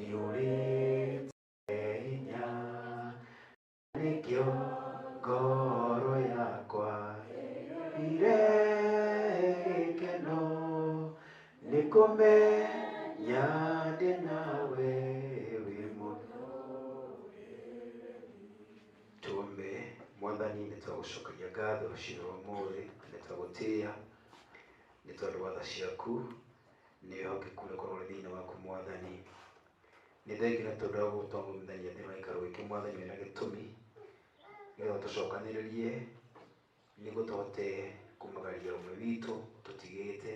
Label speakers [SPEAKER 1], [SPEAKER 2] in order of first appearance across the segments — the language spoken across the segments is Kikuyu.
[SPEAKER 1] Ũiyũrĩte hinya, nĩkĩo ngoro yakwa ĩiyũire gĩkeno, nĩ kũmenya ndĩ nawe wĩ Tuombe. Mwathani, nĩ twagũcokeria ngatho rũcinĩ rwa ũmũthĩ, nĩ twagũtĩĩa nĩ tondũ wa tha ciaku, nĩ wĩhokeku ũrĩa ũkoragwo ũrĩ thĩinĩ waku Mwathani. Nĩ thengiũ nĩ tondũ wa gũtũthomithania thĩinĩ wa gĩikaro gĩkĩ Mwathani wĩna gĩtũmi, nĩgetha ũtũcokanĩrĩrie nĩguo tũhote kumagaria ũmwe witũ ũtũtigĩte.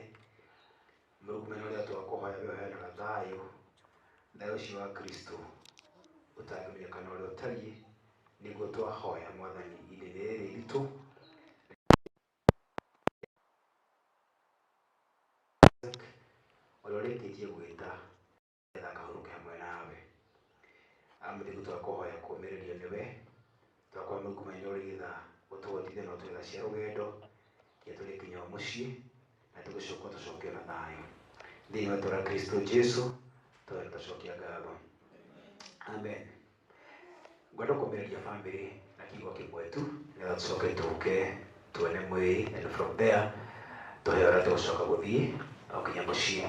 [SPEAKER 1] Mũrugumeni ũrĩa twakũhoya we ũheanaga thayũ, thayũ ũcio wa Kristo ũtangĩmenyeka na ũrĩa ũtariĩ, nĩguo twahoya Mwathani ihinda rĩrĩ iritũ ũrĩa ũrĩkĩtie gwĩta nĩgetha akahurũke hamwe nawe. Amũthingu twakũhoya kũũmĩrĩrio nĩwe, twakũhoya mũrugumeni ũrĩ tha ũtũhotithie na ũtũhe tha cia rũgendo nginya tũrĩkinya o mũciĩ na tũgĩcoka tũcoke na thayũ. Thĩinĩ wa rĩĩtwa rĩa Kristo Jesu tũhoya na tũcokia ngatho. Amen. Ngwenda kũmĩrĩria bamĩrĩ na kiugo kĩmwe tu nĩgetha tũcoke tũke tuone mwĩrĩ and from there tũheo ũrĩa tũgũcoka gũthiĩ o nginya mũciĩ.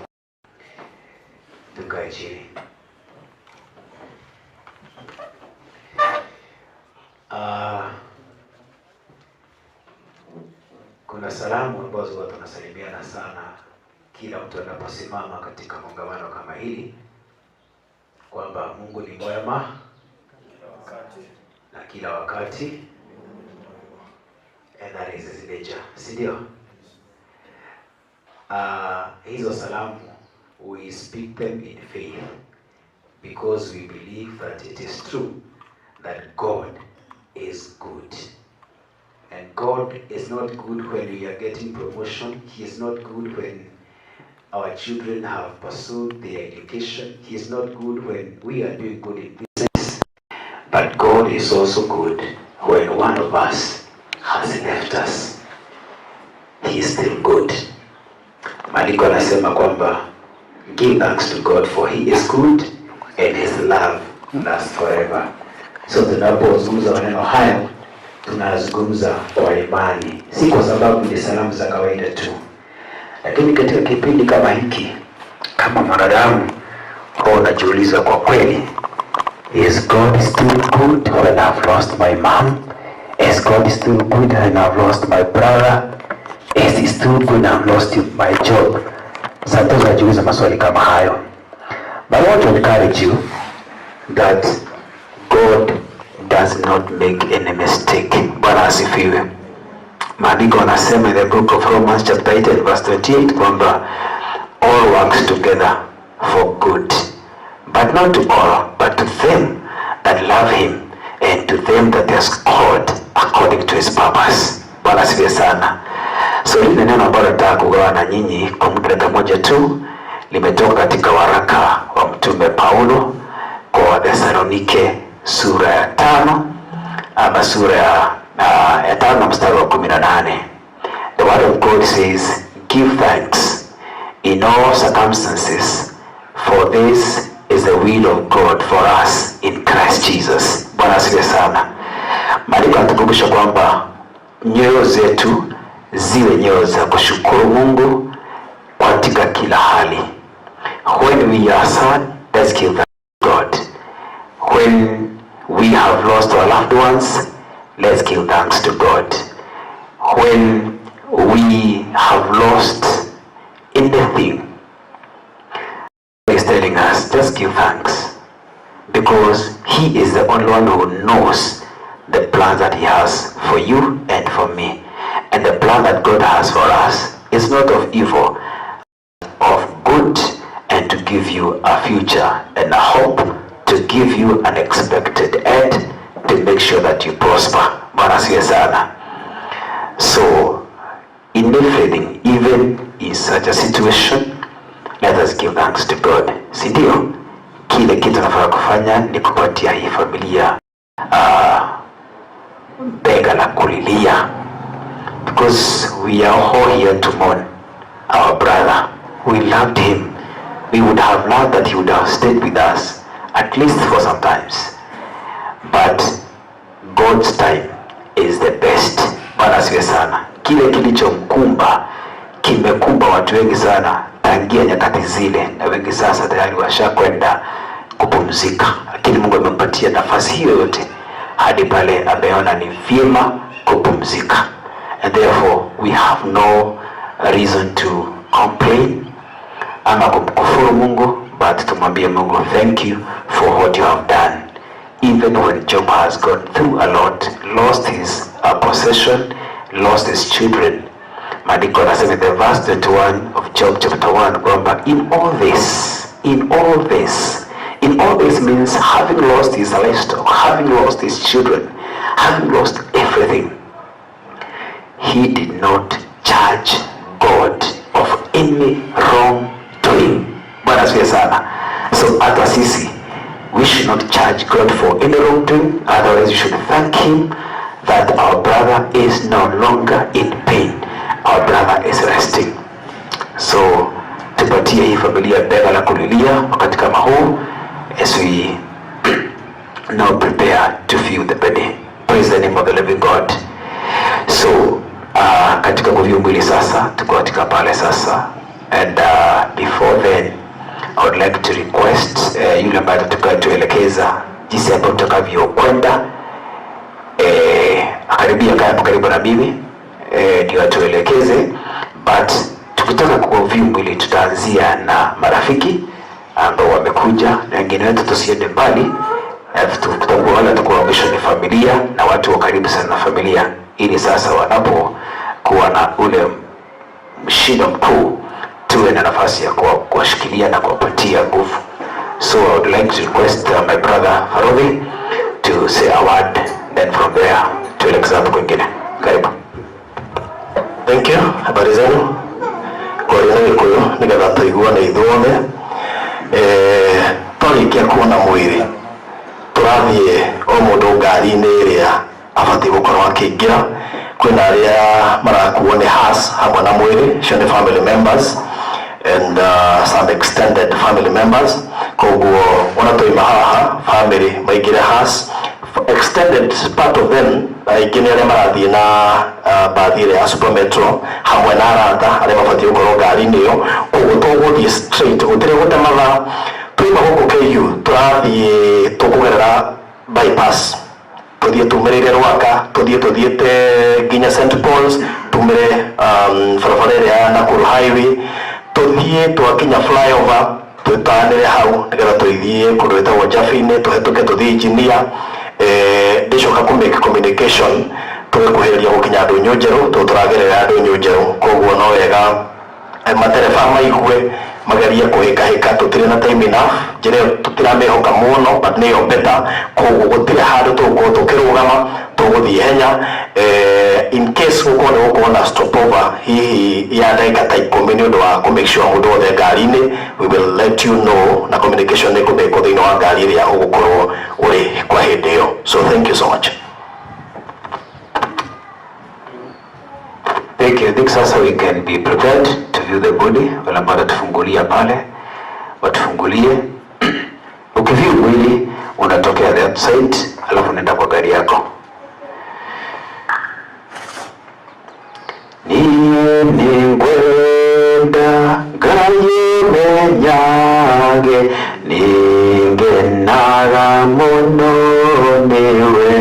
[SPEAKER 1] Tukae chini. Kuna salamu ambazo huwa tunasalimiana sana kila mtu anaposimama katika kongamano kama hili kwamba Mungu ni mwema na kila wakati, and that is his nature, si ndio? Hizo salamu we speak them in faith because we believe that it is true that God is good. And God is not good when we are getting promotion. He is not good when our children have pursued their education. He is not good when we are doing good in business. But God is also good when one of us has left us. He is still good. Maandiko anasema kwamba give thanks to God for he is good and his love lasts forever. So tunapozungumza maneno haya tunazungumza kwa imani, si kwa sababu ni salamu za kawaida tu, lakini katika kipindi kama hiki, kama mwanadamu, huwa unajiuliza kwa kweli, is God still good when I've lost my mom? Is God still good when I've lost my brother? Is he still good when I've lost my job? Sometimes unajiuliza maswali kama hayo. But I want to encourage you that God does not make any mistake. Bwana asifiwe. Maandiko yanasema in the book of Romans chapter 8 and verse 28 kwamba all works together for good, but not to all, but to them that love him and to them that he has called according to his purpose. Bwana asifiwe sana. So hili ni neno ambalo nataka kugawa na nyinyi kwa muda dakika moja tu, limetoka katika waraka wa Mtume Paulo kwa Wathesalonike sura ya 5 ama sura ya 5 mstari wa 18. The word of God says, give thanks in all circumstances, for this is the will of God for us in Christ Jesus. Bwana asifiwe sana. Maandiko yanatukumbusha kwamba nyoyo zetu ziwe nyoyo za kushukuru Mungu katika kila hali. When we are sad, let's give thanks to God. When we have lost our loved ones, let's give thanks to God. When we have lost anything, He's telling us, just give thanks, because He is the only one who knows the plans that He has for you and for me. And the plan that God has for us is not of evil, of good, and to give you a future and a hope, to give you an expected end, to make sure that you prosper. Bwana asifiwe sana. So in everything, even in such a situation, let us give thanks to God. Si ndio? Kile kitu nafaa kufanya ni kupatia hii familia bega la kulilia, because we are all here to mourn our brother. We loved him. We would have loved that he would have stayed with us. at least for some times, but God's time is the best. Bwana asifiwe sana. Kile kilichomkumba kimekumba watu wengi sana tangia nyakati zile, na wengi sasa tayari washakwenda kupumzika, lakini Mungu amempatia nafasi hiyo yote hadi pale ameona ni vyema kupumzika, and therefore we have no reason to complain ama kumkufuru Mungu, but tumwambie Mungu, "Thank you for what you have done." Even when Job has gone through a lot, lost his possession, lost his children, maandiko anasema in the verse 21 of Job chapter 1 kwamba in all this, in all this, in all this means having lost his livestock, having lost his children, having lost everything, he did not charge God of any wrongdoing. Bwana asifiwe sana. So hata sisi, we should not charge God for any wrongdoing. Otherwise, we should thank him that our brother is no longer in pain. Our brother is resting. So tupatie hii familia bega la kulilia wakati kama huu as we now prepare to view the body. Praise the name of the living God. So katika kuview mwili sasa, tuko katika pale sasa, and before then I would like to request yule ambaye atakatuelekeza jinsi ambavyo tutakavyokwenda, akaribia kaya hapo karibu na mimi, ndio atuelekeze, but tukitaka kuview mwili tutaanzia na marafiki ambao wamekuja na wengine wetu, tusiende mbali. Tutakuwa wale watakuwa mwisho ni familia na watu wa karibu sana na familia, ili sasa wanapokuwa na ule mshindo mkuu tuwe na nafasi ya kuwashikilia na kuwapatia nguvu. So I would like to request my brother Farodhi to say a word, then from there tuelekeze hapo kwingine. Karibu.
[SPEAKER 2] Thank you. Habari zenu? Kwaria na Gĩkũyũ nĩgetha tũiguane ithuothe. Twarĩkia kuona mwĩrĩ, tũrathiĩ o mũndũ ngari-inĩ ĩrĩa abatiĩ gũkorwo akĩingĩra. Kwĩna arĩa marakuo nĩ hearse hamwe na mwĩrĩ, icio nĩ family members and some extended family members. Koguo ona twaima haha, family maingĩre hearse, extended part of them aingĩ nĩ arĩa marathiĩ na bathi ĩrĩa ya Super Metro hamwe na arata arĩa mabatiĩ gũkorwo ngari-inĩ ĩyo. Koguo tũgũthiĩ straight, gũtirĩ gũte mathaa. Twaima gũkũ KU, tũrathiĩ tũkũgerera bypass, tũthiĩ tumĩrĩire Rwaka, tũthiĩ tũthiĩte nginya St Paul's, tumĩre barabara ĩrĩa ya Nakuru Highway, tũthiĩ twakinya flyover twĩtanĩre hau nĩgetha tũithiĩ kũndũ gwĩtagwo Jaffa-inĩ, tũhetũke tũthiĩ Engineer. Ndĩcoka kũ make communication tũgĩkuhĩrĩria gũkinya ndũnyũ njerũ, tondũ tũragerera ndũnyũ njerũ. Koguo no wega matereba maigue magerie kũhĩkahĩka. Tũtirĩ na time enough, njĩra ĩyo tũtiramĩhoka mũno, but nĩyo better. Koguo gũtirĩ handũ tũgũkorwo tũkĩrũgama, tũgũthiĩ henya. In case gũkorwo nĩ gũkorwo na stopover hihi ya ndagĩka ta 10 nĩ ũndũ wa kũ make sure mũndũ wothe ngari-inĩ, we will let you know na communication nĩ kũmĩkwo thĩinĩ wa ngari ĩrĩa ũgũkorwo ũrĩ kwa hĩndĩ ĩyo. So thank you so much.
[SPEAKER 1] Thank you. I think sasa we can be prepared to view the body. Wale ambao watatufungulia pale watufungulie. Ukiview mwili unatokea the other side, alafu unaenda kwa gari yako. Niĩ nĩngwenda Ngai menyage, nĩngenaga mũno nĩwe,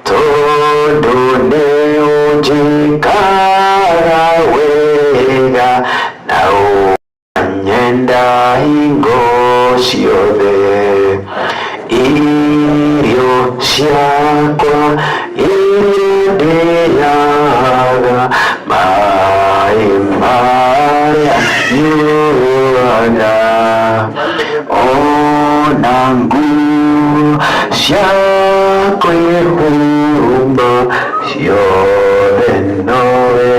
[SPEAKER 1] tondũ nĩũnjĩkaga wega na ũkanyenda hingo ciothe. Irio ciakwa iria ndĩaga, maĩ marĩa nyuaga, ona nguo cia kwĩhumba, ciothe nowe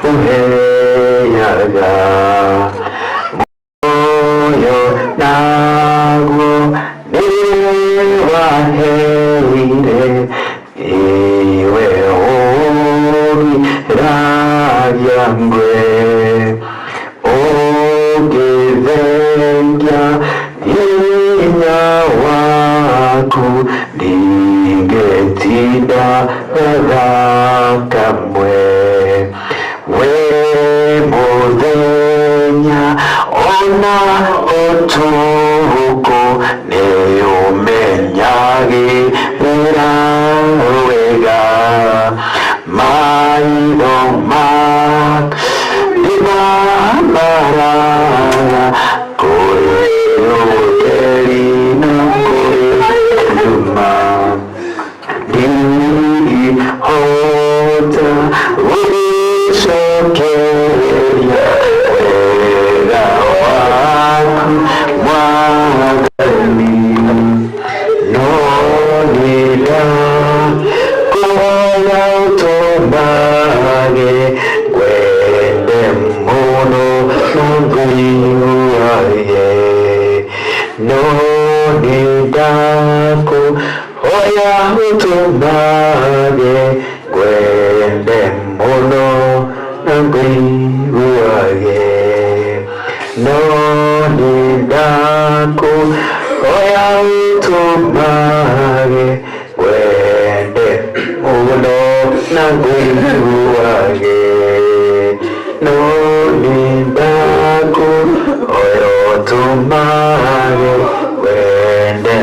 [SPEAKER 1] ũheaga. Muoyo naguo nĩwaheire, iwe ũgiragia ngwe, ũngĩthengia.
[SPEAKER 2] Hinya waku ndingĩtinda gathaa kamwe, wĩ mũthenya ona ũtukũ nĩ ũmenyagĩrĩra wega, maitho maku nĩmamaraga kũrĩ ũtheri na kũrĩ nduma, ndingĩhota gũgũcokeria wega waku Mwathani, no nĩndakũhoya ũtũmage ngwende mũno na ngũiguage, no nĩndakũhoya ũtũmage ngwende mũno na ngũiguage, no nĩndakũhoya ũtũmage ngwende mũno na ngũiguage, no nĩndakũhoya ũtũmage ngwende.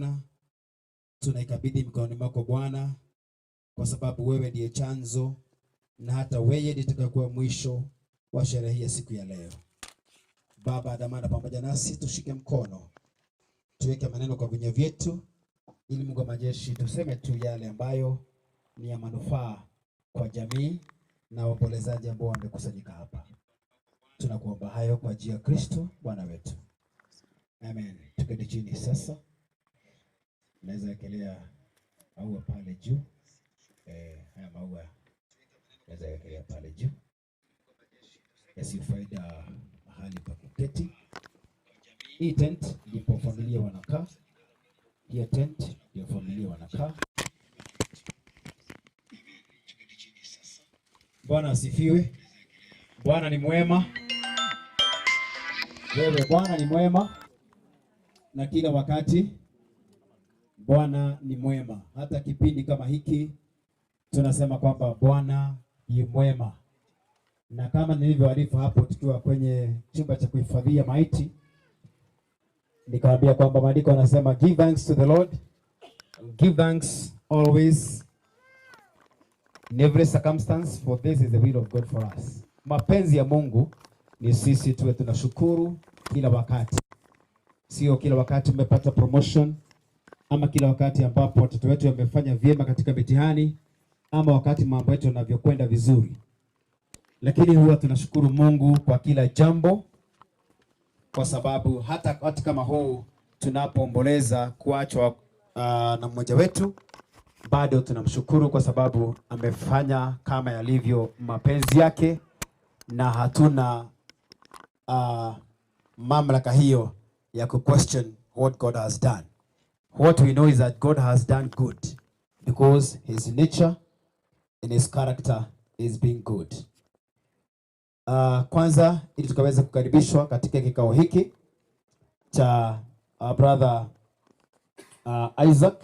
[SPEAKER 3] Bwana. Tunaikabidhi mikononi mwako Bwana, kwa sababu wewe ndiye chanzo na hata wewe ndiye utakayekuwa mwisho wa sherehe ya siku ya leo. Baba, andamana pamoja nasi, tushike mkono, tuweke maneno kwa vinywa vyetu, ili Mungu wa majeshi tuseme tu yale ambayo ni ya manufaa kwa jamii na waombolezaji ambao wamekusanyika hapa. Tunakuomba hayo kwa njia ya Kristo Bwana wetu. Amen. Tuketi chini sasa. Naweza wekelea maua pale juu. Haya maua naweza wekelea pale juu. Yasiyo faida mahali pa kuketi. Hii tent ndipo familia wanakaa. Hiyo tent ndio familia wanakaa. Bwana asifiwe. Bwana ni mwema. Wewe Bwana ni mwema na kila wakati Bwana ni mwema. Hata kipindi kama hiki tunasema kwamba Bwana ni mwema. Na kama nilivyoarifu hapo tukiwa kwenye chumba cha kuhifadhia maiti, nikawaambia kwamba maandiko yanasema give thanks to the Lord, give thanks always in every circumstance, for this is the will of God for us. Mapenzi ya Mungu ni sisi tuwe tunashukuru kila wakati, sio kila wakati umepata promotion ama kila wakati ambapo watoto wetu wamefanya vyema katika mitihani ama wakati mambo yetu yanavyokwenda vizuri, lakini huwa tunashukuru Mungu kwa kila jambo, kwa sababu hata wakati kama huu tunapoomboleza kuachwa na mmoja wetu, bado tunamshukuru kwa sababu amefanya kama yalivyo mapenzi yake, na hatuna mamlaka hiyo ya ku question what God has done. What we know is that God has done good because his nature and his character is being good. Kwanza ili tukaweza kukaribishwa katika kikao hiki cha brother Isaac,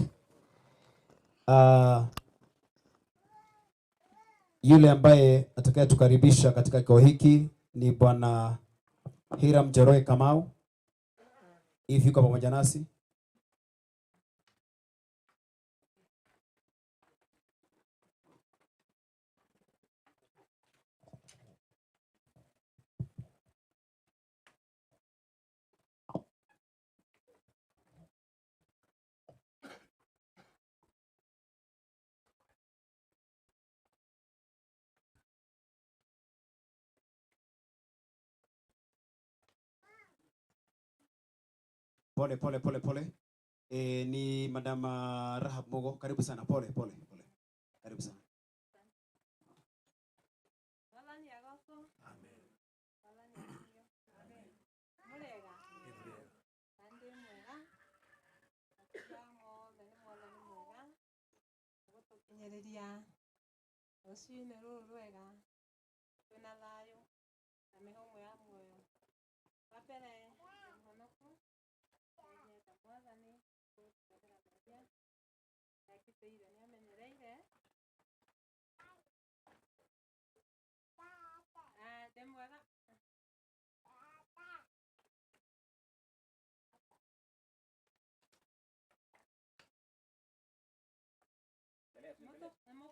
[SPEAKER 3] yule ambaye atakayetukaribisha katika kikao hiki ni Bwana Hiram Njoroge Kamau. If yuko pamoja nasi. Pole pole pole pole. Ni Madam Rahab Mugo, karibu sana. Pole pole pole, karibu sana.
[SPEAKER 4] Mwathani agocwo. Mwathani akumio. Mũrĩega? Na ndĩ mwega. Matukũ mothe nĩ Mwathani mwega gũtũkinyĩrĩria rũcinĩ rũrũ rwega twĩna thayũ na mĩhũmũ ya muoyo. Wa mbere ndĩ mũhonoku, nĩnyenda Mwathani gũtwendera mehia, nĩangitĩire, nĩamenyereire. Ah, ndĩ mwega. Nĩmũkũnjigua na kanua?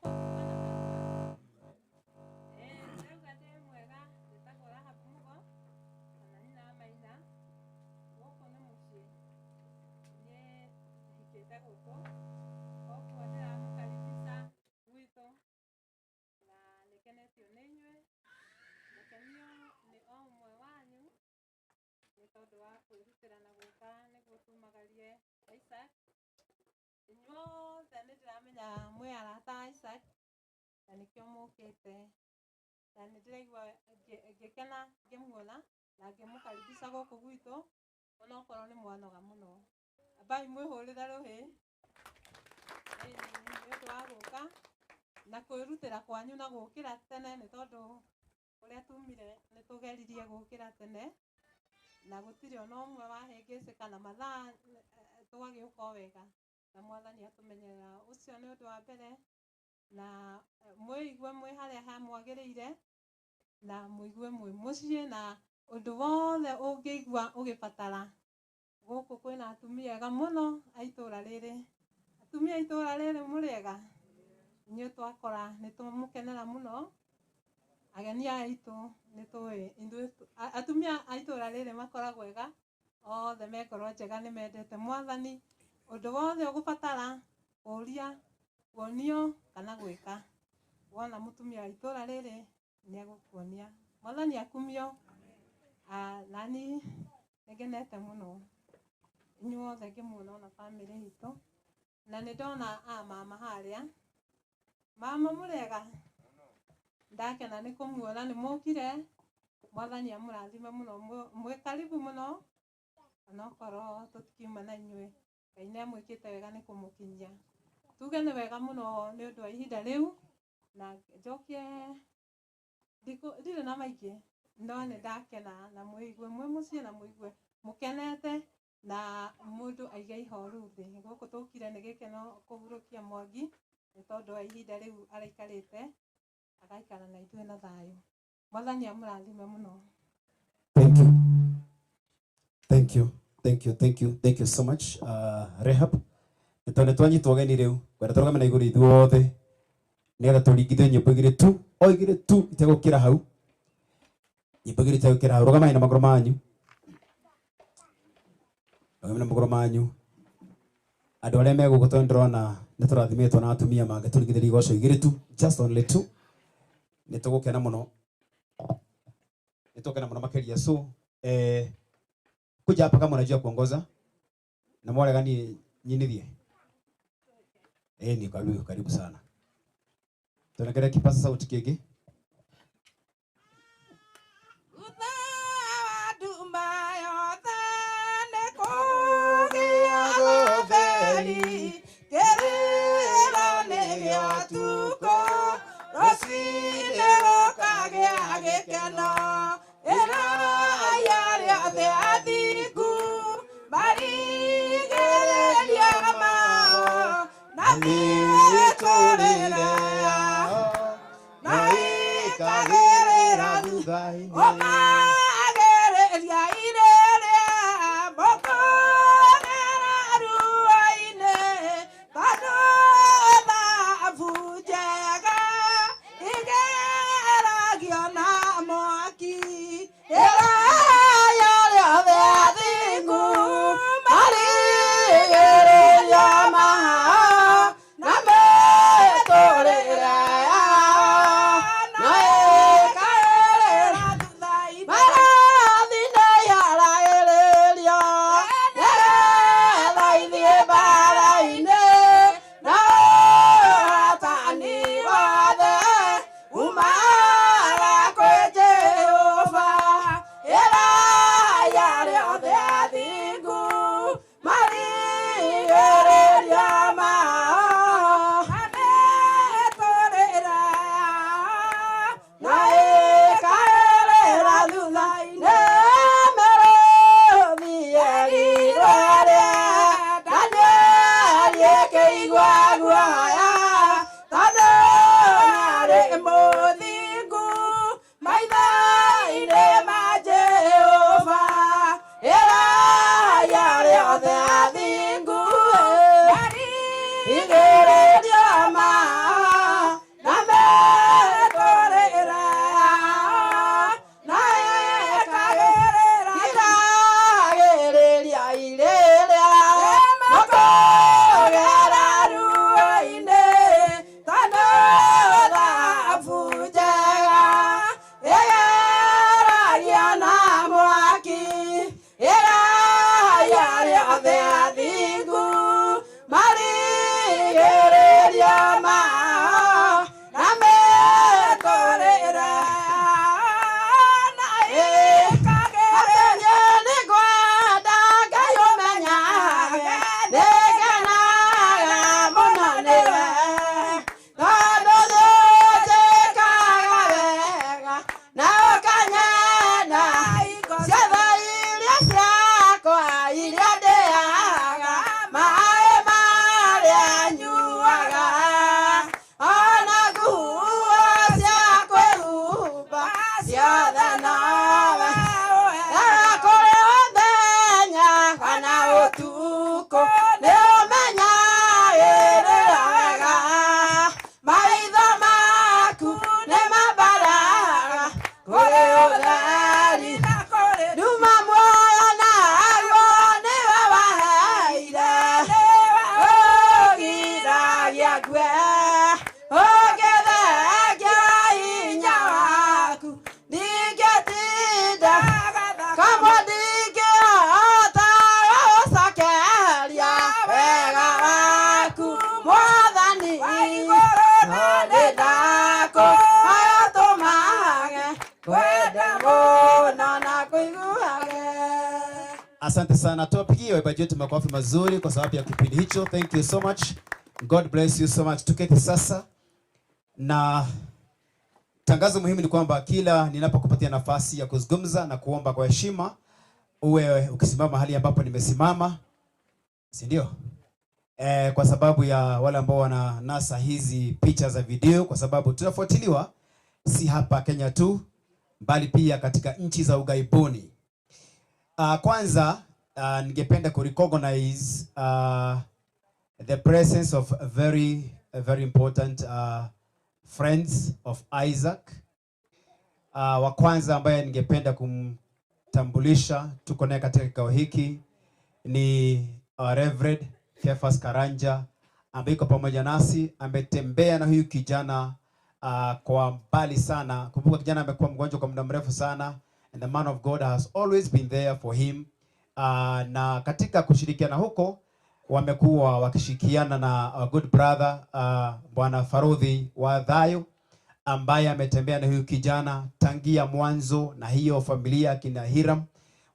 [SPEAKER 4] Ndĩrauga ndĩ mwega, njĩtagwo Rahab Mugo, kana nyina wa Maina. Gũkũ nĩ mũciĩ, niĩ hikĩte gũkũ, koguo ndĩramũkaribisha gwitũ na nĩngenetio nĩ inyuĩ, ngakenio nĩ o ũmwe wanyu nĩ tondũ wa kwĩrutĩra na gũka nĩguo tumagarie Isaac. Inyuothe nĩ ndĩramenya mwĩ arata a Isaac na nĩkĩo mũkĩte, na nĩ ndĩraigua ngĩkena ngĩmuona na ngĩmũkaribisha gũkũ gwitũ onokorwo nĩ mwanoga mũno. Ambai mwĩhũrĩre rũhĩ ĩni nĩ ũndũ wa gũka na kwĩrutĩra kwanyu na gũkĩra tene, nĩ tondũ ũrĩa tumire nĩ tũgeririe gũkĩra tene na gũtirĩ ona ũmwe wahĩngĩcĩka na mathaa, tũgagĩũka o wega na Mwathani atũmenyerera. Ũcio nĩ ũndũ wa mbere, na mwĩigue mwĩ harĩa hamwagĩrĩire na mũigue mwĩ mũciĩ, na ũndũ wothe ũngĩigua ũgĩbatara Gũkũ kwĩna atumia ega mũno a itũra rĩrĩ. Atumia a itũra rĩrĩ mũrĩ ega? Inyuĩ twakora nĩ tũmũkenera mũno. Ageni aya aitũ nĩ tũĩ ithuĩ atumia a itũra rĩrĩ makoragwo ega, othe me ngoro njega, nĩ mendete Mwathani. Ũndũ wothe ũgũbatara kũũria, kuonio kana gwĩka, wona mũtumia wa itũra rĩrĩ nĩ egũkuonia. Mwathani akumio. Nani nĩ ngenete mũno inyuothe ngĩmuona ona bamĩrĩ itũ, na nĩ ndona a mama harĩa. Mama mũrĩega? Ndakena nĩ kũmuona nĩ mũkire. Mwathani amũrathime mũno, mwĩ karibu mũno, onokorwo tũtikiuma na inyuĩ. Ngai nĩ amwĩkĩte wega nĩ kũmũkinyia. Tuge nĩ wega mũno nĩ ũndũ wa ihinda rĩu, na njokie ndirĩ na maingĩ, no nĩ ndakena na mwĩigue mwĩ mũciĩ na mwĩigue mũkenete na mũndũ aige ihoru thĩ. Gũkũ tũkire nĩ gĩkeno kũhurũkia Mwangi nĩ tondũ wa ihinda rĩu araikarĩte agaikara na ithuĩ na thayũ. Mwathani amũrathime mũno.
[SPEAKER 3] Thank you. Thank you. Thank you. Thank you. Thank you so much. Rehab. Nĩ tondũ twanyitwo ũgeni rĩu, ngwenda tũrũgame na igũrũ ithuothe nĩgetha tũringithie nyĩmbo igĩrĩ tu, o igĩrĩ tu itegũkĩra hau. Nyĩmbo igĩrĩ itegũkĩra hau. Rũgamai na magũrũ manyu. Rũgamai na magũrũ manyu. Andũ arĩa me gũkũ tondũ ndĩrona nĩ tũrathimĩtwo na atumia mangĩtũringithĩria igoco igĩrĩ tu, just only two. Nĩ tũgũkena mũno. Nĩ tũgũkena mũno makĩria. So, kuja hapa kama unajua kuongoza na mwarega ni nyinithie. Ni karibu, karibu sana. Tunaendelea kipaza sauti kigi.
[SPEAKER 4] ngue ũngĩthengia hinya waku ndingĩtinda kamwe ndingĩhota gũcokeria wega waku Mwathani no nĩndakũhoya ũtũmage kwende mũno na kũiguage.
[SPEAKER 3] Asante sana, tuwapigie waimbaji wetu makofi mazuri kwa sababu ya kipindi hicho. Thank you so much. God bless you so much. Tuketi sasa, na tangazo muhimu ni kwamba kila ninapokupatia nafasi ya kuzungumza na kuomba kwa heshima, uwe ukisimama mahali ambapo nimesimama, si ndio? Kwa sababu ya wale ambao wananasa hizi picha za video, kwa sababu tunafuatiliwa si hapa Kenya tu, bali pia katika nchi za ughaibuni. Kwanza ningependa kurecognize the presence of very very important friends of Isaac. Wa kwanza ambaye ningependa kumtambulisha tuko naye katika kikao hiki ni Reverend Kefas Karanja ambaye yuko pamoja nasi, ametembea na huyu kijana kwa mbali sana. Kumbuka kijana amekuwa mgonjwa kwa muda mrefu sana, and the man of God has always been there for him. Na katika kushirikiana huko wamekuwa wakishirikiana na our good brother Bwana Farudhi wa Dhayo ambaye ametembea na huyu kijana tangia mwanzo, na hiyo familia kina Hiram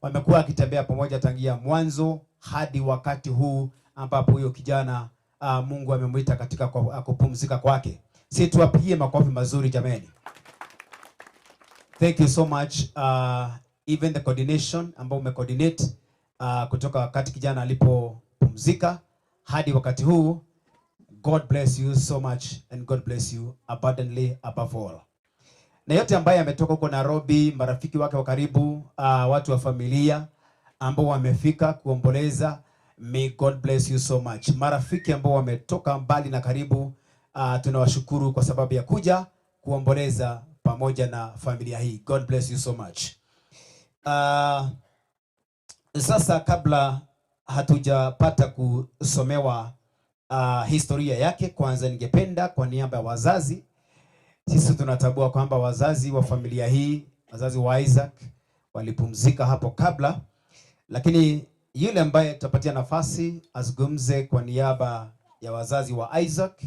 [SPEAKER 3] wamekuwa wakitembea pamoja tangia mwanzo hadi wakati huu ambapo huyo kijana Mungu amemwita katika kupumzika kwake. Si tuwapigie makofi mazuri jameni. Thank you so much, even the coordination ambao umecoordinate kutoka wakati kijana alipopumzika hadi wakati huu. God bless you so much and God bless you abundantly above all. Na yote ambaye ametoka huko Nairobi, marafiki wake wa karibu, watu wa familia ambao wamefika kuomboleza, may God bless you so much. Marafiki ambao wametoka mbali na karibu, tunawashukuru kwa sababu ya kuja kuomboleza pamoja na familia hii. God bless you so much. Sasa kabla hatujapata kusomewa historia yake, kwanza ningependa kwa niaba ya wazazi, sisi tunatambua kwamba wazazi wa familia hii, wazazi wa Isaac walipumzika hapo kabla, lakini yule ambaye tutapatia nafasi azungumze kwa niaba ya wazazi wa Isaac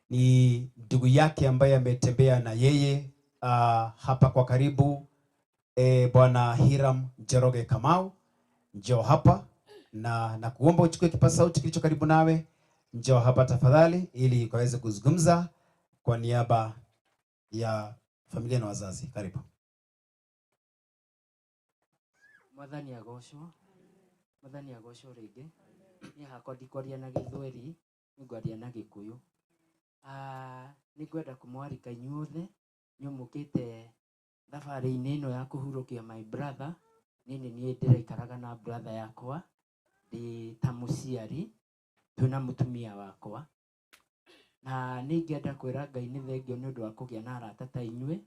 [SPEAKER 3] ni ndugu yake ambaye ametembea na yeye hapa kwa karibu, Bwana Hiram Njoroge Kamau. Njoo hapa na kuomba uchukue kipaza sauti kilicho karibu nawe. Njoo hapa tafadhali, ili ukaweze kuzungumza kwa niaba ya familia na wazazi. Karibu.
[SPEAKER 5] Mwathani agocwo. Mwathani agocwo rĩngĩ. Niĩ hakwa ndikwaria na Gĩthweri, nĩngwaria na Gĩkũyũ. Nĩngwenda kũmwarĩka inyuothe inyuĩ mũkĩte thabarĩ-inĩ ĩno ya kũhurũkia my brother. Niĩ nĩ niĩ ndĩraikaraga na brother yakwa ndĩ ta mũciari twĩna mũtumia wakwa, na nĩ ingĩenda kwĩra Ngai nĩ thengio nĩ ũndũ wa kũgĩa na arata ta inyuĩ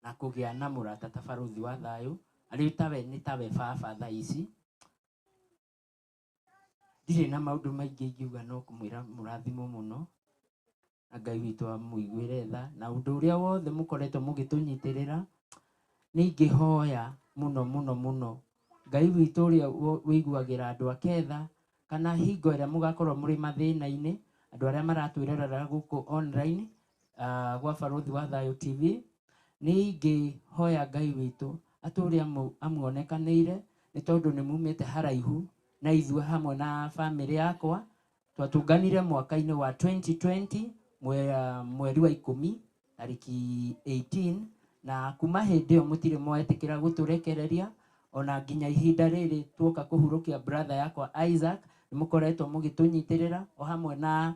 [SPEAKER 5] na kũgĩa na mũrata ta Barũthi wa Thayũ arĩ tawe nĩ tawe baba thaa ici. Ndirĩ na maũndũ maingĩ ingiuga no kũmwĩra mũrathimwo mũno na Ngai witũ amũiguĩre tha, na ũndũ ũrĩa wothe mũkoretwo mũgĩtũnyitĩrĩra. Nĩ ingĩhoya mũno mũno mũno Ngai witũ ũrĩa wĩiguagĩra andũ ake tha, kana hingo ĩrĩa mũgakorwo mũrĩ mathĩna-inĩ, andũ arĩa maratwĩrorera gũkũ online gwa Barũthi wa Thayũ TV, nĩ ingĩhoya Ngai witũ atũre amuonekanĩire, nĩ tondũ nĩ mumĩte haraihu na ithuĩ hamwe na bamĩrĩ yakwa. Twatũnganire mwaka-inĩ wa 2020 mweri wa 10 tarĩki 18, na kuma hĩndĩ ĩyo mũtirĩ mwetĩkĩra gũtũrekereria ona nginya ihinda rĩrĩ tuoka kũhurũkia brother yakwa Isaac. Nĩ mũkoretwo mũgĩtũnyitĩrĩra o hamwe na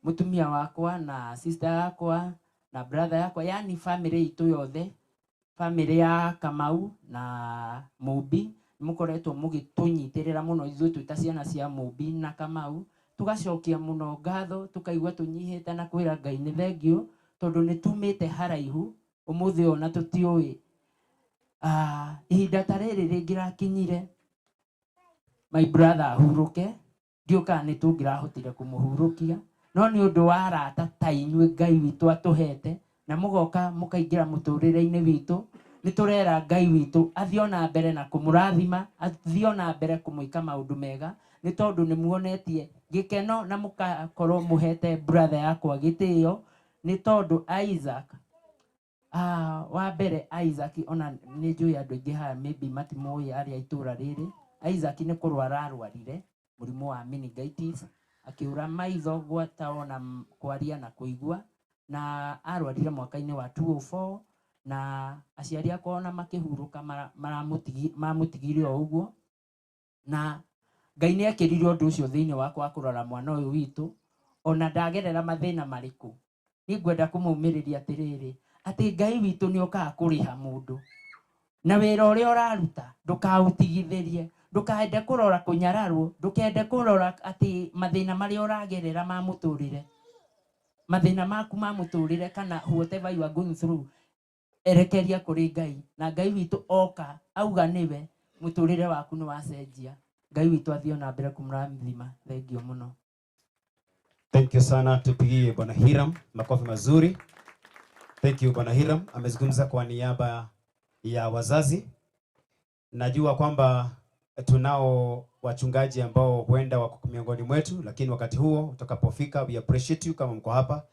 [SPEAKER 5] mũtumia wakwa na sister yakwa na brother yakwa, yani family itũ yothe, family ya Kamau na Mũmbi. Nĩ mũkoretwo mũgĩtũnyitĩrĩra mũno ithuĩ twĩ ta ciana cia Mũmbi na Kamau. Tũgacokia mũno ngatho, tũkaigua tũnyihĩte na kwĩra Ngai nĩ thengio tondũ nĩ tumĩte haraihu ũmũthĩ ona tũtiũĩ. Ihinda ta rĩrĩ rĩngĩrakinyire my brother ahurũke, ndiũĩ kana nĩ tũngĩrahotire kũmũhurũkia, No nĩ ũndũ wa arata ta inyuĩ Ngai witũ atũhete na mũgoka mũkaingĩra mũtũrĩre-inĩ witũ, nĩ tũrera Ngai witũ athiĩ ona mbere na kũmũrathima, athiĩ ona mbere kũmwĩka maũndũ mega, nĩ tondũ nĩ muonetie gĩkeno na mũkakorwo mũhete brother yakwa gĩtĩo, nĩ tondũ Isaac wa mbere Isaac ona nĩ njũĩ andũ aingĩ haha maybe matimũĩ arĩa itũra rĩrĩ. Isaac nĩ kũrwara arwarire mũrimũ wa meningitis, akĩũra maitho gwata ona kwaria na kũigua, na arwarire mwaka-inĩ wa 2004, na aciari akwa ona makĩhurũka mamũtigire o ũguo, na Ngai nĩ ekĩrire ũndũ ũcio thĩinĩ wakwa wa kũrora mwana ũyũ witũ, ona ndagerera mathĩna marĩkũ. Niĩ ngwenda kũmũmĩrĩria atĩrĩrĩ, atĩ Ngai witũ nĩ okaga kũrĩha mũndũ, na wĩra ũrĩa ũraruta ndũkaũtigithĩrie, ndũkaende kũrora kũnyararwo, ndũkende kũrora atĩ mathĩna marĩa ũragerera ma mũtũrĩre, mathĩna maku ma mũtũrĩre kana whatever you are going through, erekeria kũrĩ Ngai, na Ngai witũ oka auga nĩwe, mũtũrĩre waku nĩ wacenjia. Ngai witũ athiĩ ona mbere kũmũrathima. Thank you mũno.
[SPEAKER 3] Thank you sana, tupigie Bwana Hiram makofi mazuri. Thank you Bwana Hiram, amezungumza kwa niaba ya wazazi. Najua kwamba tunao wachungaji ambao huenda wako miongoni mwetu, lakini wakati huo utakapofika, we appreciate you kama mko hapa.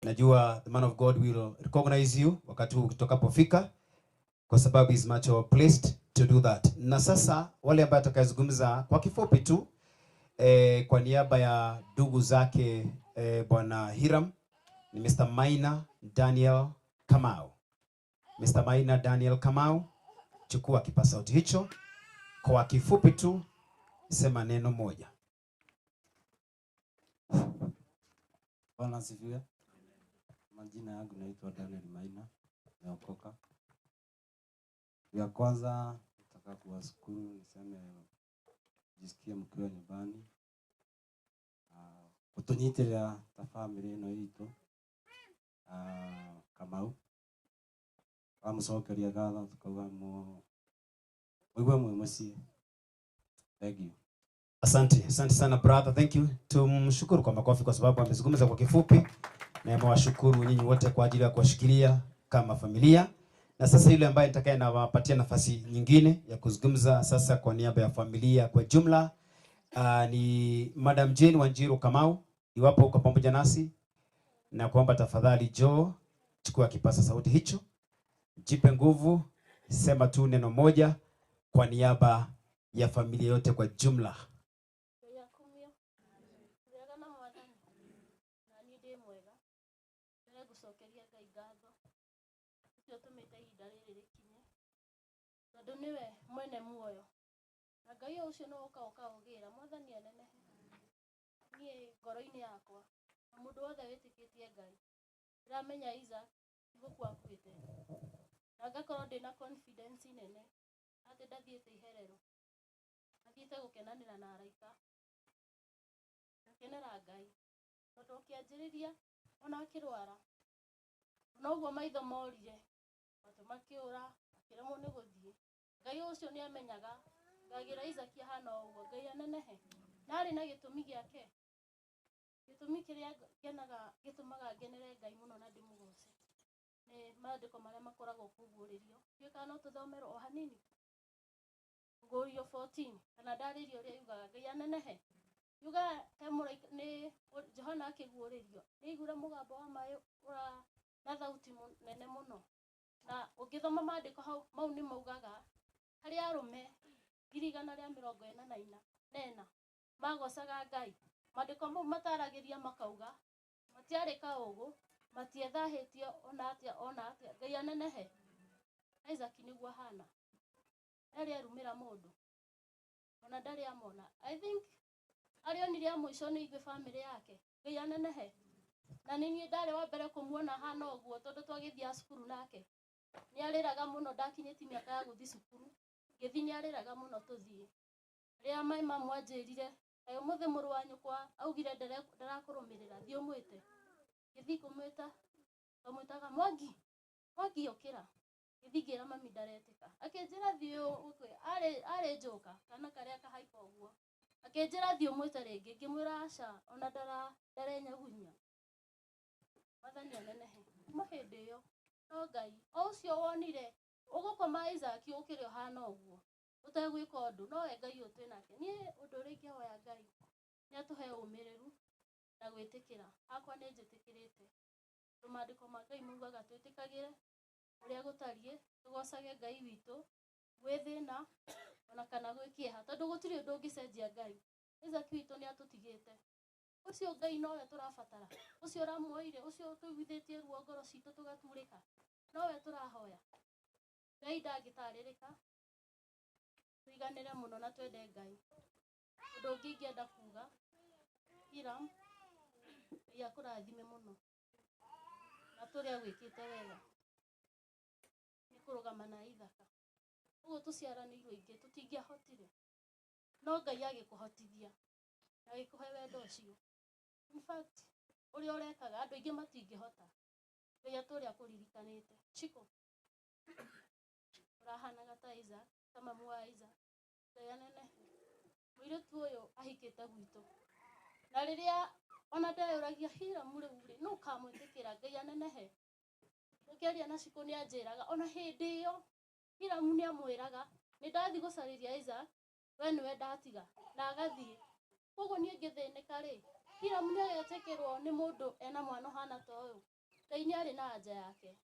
[SPEAKER 3] Najua the man of God will recognize you wakati huo utakapofika, kwa sababu is much placed to do that. Na sasa wale ambao atakayezungumza kwa kifupi tu kwa niaba ya ndugu zake Bwana Hiram ni Mr. Maina Daniel Kamau. Mr. Maina Daniel Kamau, chukua kipaza sauti hicho kwa kifupi tu, sema neno moja.
[SPEAKER 6] Bwana asifiwe. Majina yangu naitwa Daniel Maina, nimeokoka. Ya kwanza nataka kuwashukuru, niseme jisikie mkiwa nyumbani, kutunyitirira ta family ino itu, Kamau twamucokeria ngatho tukauga muigue mwi mucii. Thank you.
[SPEAKER 3] Asante, asante sana brother, thank you. Tumshukuru kwa makofi kwa sababu amezungumza kwa kifupi, na amewashukuru nyinyi wote kwa ajili ya kuwashikilia kama familia. Na sasa yule ambaye nitakaye nawapatia nafasi nyingine ya kuzungumza sasa kwa niaba ya familia kwa jumla, ni Madam Jane Wanjiru Kamau. Iwapo uko pamoja nasi, na kuomba tafadhali Joe, chukua kipaza sauti hicho, jipe nguvu, sema tu neno moja kwa niaba ya familia yote kwa jumla.
[SPEAKER 7] Niwe mwene muoyo na Ngai ũcio no ũka ũkaũgĩra Mwathani anenehe niĩ ngoro-inĩ yakwa na mũndũ wothe wĩtĩkĩtie Ngai ndĩramenya Isaac ti gũkua akuĩte, na ngakorwo ndĩna confidence nene atĩ ndathiĩte iherero, athiĩte gũkenanĩra na araika, ngakenera Ngai tondũ ũkĩanjĩrĩria ona akĩrwara ona ũguo maitho morire matũ makĩũra akĩremwo nĩ gũthiĩ, Ngai ũcio nĩ amenyaga ngagĩra Isaac ahana ũguo. Ngai anenehe na arĩ na gĩtũmi gĩake, gĩtũmi kĩrĩa ngenaga gĩtũmaga ngenere Ngai mũno na ndĩmũgoce nĩ maandĩko marĩa makoragwo kũguũrĩrio. Ndiũĩ kana no tũthomerwo o hanini Ngũrio 14 kana ndarĩrie ũrĩa yugaga. Ngai anenehe yugaga he mũraika nĩ Johana akĩguũrĩrio nĩ aiguire mũgambo wa maĩ ũra na thauti nene mũno, na ũngĩthoma maandĩko hau mau nĩ maugaga harĩ arũme 144 magocaga Ngai. Maandĩko mau mataragĩria makauga matiarĩ kaũgũ, matiethahĩtie ona atĩa ona atĩa. Ngai anenehe. Isaac nĩguo ahana, ndarĩ arumĩra mũndũ ona ndarĩ amona. I think arĩ onire a mũico nĩ ithuĩ family yake. Ngai anenehe. Na nĩ niĩ ndarĩ wa mbere kũmuona ahana ũguo tondũ twagĩthiaga cukuru nake. Nĩ arĩraga mũno, ndakinyĩtie mĩaka ya gũthiĩ cukuru, ngĩthiĩ nĩ arĩraga mũno tũthiĩ. Rĩrĩa my mum anjĩrire kaĩ ũmũthĩ mũrũ wa nyũkwa augire ndarakũrũmĩrĩra, thiĩ ũmwĩte. Ngĩthiĩ kũmwĩta, twamwĩtaga Mwangi, Mwangi ũkĩra. Ngĩthiĩ ngĩra mami ndaretĩka, akĩnjĩra thiĩ arĩ njoka kana karĩa kahaiba ũguo. Akĩnjĩra thiĩ ũmwĩte rĩngĩ, ngĩmwĩra aca, ona ndarenyagunyia. Mwathani anenehe. Kuma hĩndĩ ĩyo no Ngai o ũcio wonire ũgũkoma Isaac ũkĩrĩ ũhana ũguo ũtegwĩka ũndũ, nowe Ngai ũyũ twĩ nake. Niĩ ũndũ ũrĩa ingĩhoya Ngai nĩ atũhe ũmĩrĩru na gwĩtĩkĩra. Hakwa nĩ njĩtĩkĩrĩte. Tondũ maandĩko ma Ngai maugaga twĩtĩkagĩre ũrĩa gũtariĩ, tũgocage Ngai witũ gwĩ thĩna ona kana gwĩ kĩeha, tondũ gũtirĩ ũndũ ũngĩcenjia Ngai. Isaac witũ nĩ atũtigĩte. Ũcio Ngai nowe tũrabatara, ũcio ũramuoire, ũcio ũtũiguithĩtie ruo ngoro citũ tũgaturĩka, nowe tũrahoya. Ngai ndangĩtarĩrĩka, tũiganĩre mũno na twende Ngai. Ũndũ ũngĩ ingĩenda kuga, Hiram, Ngai akũrathime mũno na tũrĩa gwĩkĩte wega nĩ kũrũgama na Ithaka. Ũguo tũciaranĩirwo aingĩ tũtingĩahotire, no Ngai agĩkũhotithia na agĩkũhe wendo ũcio. In fact, ũrĩa ũrekaga andũ aingĩ matingĩhota. Ngai atũũre akũririkanĩte. Chiko, ũrahanaga ta Isaac, ta mamu wa Isaac. Ngai anenehe. Mũirĩtu ũyũ ahikĩte gwitũ. Na rĩrĩa ona ndeyũragia Hiram rĩu rĩ, nũ ũkamwĩtĩkĩra? Ngai anenehe. Ũkĩaria na Chiko nĩ anjĩraga ona hĩndĩ ĩyo Hiram nĩ amwĩraga nĩ ndathiĩ gũcarĩria Isaac, we nĩwe ndatiga, na agathiĩ. Koguo niĩ ngĩthĩnĩka rĩ, Hiram nĩ agetĩkĩrwo nĩ mũndũ ena mwana ũhana ta ũyũ. Ngai nĩ arĩ na anja yake.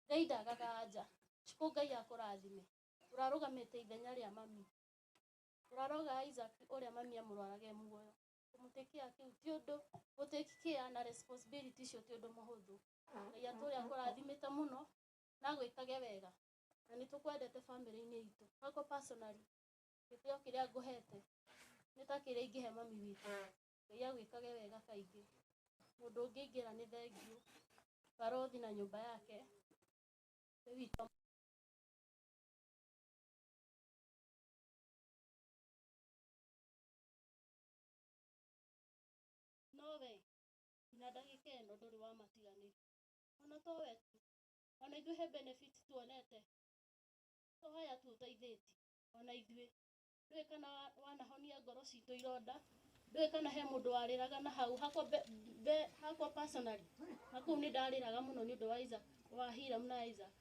[SPEAKER 7] Ngai ndagaga anja. Chiko Ngai akũrathime. Ũrarũgamĩte ithenya rĩa mami. Ũraroga Isaac ũrĩa mami amũrwaraga e muoyo. Kũmũtĩkĩa kĩu ti ũndũ, gũtake care na responsibility icio ti ũndũ mũhũthũ. Ngai atũũre akũrathimĩte mũno na agwĩkage wega. Na nĩ tũkwendete bamĩrĩ-inĩ itũ. Hakwa personally, gĩtĩo kĩrĩa ngũhete nĩ ta kĩrĩa ingĩhe mami witũ. Ngai agwĩkage wega kaingĩ. Mũndũ ũngĩ ingĩra nĩ thengiũ barothi na nyũmba yake. Ithe witũ. Nowe nginya ndagĩka ĩno ndũrĩ wamatiganĩria. Ona to we tu, ona ithuĩ he benefit tuonete. To aya tu ũteithĩtie, ona ithuĩ. Ndũĩ kana wanahonia ngoro citũ ironda, ndũĩ kana he mũndũ warĩraga na hau hakwa hakwa personally, na kũu nĩ ndarĩraga mũno nĩ ũndũ wa Isaac, wa Hiram na Isaac.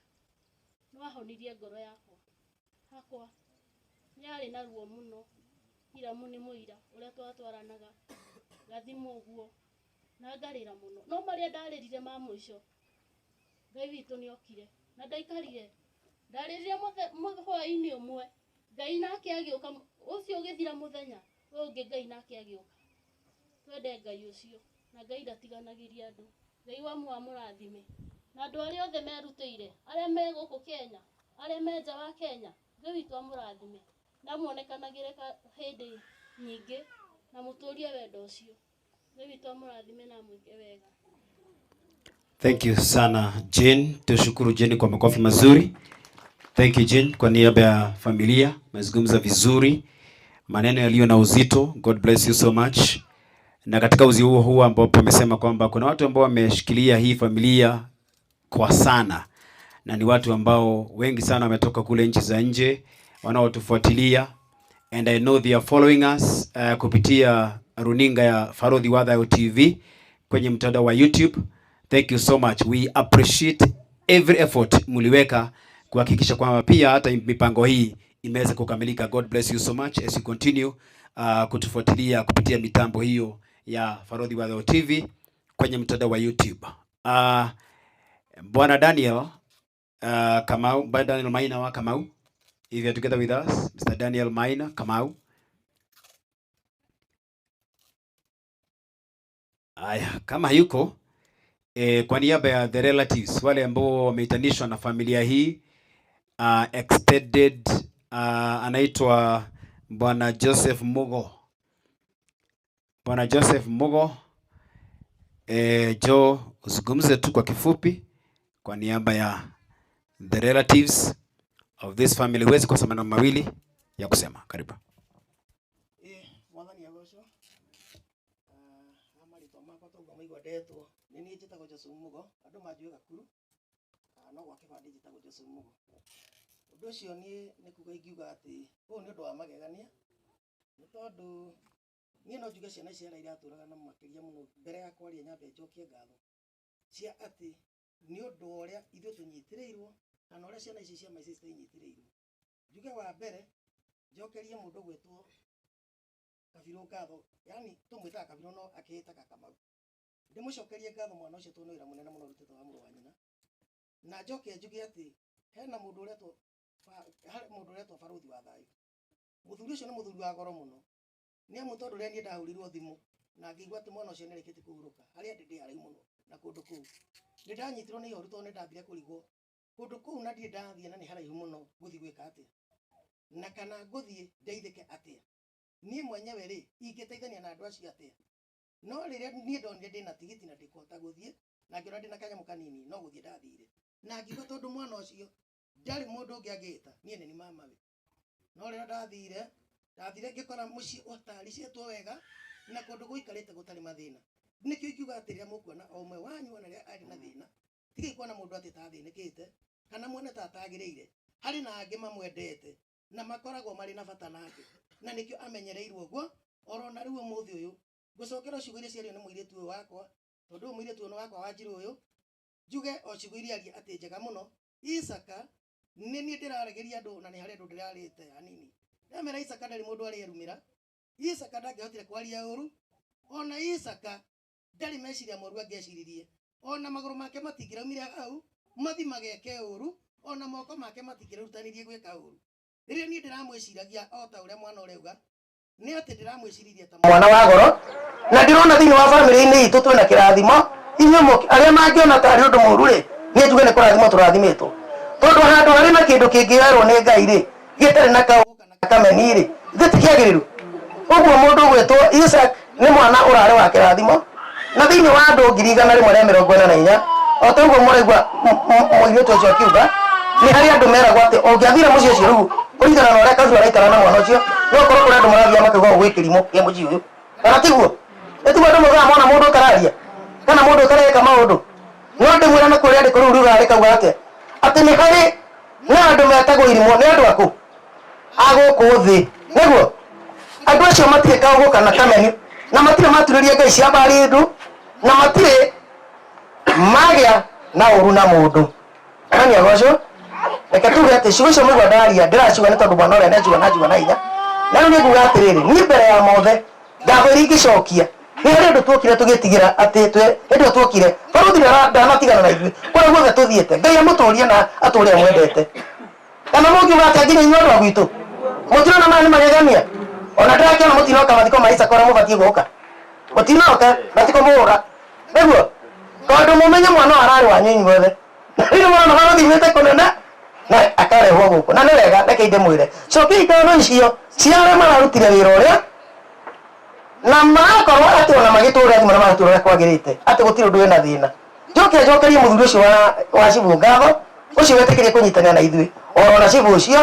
[SPEAKER 7] Nĩ wahonirie ngoro yakwa. Hakwa nĩ yarĩ na ruo mũno. Hiram nĩ mũira ũrĩa twatwaranaga ngathimwo ũguo na ngarĩra mũno. No marĩa ndarĩrire ma mũico, Ngai witũ nĩ okire na ndaikarire. Ndarĩrire hwaĩ-inĩ ũmwe, Ngai nake agĩũka, ũcio ũgĩthira mũthenya, ũyũ ũngĩ Ngai nake agĩũka. Twende Ngai ũcio, na Ngai ndatiganagĩria andũ. Ngai wa amũrathime. Na andũ arĩa othe merutĩire, arĩa me gũkũ Kenya, arĩa me nja wa Kenya, Ngai witũ amũrathime. Na muonekanagĩre hĩndĩ nyingĩ, na mũtũrie wendo ũcio. Ngai witũ amũrathime na amwĩke wega.
[SPEAKER 3] Thank you sana Jane, tushukuru Jane kwa makofi mazuri. Thank you Jane kwa niaba ya familia, umezungumza vizuri, maneno yaliyo na uzito. God bless you so much. Na katika uzi huo huo ambapo amesema kwamba kuna watu ambao wameshikilia hii familia kwa sana, na ni watu ambao wengi sana wametoka kule nchi za nje wanaotufuatilia, and I know they are following us kupitia runinga ya Farodhi Wathayo TV kwenye mtandao wa YouTube. Thank you so much. We appreciate every effort mliweka kuhakikisha kwamba pia hata mipango hii imeweza kukamilika. God bless you so much as you continue kutufuatilia kupitia mitambo hiyo ya Farodhi Wathayo TV kwenye mtandao wa YouTube. Bwana Daniel Kamau, Bwana Daniel Maina wa Kamau, if you are together with us, Mr. Daniel Maina Kamau. Aya, kama hayuko kwa niaba ya the relatives wale ambao wameitanishwa na familia hii extended anaitwa Bwana Joseph Mugo. Bwana Joseph Mugo, Joe, uzungumze tu kwa kifupi kwa niaba ya the relatives of this family. Huwezi kosa maneno mawili ya kusema. Karibu.
[SPEAKER 8] Mwathani agocwo. Marĩtwa makwa toguo maigua ndetwo nĩ niĩ njĩtagwo Joseph Mugo, andũ manjũĩ Gakuru, no gwa kĩbandĩ njĩtagwo Joseph Mugo. Ũndũ ũcio niĩ nĩ kuga ingiuga atĩ ũyũ nĩ ũndũ wa magegania, nĩ tondũ Niĩ no njuge ciana ici arĩa iratũraga na makĩria mũno mbere ya kwaria nyambe njokie ngatho cia atĩ nĩ ũndũ wa ũrĩa ithuĩ tũnyitĩrĩirwo kana ũrĩa ciana ici cia my sister inyitĩrĩirwo. Njuge wa mbere njokerie mũndũ gwĩtwo Kabirũ ngatho, yani tũmwĩtaga Kabirũ no akĩĩtaga Kamau. Ndĩmũcokerie ngatho mwana ũcio tondũ nĩ wĩra mũnene mũno ũrutĩtwo wa mũrũ wa nyina. Na njoke njuge atĩ hena mũndũ ũretwo harĩ mũndũ ũretwo Barũthi wa Thayũ. Mũthuri ũcio nĩ mũthuri wa goro mũno. Nĩ amu tondũ rĩrĩa niĩ ndahũrirwo thimũ na ngĩigua atĩ mwana ũcio nĩ arĩkĩtie kũhurũka, harĩa ndĩ ndĩ haraihu mũno na kũndũ kũu. Nĩ ndanyitirwo nĩ ihoru tondũ nĩ ndambire kũrigwo kũndũ kũu na ndirĩ ndathiĩ na nĩ haraihu mũno ngũthiĩ gwĩka atĩa, na kana ngũthiĩ ndeithĩke atĩa. Niĩ mwenyewe rĩ, ingĩteithania na andũ acio atĩa? No rĩrĩa niĩ ndonire ndĩna tigiti na ndĩkũhota gũthiĩ, na ngĩona ndĩna kanyamũ kanini, no gũthiĩ ndathire. Na ngiuga tondũ mwana ũcio ndarĩ mũndũ ũngĩ angĩta, niĩ nĩ ni mamawe. No rĩrĩa ndathire, ndathire ngĩkora mũciĩ ũtaricĩtwo wega na kũndũ gũikarĩte gũtarĩ mathĩna. Nĩkĩo ingiuga atĩ rĩrĩa mũkuona o ũmwe wanyu ona rĩrĩa arĩ na thĩna, tigai kuona mũndũ atĩ ta athĩnĩkĩte kana muone ta atagĩrĩire. Harĩ na angĩ mamwendete na makoragwo marĩ na bata nake, na nĩkĩo amenyereirwo ũguo oro na rĩu ũmũthĩ ũyũ. Ngũcokera ciugo iria ciario nĩ mũirĩtu ũyũ wakwa, tondũ ũyũ mũirĩtu ũyũ nĩ wakwa wa Njirũ ũyũ, njuge o ciugo iria aria atĩ njega mũno. Isaka, nĩ niĩ ndĩraregeria andũ na nĩ harĩ andũ ndĩrarĩte hanini. Ndamera Isaka ndarĩ mũndũ arĩerumĩra. Isaka ndangĩahotire kwaria ũru, ona Isaka ndarĩ meciria moru angĩeciririe. Ona magũrũ make matingĩraumire hau mathi mageke ũru, ona moko make matingĩrutanirie gwĩka ũru. Rĩrĩa niĩ ndĩramwĩciragia o ta ũrĩa mwana ũrauga, nĩ atĩ ndĩramwĩciririe ta mwana wa goro, na ndĩrona thĩinĩ wa bamĩrĩ-inĩ itũ twĩna kĩrathimo. Inyuĩ arĩa mangĩona tarĩ ũndũ mũru rĩ, niĩ njuge nĩ kũrathimwo tũrathimĩtwo, tondũ handũ harĩ na kĩndũ kĩngĩoerwo nĩ Ngai rĩ, gĩtarĩ na kaũgũ kana kameni rĩ, ithuĩ ti kĩagĩrĩru. Ũguo mũndũ ũgwĩtwo Isaac nĩ mwana ũrarĩ wa kĩrathimo, na thĩinĩ wa andũ 144,000, o ta ũguo mũraigua mũirĩtu ũcio akiuga, nĩ harĩ andũ meragwo atĩ ũngĩathire mũciĩ ũcio rĩu kũringana na ũrĩa Kabirũ araikara na mwana ũcio, no ũkorwo kũrĩ andũ marathiaga makauga ũũ gwĩ kĩrimũ kĩa mũciĩ ũyũ, kana tiguo? Nĩ tiguo andũ maugaga mona mũndũ ũtararia kana mũndũ ũtareka maũndũ? No ndĩmwĩra na kũrĩa rĩandĩko rĩu riugaga rĩkauga atĩa? Atĩ nĩ harĩ na andũ metagwo irimũ. Nĩ andũ akũ? A gũkũ thĩ. Nĩguo? Andũ acio matirĩ kaũgũ kana kameni, na matirĩ maturĩria ngai cia mbarĩ ndu, na matirĩ magĩa na ũru na mũndũ. Mwathani agocwo. Reke tuge atĩ ciugo icio mũigua ndaria ndĩraciuga nĩ tondũ mwana ũrĩa nĩanjigua na anjigua na hinya. Na rĩu nĩ nguga atĩrĩrĩ, niĩ mbere ya mothe ngatho iria ingĩcokia nĩ harĩ ũndũ tuokire tũgĩtigĩra atĩ hĩndĩ ĩyo tuokire barũthi ndanatigana na ithuĩ kũrĩa guothe tũthiĩte. Ngai amũtũrie na atũre amwendete. Kana mũngiuga atĩa nginya inyuĩ andũ a gwitũ? Mũtirona maya nĩ magegania? Ona ndĩrakĩona mũtinoka mathiko ma Isaka ũrĩa mũbatiĩ gũka. Mũtinoka na ti kũmũhũra. Nĩguo? Tondũ mũmenye mwana ũyũ ararĩ wanyu inyuothe. Na rĩu nĩmũrona barũthi aumĩte kũnene na akarehwo gũkũ. Na nĩ wega, rekei ndĩmwĩre, cokiai ngatho icio cia arĩa mararutire wĩra ũrĩa na marakorwo atĩ ona magĩtũrĩra thimũ na magatũra ũrĩa kwagĩrĩte, atĩ gũtirĩ ũndũ wĩna thĩna. Njoke njokerie mũthuri ũcio wa cibũ ngatho, ũcio wetĩkĩrire kũnyitanĩra na ithuĩ, oro na cibũ ũcio,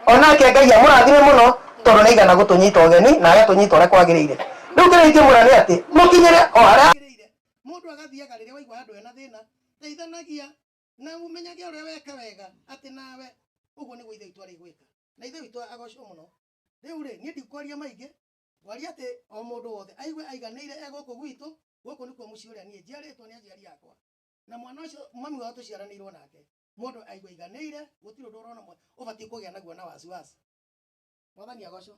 [SPEAKER 8] onake Ngai amũrathime mũno tondũ nĩaigana gũtũnyita ũgeni na agatũnyita ũrĩa kwagĩrĩire. Rĩu kĩrĩa ingĩmwĩra nĩ atĩ mũkinyĩre o harĩa hagĩrĩire. Mũndũ agathiaga rĩrĩa waigua handũ hena thĩna, teithanagia na ũmenyage ũrĩa weka wega atĩ nawe ũguo nĩguo Ithe witũ arĩgwĩka. Na Ithe witũ agocwo mũno. Rĩu rĩ, niĩ ndikwaria maingĩ, ngwaria atĩ o mũndũ wothe aigue aiganĩire e gũkũ gwitũ, gũkũ nĩkuo mũciĩ ũrĩa niĩ njiarĩtwo nĩ aciari akwa. Na mwana ũcio mami wao tũciaranĩirwo nake, mũndũ aigue aiganĩire, gũtirĩ ũndũ ũrona ũbatiĩ kũgĩa naguo na wasiwasi. Mwathani agocwo.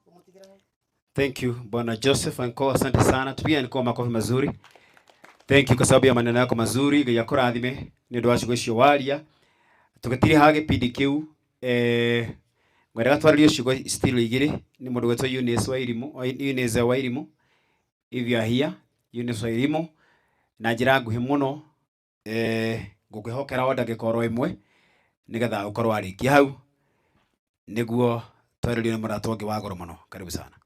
[SPEAKER 8] Ngũmũtigĩra hau.
[SPEAKER 3] Thank you Bwana Joseph Anko, asante sana. Tupige Anko makofi mazuri. Thank you kwa sababu ya maneno yako mazuri. Ngai akũrathime nĩ ũndũ wa ciugo icio waria. Tũgĩtiriha gĩpindi kĩu eh, ngwendaga twarĩrie ciugo still igĩrĩ nĩ mũndũ gwetwo Eunice Wairimu, Eunice Wairimu if you are here, Eunice Wairimu na njĩra nguhĩ mũno eh, ngũkwĩhokera o ndagĩka oro ĩmwe nĩgetha ũkorwo warĩkia hau nĩguo twarĩrio nĩ mũrata ũngĩ wa goro mũno. Karibu sana.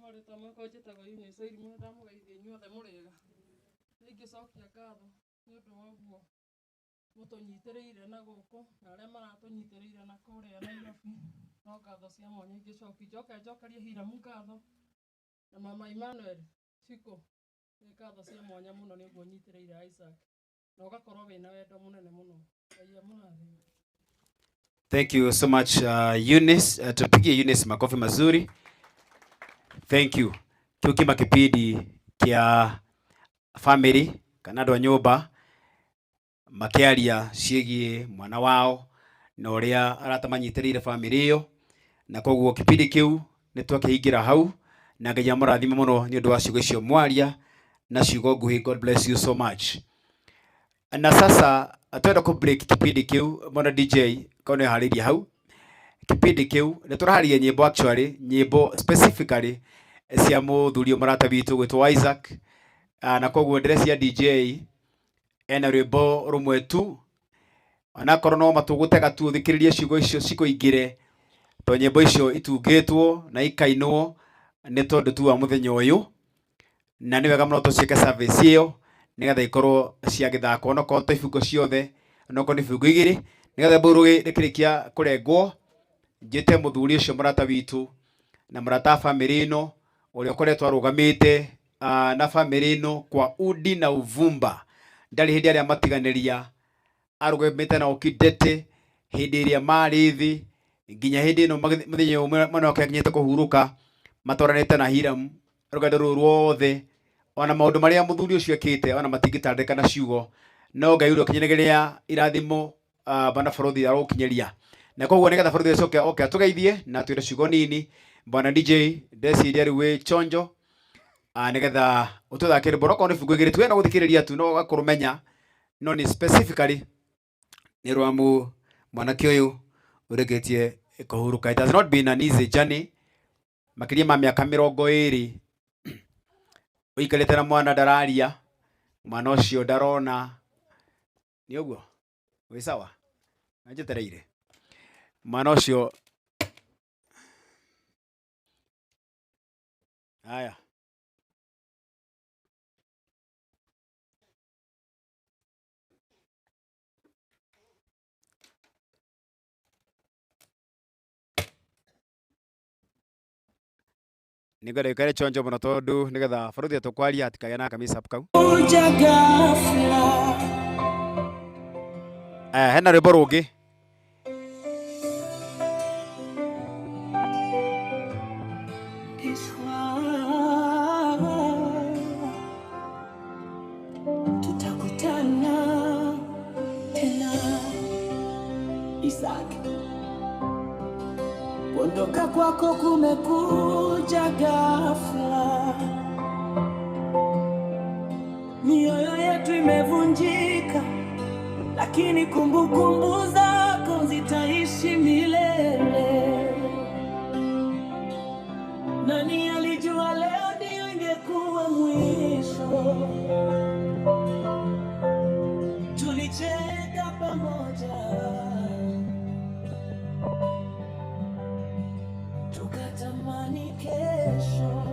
[SPEAKER 4] Marĩtwa makwa njĩtagwo Eunice Wairimu, nĩndamũgeithia inyuothe mũrĩega. Nĩ ingĩcokia ngatho nĩ ũndũ wa ũguo mũtũnyitĩrĩire na gũkũ na arĩa maratũnyitĩrĩire na kũrĩa Nairobi, no ngatho cia mwanya ingĩcokia. Njoke njokerie Hiramu ngatho na mama Emmanuel Cikũ, nĩ ngatho cia mwanya mũno nĩ ũguo ũnyitĩrĩire Isaac na ũgakorwo wĩna wendo mũnene mũno. Ngai amũrathime.
[SPEAKER 3] Thank you so much Eunice. Tupigie Eunice makofi mazuri. Thank you. Kĩu kĩma kĩbindi kĩa family kana andũ a nyũmba makĩaria ciĩgiĩ mwana wao na ũrĩa arata manyitĩrĩire family ĩyo, na koguo kĩbindi kĩu nĩ twakĩhingĩra hau, na Ngai amũrathime mũno nĩ ũndũ wa ciugo icio mwaria na ciugo nguhĩ. God bless you so much. Na sasa twenda kũ break kĩbindi kĩu, mwana DJ korwo nĩ harĩirie hau kĩbindi kĩu nĩ tũraharia nyĩmbo, actually nyĩmbo specifically cia mũthuri ũyũ mũrata witũ gwĩtwo Isaac. Na koguo ndĩrecia DJ ena rwĩmbo rũmwe tu, onakorwo no matũgũtega tu ũthikĩrĩrie ciugo icio cikũingĩre, to nyĩmbo icio itungĩtwo na ikainwo nĩ tondũ tu wa mũthenya ũyũ, na nĩ wega mũno tũciĩke service ĩyo nĩgetha ikorwo ciagĩthakwo, onokorwo to ibungo ciothe, onokorwo nĩ ibungo igĩrĩ, nĩgetha mbũrũ rĩkĩrĩkia kũrengwo njĩte mũthuri ũcio mũrata witũ na mũrata wa family ĩno ũrĩa ũkoretwo arũgamĩte na family ĩno kwa udi na uvumba, ndarĩ hĩndĩ arĩa matiganĩria, arũgamĩte nao kidete hĩndĩ ĩrĩa marĩ thĩ nginya hĩndĩ ĩno mũthenya ũmwe mwana wake akinyĩte kũhurũka, matwaranĩte na Hiram rũgendo rũrũ ruothe, ona maũndũ marĩa mũthuri ũcio ekĩte ona matingĩtandĩka na ciugo, no Ngai ũrĩa ũkinyanagĩria irathimo bwana Barothi arũkinyeria, na koguo nĩgetha Barothi acoke oke atũgeithie na atwĩre ciugo nini. Bwana DJ, ndeciria rĩu wĩ chonjo nĩgetha ũtũthakĩre rwĩmbo onokorwo nĩ ibungo igĩrĩ tu, we no gũthikĩrĩria tu no ũgakũrũmenya, no nĩ specifically nĩ rwa mwanake ũyũ ũrĩkĩtie kũhurũka. It has not been an easy journey, makĩria ma mĩaka 20 ũikarĩte na mwana ndararia, mwana ũcio ndarona, nĩ ũguo wĩ sawa na njetereire mwana ũcio. Haya, nĩngwenda gĩikare chonjo mũno tondũ nĩgetha baruthi atũkwaria hatikagĩa na kamisa kau.
[SPEAKER 9] Kuja ghafla.
[SPEAKER 3] Hena rwĩmbo rũngĩ.
[SPEAKER 9] Tutakutana tena Isaac, kuondoka kwako kumekuja ghafla, mioyo yetu imevunjika, lakini kumbukumbu zako zitaishi milele. Nani alijua leo ndio ingekuwa mwisho? Tulicheka pamoja, tukatamani kesho.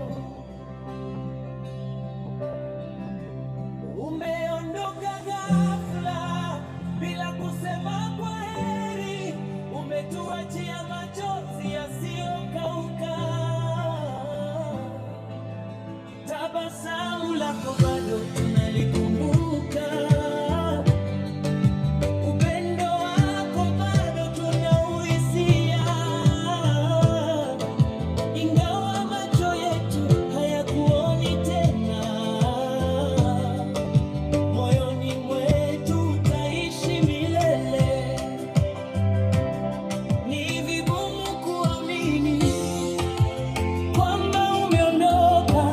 [SPEAKER 9] Umeondoka ghafla bila kusema kwaheri, umetuachia machozi yasiyokauka. Tabasamu lako bado tunalikumbuka, upendo wako bado tunauhisia, ingawa macho yetu hayakuoni tena, moyoni mwetu utaishi milele. Ni vigumu kuamini kwamba umeondoka.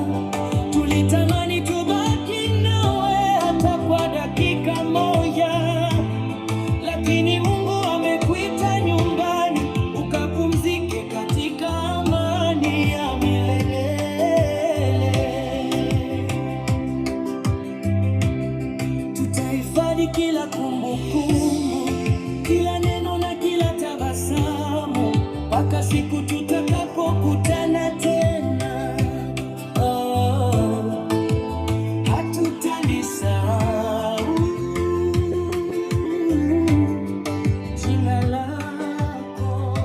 [SPEAKER 9] Tulitamani tubaki nawe hata kwa dakika moja, lakini Mungu amekuita nyumbani ukapumzike katika amani ya milele. Tutahifadhi kila kumbukumbu, kila neno na kila tabasamu, mpaka siku tutakapokutana tena. Oh, hatutalisahau jina lako.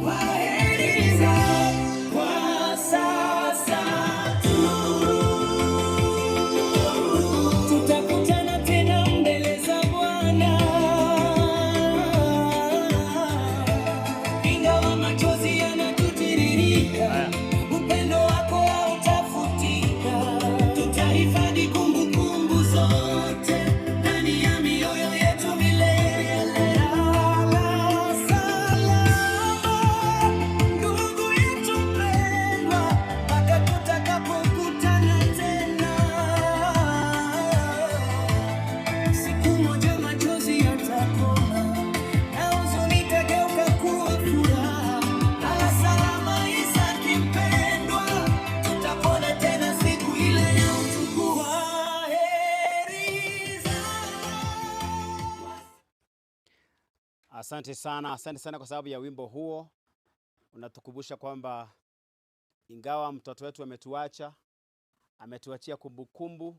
[SPEAKER 9] Kwaheri za kwa sasa tu, tutakutana tena mbele za Bwana. Ingawa
[SPEAKER 3] Asante sana kwa sababu ya wimbo huo. Unatukumbusha kwamba ingawa mtoto wetu ametuacha, ametuachia kumbukumbu,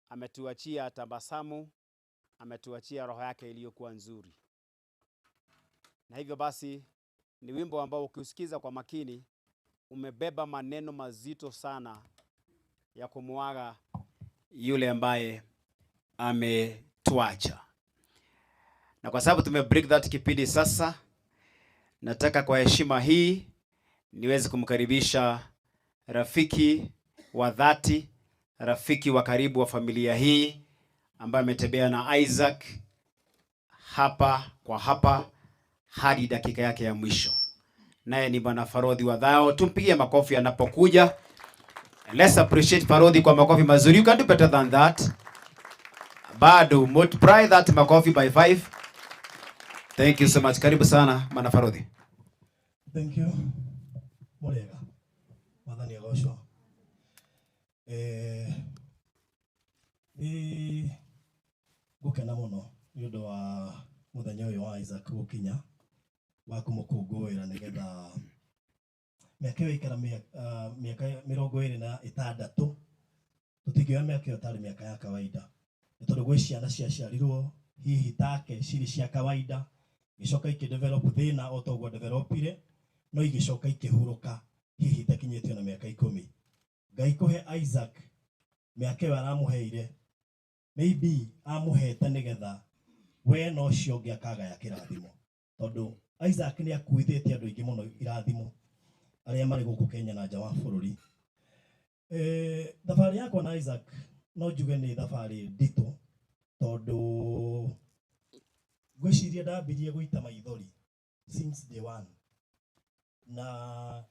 [SPEAKER 3] ametuachia tabasamu, ametuachia roho yake iliyokuwa nzuri. Na hivyo basi ni wimbo ambao ukiusikiza kwa makini umebeba maneno mazito sana ya kumuaga yule ambaye ametuacha. Na kwa sababu tume break that kipindi sasa, nataka kwa heshima hii niweze kumkaribisha rafiki wa dhati, rafiki wa karibu wa familia hii ambaye ametembea na Isaac hapa kwa hapa hadi dakika yake ya mwisho. Naye ni Bwana Farodhi wa Dhao. Tumpigie makofi anapokuja. Let's appreciate Farodhi kwa makofi mazuri. You can do better than that. Bado multiply that makofi by 5. Thank you so much. Karibu sana Bwana Farodhi.
[SPEAKER 8] Thank you. Murega. Mwathani agocwo. Nĩ ngũkena mũno nĩ ũndũ wa mũthenya ũyũ wa Isaac gũkinya wa kũmũkũngũĩra nĩgetha mĩaka ĩyo ĩikara mĩaka 26, tũtingĩoya mĩaka ĩyo tarĩ mĩaka ya kawaida, nĩ tondũ gwĩ ciana ciaciarirwo hihi take cirĩ cia kawaida, igĩcoka ikĩ-develop thĩna o ta ũguo developire, no igĩcoka ikĩhurũka hihi itakinyĩtio na mĩaka 10. Ngai kũhe Isaac mĩaka ĩyo aramũheire, maybe amũhete nĩgetha we na ũcio ũngĩ akagaya kĩrathimo, tondũ Isaac nĩ akuithĩtie andũ aingĩ mũno irathimo arĩa marĩ gũkũ Kenya na nja wa bũrũri. Thabarĩ yakwa na Isaac no njuge nĩ thabarĩ nditũ, tondũ ngwĩciria ndambirie gũita maithori since day one, na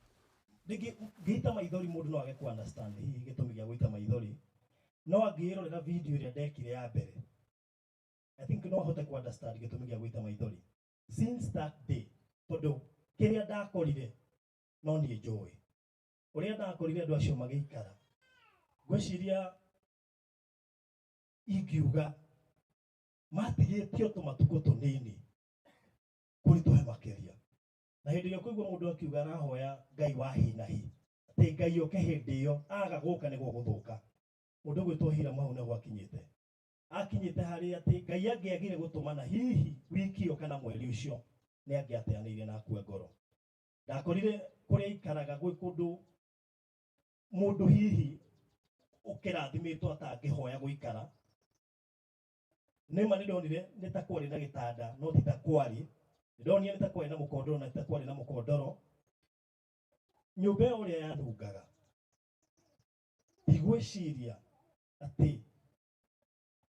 [SPEAKER 8] rĩngĩ ngĩita maithori mũndũ no age ku understand hihi gĩtũmi gĩa gũita maithori, no angĩrorera video ĩrĩa ndekire ya mbere, I think no ahote ku understand gĩtũmi gĩa gũita maithori since that day, tondũ kĩrĩa ndakorire no niĩ njũĩ ũrĩa ndakorire andũ acio magĩikara. Ngwĩciria ingiuga matigĩtio tũmatukũ tũnini kũritũhe makĩria, na hĩndĩ ĩrĩa kũigua mũndũ akiuga arahoya Ngai wa hi na hi atĩ Ngai oke hĩndĩ ĩyo, aga gũka nĩguo gũthũka, mũndũ ũgwĩtwo Hiram hau nĩho akinyĩte, akinyĩte harĩa atĩ Ngai angĩagire gũtũmana hihi wiki ĩyo kana mweri ũcio, nĩ angĩateanĩirie na akue ngoro. Ndakorire kũrĩa aikaraga gwĩ kũndũ mũndũ hihi ũkĩrathimĩtwo atangĩhoya gũikara. Nĩma nĩ ndonire nĩ ta kwarĩ na gĩtanda no ti ta kwarĩ, nĩ ndonire nĩ ta kwarĩ na mũkondoro na ti ta kwarĩ na mũkondoro. Nyũmba ĩyo ũrĩa yanungaga, ndigwĩciria atĩ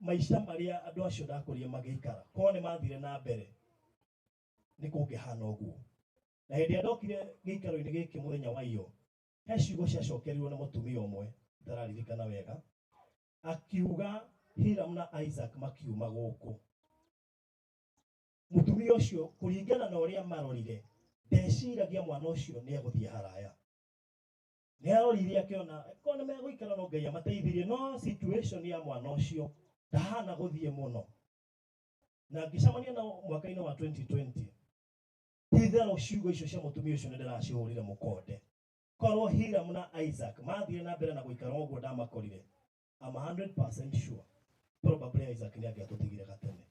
[SPEAKER 8] maica marĩa andũ acio ndakorire magĩikara korwo nĩ mathire na mbere nĩ kũngĩhana ũguo. Na hĩndĩ ĩrĩa ndokire gĩikaro-inĩ gĩkĩ mũthenya wa iyo, he ciugo ciacokerirwo nĩ mũtumia ũmwe itararirikana wega, akiuga Hiram na Isaac makiuma gũkũ. Mũtumia ũcio kũringana na ũrĩa marorire, ndeciragia mwana ũcio nĩ egũthiĩ haraya. Nĩ arorire akĩona korwo nĩ megũikara no Ngai amateithirie, no situation ya mwana ũcio ndahana gũthiĩ mũno. Na ngĩcemania nao mwaka-inĩ wa 2020, ti-itherũ ciugo icio cia mũtumia ũcio nĩ ndĩracihũrire mũkonde. Korwo Hiram na Isaac mathire na mbere na gũikara ũguo ndamakorire, I'm 100% sure probably Isaac nĩ angĩatũtigire gatene.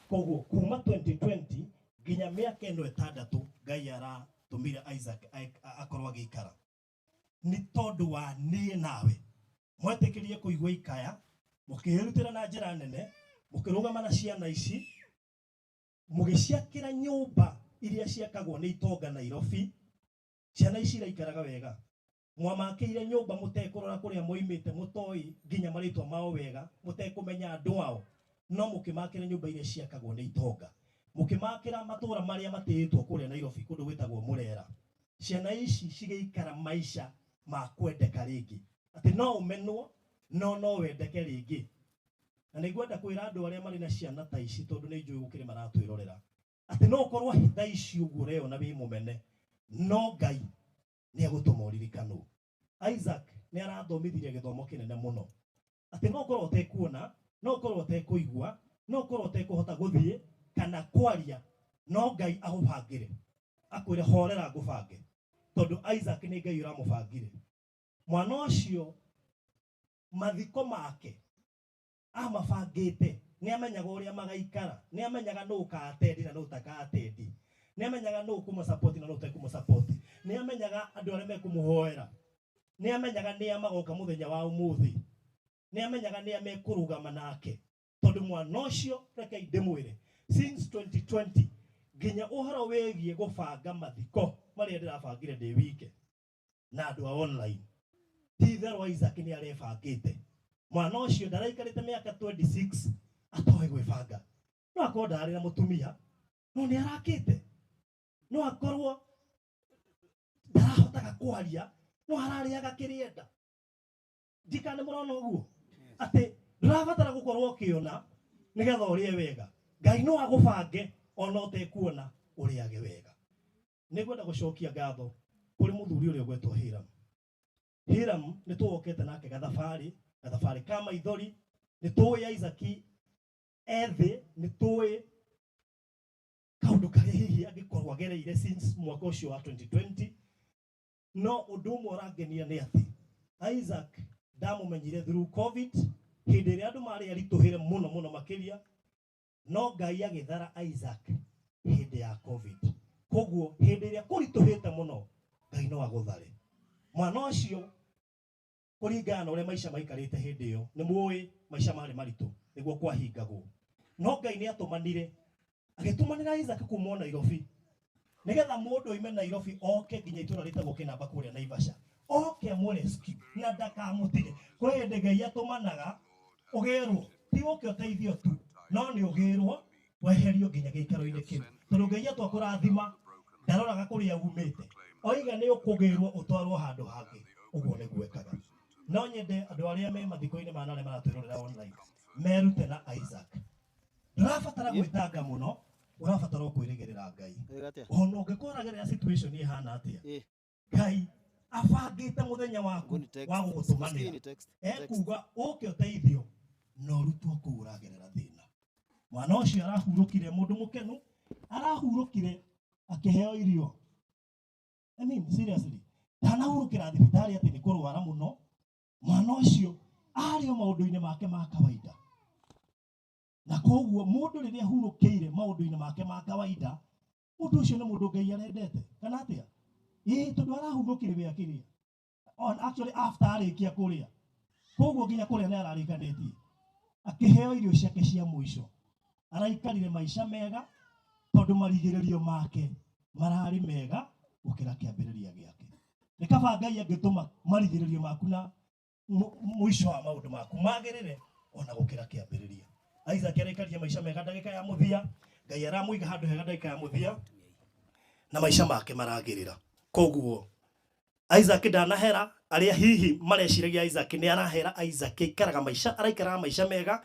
[SPEAKER 8] Koguo kuma 2020 nginya mĩaka ĩno 6 Ngai aratũmire Isaac akorwo agĩikara, nĩ tondũ wa niĩ nawe mwetĩkĩrie kũigua ikaya, mũkĩĩrutĩra na njĩra nene, mũkĩrũgama na ciana ici, mũgĩciakĩra nyũmba iria ciakagwo nĩ itonga Nairobi. Ciana ici iraikaraga wega, mwamakĩire nyũmba mũtekũrora kũrĩa moimĩte, mũtoĩ nginya marĩtwa mao wega, mũtekũmenya andũ ao, no mũkĩmakĩra nyũmba iria ciakagwo nĩ itonga, mũkĩmakĩra matũra marĩa matĩĩtwo kũrĩa Nairobi, kũndũ gwĩtagwo Mũrera. Ciana ici cigĩikara maica ma kwendeka rĩngĩ, atĩ no ũmenwo no no wendeke rĩngĩ. Na nĩ ngwenda kwĩra andũ arĩa marĩ na ciana ta ici, tondũ nĩ njũĩ gũkĩrĩ maratwĩrorera, atĩ no ũkorwo thaa ici ũguo ũreyona wĩ mũmene, no Ngai nĩ egũtũma ũririkanwo. Isaac nĩ arathomithirie gĩthomo kĩnene mũno, atĩ no ũkorwo ũtekuona, no ũkorwo ũtekũigua, no ũkorwo ũtekũhota gũthiĩ kana kwaria,
[SPEAKER 10] No Ngai agũbangĩre, akwĩre horera ngũbange, tondũ Isaac nĩ Ngai ũramũbangire. Mwana ũcio mathiko make amabangĩte, nĩ amenyaga ũrĩa magaikara, nĩ amenyaga nũ ũkaatendi na nũ ũtakaatendi, nĩ amenyaga nũ ũkũmũsupport na nũ ũtekũmũsupport, nĩ amenyaga andũ arĩa mekũmũhoera, nĩ amenyaga nĩa magoka mũthenya wa ũmũthĩ, nĩ amenyaga nĩa mekũrũgama nake. Tondũ mwana ũcio, rekei ndĩmwĩre, since 2020 nginya ũhoro wĩgiĩ gũbanga mathiko marĩa ndĩrabangire ndĩ wike na andũ a online, ti itherũ Isaac nĩ arebangĩte. Mwana ũcio ndaraikarĩte mĩaka 26 atoĩ gwĩbanga. No akorwo ndararĩ na mũtumia, no nĩ arakĩte. No akorwo ndarahotaga kwaria, no ararĩaga kĩrĩenda. Ndikane mũrona ũguo atĩ ndũrabatara gũkorwo ũkĩona nĩgetha ũrĩe wega. Ngai no agũbange ona ũtekuona ũrĩage wega. Nĩngwenda gũcokia ngatho kũrĩ mũthuri ũrĩa ũgwetwo Hiram. Hiram nĩ tũwokete nake gathabarĩ, gathabarĩ ka maithori. Nĩ tũĩ Isaac ethĩ, nĩ tũĩ kaũndũ karĩa hihi angĩkorwo agereire since mwaka ũcio wa 2020. No ũndũ ũmwe ũrangenia nĩ atĩ Isaac ndamũmenyire through COVID, hĩndĩ ĩrĩa andũ marĩ aritũhĩre mũno mũno makĩria, no Ngai agĩthara Isaac hĩndĩ ya COVID. Koguo hĩndĩ ĩrĩa kũritũhĩte mũno, Ngai no agũthare. Mwana ũcio kũringana na ũrĩa maica maikarĩte hĩndĩ ĩyo, nĩ mũĩ maica marĩ maritũ, nĩguo kwahingagwo. No Ngai nĩ atũmanire, agĩtũmanĩra Isaac kuma o Nairobi, nĩgetha mũndũ oime Nairobi oke nginya itũra rĩtagwo Kĩnamba kũrĩa Naivasha, oke amũrescue na ndakamũtige. Kwĩ hĩndĩ Ngai atũmanaga ũgĩrwo, ti ũke ũteithio tu, no nĩ ũgĩrwo weherio nginya gĩikaro-inĩ kĩu. Tondũ Ngai atua kũrathima ndaroraga kũrĩa umĩte, oiga nĩ ũkũgĩrwo ũtwarwo handũ hangĩ, ũguo nĩguo ekaga. No nyende andũ arĩa me mathiko-inĩ ma arĩa maratwĩrorera online merute na Isaac. Ndũrabatara gwĩtanga mũno, ũrabatara o kwĩrĩgĩrĩra Ngai. Ona ũngĩkorwo ũragerera situation ĩhana atĩa, Ngai abangĩte mũthenya waku wa gũgũtũmanĩra, ekuga ũke ũteithio na ũrutwo kũu ũragerera thĩna. Mwana ũcio arahurũkire mũndũ mũkenu, arahurũkire akĩheo irio. I mean, seriously, ndanahurũkĩra thibitarĩ atĩ nĩ kũrwara mũno. Mwana ũcio arĩ o maũndũ-inĩ make ma kawaida. Na koguo mũndũ rĩrĩa ahurũkĩire maũndũ-inĩ make ma kawaida, mũndũ ũcio nĩ mũndũ Ngai arendete, kana atĩa? Ĩĩ, tondũ arahurũkire we akĩrĩa. On actually after arĩkia kũrĩa. Koguo nginya kũrĩa nĩ ararĩkanĩtie. Akĩheo irio ciake cia mũico. Araikarire maica mega tondũ marigĩrĩrio make mararĩ mega gũkĩra kĩambĩrĩria gĩake. Nĩ kaba Ngai angĩtũma marigĩrĩrio maku na mũico wa maũndũ maku magĩrĩre ona gũkĩra kĩambĩrĩria. Isaac araikaria maica mega ndagĩka ya mũthia, Ngai aramũiga handũ hega ndagĩka ya mũthia, na maica make maragĩrĩra. Koguo Isaac ndanahera, arĩa hihi mareciragia Isaac nĩ arahera, Isaac aikaraga maica, araikaraga maica mega,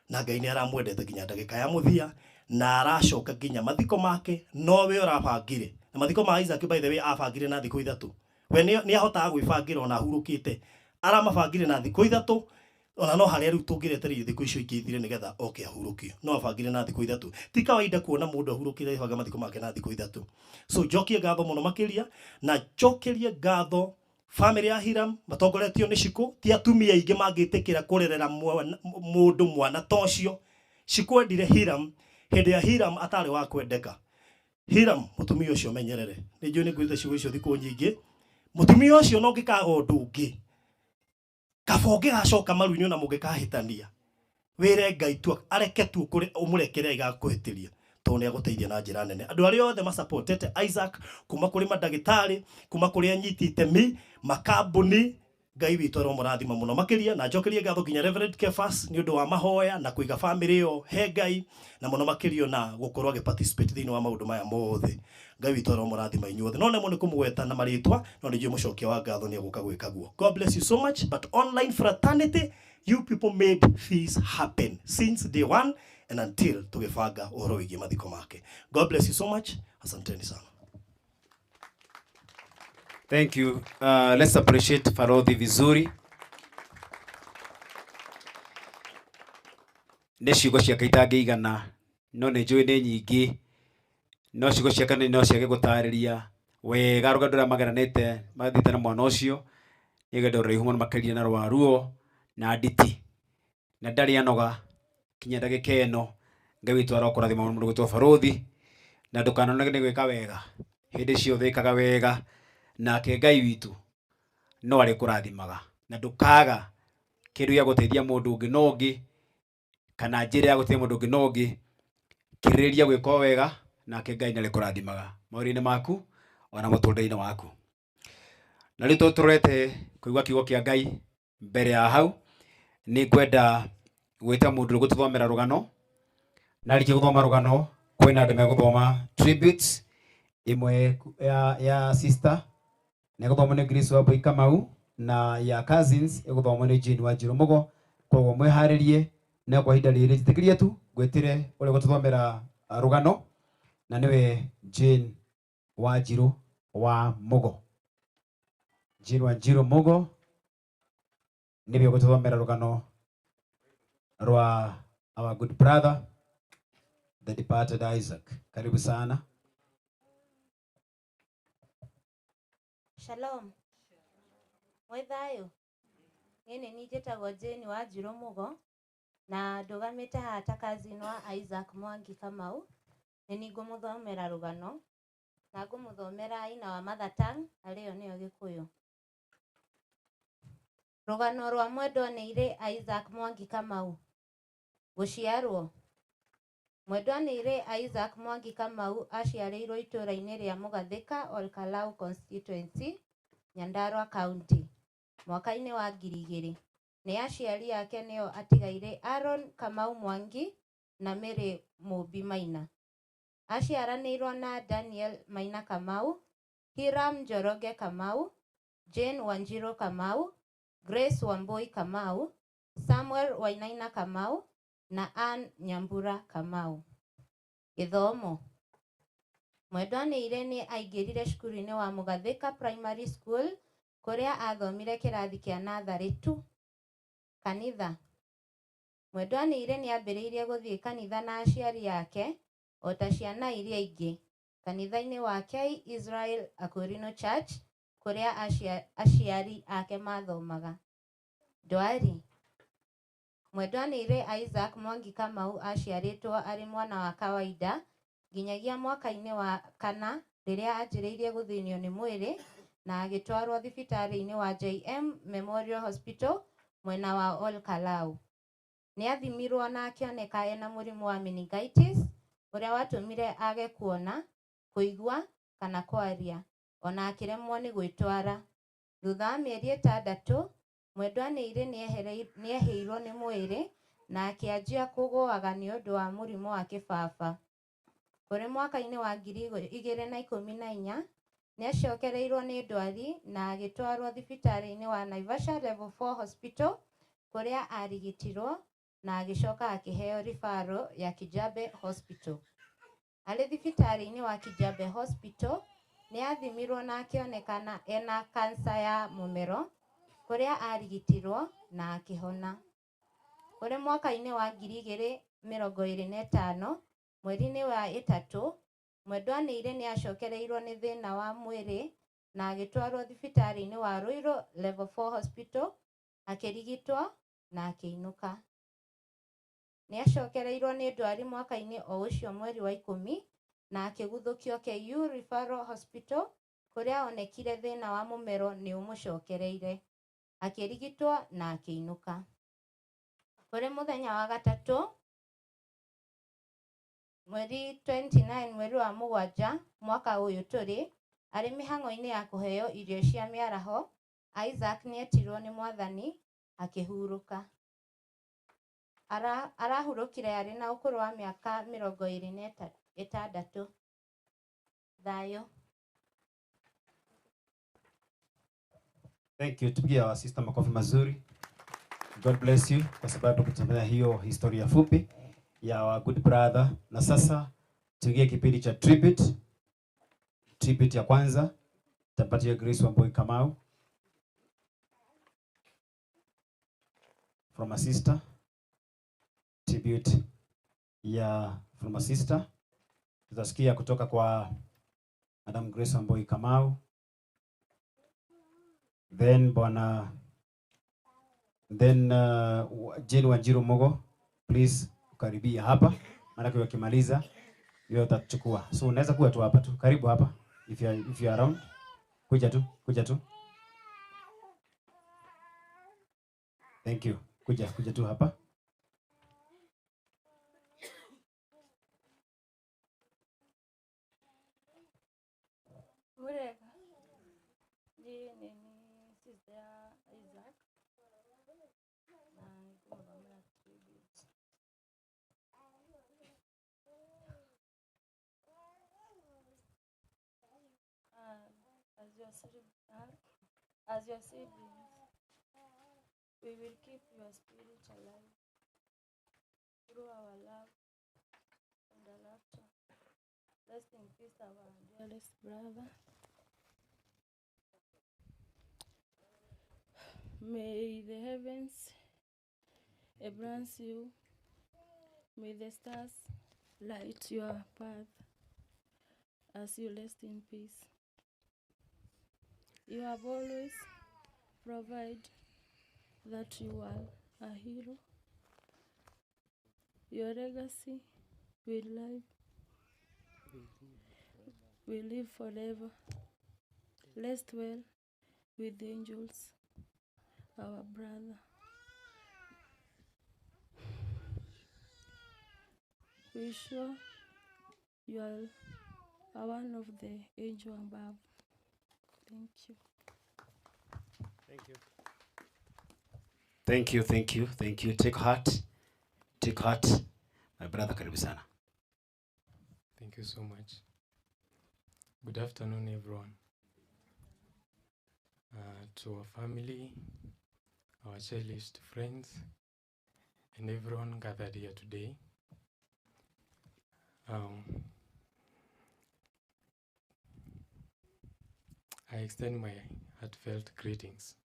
[SPEAKER 10] na Ngai nĩ aramwendete nginya ndagĩka ya mũthia, na aracoka nginya mathiko make nowe ũrabangire. Na mathiko ma Isaac by the way abangire na thikũ ithatũ. We nĩ ahotaga gwĩbangĩra ona ahurũkĩte, aramabangire na thikũ ithatũ, ona no harĩa rĩu tũngĩretereire thikũ icio ingĩ ithire nĩgetha oke ahurũkio, no abangire na thikũ ithatũ. Ti kawaida kuona mũndũ ahurũkire agĩbanga mathiko make na thikũ ithatũ. So njokie ngatho mũno makĩria, na njokerie ngatho family ya Hiram matongoretio nĩ Shiko. Ti atumia aingĩ mangĩtĩkĩra kũrerera mũndũ mwana ta ũcio. Shiko endire Hiram hĩndĩ ya Hiram atarĩ wa kwendeka. Hiram mũtumia ũcio menyerere, nĩ njũĩ nĩ ngwĩrĩte ciugo icio thikũ nyingĩ. Mũtumia ũcio no ũngĩkaga ũndũ ũngĩ, kaba ũngĩgacoka maru-inĩ ona mũngĩkahĩtania, wĩre Ngai tu areke tu ũmũrekere agakũhĩtĩria, tondũ nĩ agũteithia na njĩra nene. Andũ arĩa othe masupportete Isaac, kuma kũrĩ mandagĩtarĩ, kuma kũrĩ anyiti itemi, makambuni, Ngai witũ aromũrathima mũno makĩria. Na njokerie ngatho nginya Reverend Kefas nĩ ũndũ wa mahoya na kũiga family ĩyo he Ngai, na mũno makĩria na gũkorwo agĩ participate thĩinĩ wa maũndũ maya mothe. Ngai witũ aromũrathima inyuothe. No nemwo nĩ kũmũgweta na marĩtwa, no nĩ njũĩ mũcokia wa ngatho nĩ egũka gwĩka guo. God bless you so much. But online fraternity, you people made things happen since day one and until tũgĩbanga ũhoro wĩgiĩ mathiko make. God bless you so much. Asanteni sana.
[SPEAKER 3] Thank you. Let's appreciate Farodhi vizuri. Nĩ ciugo ciake itangĩigana, no nĩ njũĩ nĩ nyingĩ. No ciugo ciake no ciage gũtarĩria wega rũgendo rũrĩa mageranĩte mathiĩte na mwana ũcio. Nĩ rũgendo rũraihu mũno makĩria na rwa ruo na nditi, na ndarĩ anoga kinya ndagĩka ĩno. Ngai witũ arokũrathima mũno mũndũ gwĩtwo Barũthi, na ndũkanonage nĩ gwĩka wega hĩndĩ ciothe, ĩkaga wega nake Ngai witũ no arĩkũrathimaga, na ndũkaga kĩndũ gĩa gũteithia mũndũ ũngĩ na ũngĩ, kana njĩra ya gũteithia mũndũ ũngĩ na ũngĩ. Kirĩrĩria gwĩka o wega nake Ngai nĩ arĩkũrathimaga mawĩra-inĩ maku ona mũtũrĩre-inĩ waku. Na rĩu tũrorete kũigua kiugo kĩa Ngai, mbere ya hau nĩ ngwenda gwĩta mũndũ ũrĩa ũgũtũthomera rũgano. Na rĩkia gũthoma rũgano, kwĩna andũ megũthoma tributes ĩmwe ya sister na ĩgũthomwo nĩ Grace Wambui Kamau, na ya cousins ĩgũthomwo nĩ Jane Wanjiru Mugo. Koguo mwĩharĩrie, na kwa ihinda rĩrĩ njĩtĩkĩrie tu ngwĩtĩre ũrĩa ũgũtũthomera rũgano, na nĩwe Jane Wanjiru wa Mugo. Jane Wanjiru Mugo nĩwe ũgũtũthomera rũgano rwa our good brother the departed Isaac. Karibu sana.
[SPEAKER 11] Shalom. Mwĩ thayũ? Niĩ nĩ niĩ njĩtagwo Jane Wanjiru Mugo na ndũgamĩte haha ta cousin wa Isaac Mwangi Kamau. Nĩ niĩ ngũmũthomera rũgano na ngũmũthomera in our mother tongue, arĩyo nĩyo Gĩkũyũ. Rũgano rwa Mwendwa-nĩ-irĩ Isaac Mwangi Kamau. Gũciarwo. Mwendwa-nĩ-irĩ Isaac Mwangi Kamau aciarĩirwo itũũra-inĩ rĩa Mũgathĩka, Olkalau constituency, Nyandarua County, mwaka-inĩ wa 2000. Nĩ aciari ake nĩo atigaire Aaron Kamau Mwangi na Mary Mũmbi Maina. Aciaranĩirwo na Daniel Maina Kamau, Hiram Njoroge Kamau, Jane Wanjiru Kamau, Grace Wambui Kamau, Samuel Wainaina Kamau na Ann Nyambura Kamau. Gĩthomo. Mwendwa-nĩ-irĩ nĩ aingĩrire cukuru-inĩ wa Mũgathĩka Primary School kũrĩa athomire kĩrathi kĩa natharĩ tu. Kanitha. Mwendwa-nĩ-irĩ nĩ ambĩrĩirie gũthiĩ kanitha na aciari ake o ta ciana iria ingĩ, kanitha-inĩ wa K Israel Akorino Church kũrĩa aciari ake mathomaga. Ndwari. Mwendwa-nĩ-irĩ Isaac Mwangi Kamau aciarĩtwo arĩ mwana wa kawaida nginyagia mwaka-inĩ wa kana rĩrĩa anjĩrĩirie gũthĩnio nĩ mwĩrĩ na agĩtwarwo thibitarĩ-inĩ wa JM Memorial Hospital mwena wa Olkalau. Nĩ athimirwo na akĩoneka ena mũrimũ wa meningitis ũrĩa watũmire age kuona, kũigua kana kwaria, ona akĩremwo nĩ gwĩtwara. Thutha wa mĩeri 6, Mwendwa-nĩ-irĩ nĩehĩirwo nĩ mwĩrĩ na akĩanjia kũgũaga nĩ ũndũ wa mũrimũ wa kĩbaba. Kũrĩ mwaka-inĩ wa 2014, nĩacokereirwo nĩ ndwari na agĩtwarwo thibitarĩ-inĩ wa Naivasha Level 4 Hospital kũrĩa arigitirwo na agĩcoka akĩheo referral ya Kijabe Hospital. Arĩ thibitarĩ-inĩ wa Kijabe Hospital nĩ athimirwo na akĩonekana ena kansa ya mũmero kũrĩa arigitirwo na akĩhona. Kũrĩ mwaka-inĩ wa 2025, mweri-inĩ wa 3, Mwendwa-nĩ-irĩ nĩ acokereirwo nĩ thĩna wa mwĩrĩ na agĩtwarwo thibitarĩ-inĩ wa Ruiru Level 4 Hospital akĩrigitwo na akĩinũka. Nĩ acokereirwo nĩ ndwari mwaka-inĩ o ũcio mweri wa 10 na akĩguthũkio KU Referral Hospital kũrĩa onekire thĩna wa mũmero nĩ ũmũcokereire, akĩrigitwo na akĩinũka. Kũrĩ mũthenya wa 3, mweri 29 mweri wa 7 mwaka ũyũ tũrĩ, arĩ mĩhang'o-inĩ ya kũheo irio cia mĩaraho, Isaac nĩetirwo nĩ mwathani akĩhurũka. Arahurũkire arĩ na ũkũrũ wa mĩaka 26. Thayũ.
[SPEAKER 3] Thank you. Tupigie our sister makofi mazuri. God bless you kwa sababu kutumia hiyo historia fupi ya our good brother. Na sasa tuingie kipindi cha tribute. Tribute ya kwanza tapatia Grace Wambui Kamau from a sister. Tribute ya from a sister. Tutasikia kutoka kwa Madam Grace Wambui Kamau, then bwana then Jane Wanjiru Mugo, please ukaribia hapa, maanake wakimaliza wewe utachukua. So unaweza kuwa tu hapa tu, karibu hapa if you are around, kuja tu, kuja tu. Thank you. Kuja, kuja tu hapa.
[SPEAKER 7] Murega. Niĩ nĩ niĩ sister ya Isaac na ngũmũthomera tribute. As your siblings, we will keep your spirit alive through our love and our laughter. Rest in peace, our dearest brother. May the heavens embrace you. May the stars light your path as you rest in peace. You have always provided that you are a hero. Your legacy will live forever. Rest well with the angels, our brother. We sure you are one of the angel above. Thank you.
[SPEAKER 3] Thank you. Thank you, thank you, thank you. Take heart. Take heart. My brother, karibu sana.
[SPEAKER 12] Thank you so much. Good afternoon, everyone. To our family, our cherished friends, and everyone gathered here today. I extend my heartfelt greetings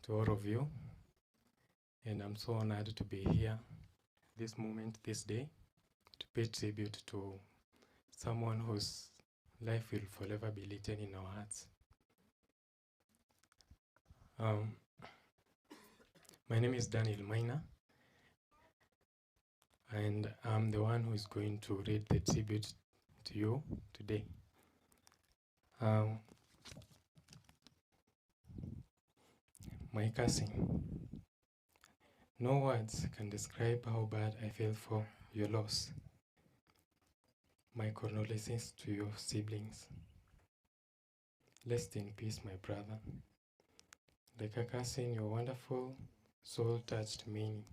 [SPEAKER 12] to all of you, and I'm so honored to be here this moment, this day, to pay tribute to someone whose life will forever be written in our hearts. My name is Daniel Maina, and I'm the one who is going to read the tribute to you today. My cousin, no words can describe how bad I feel for your loss. My condolences to your siblings. Rest in peace, my brother. Like a cousin, your wonderful soul touched many.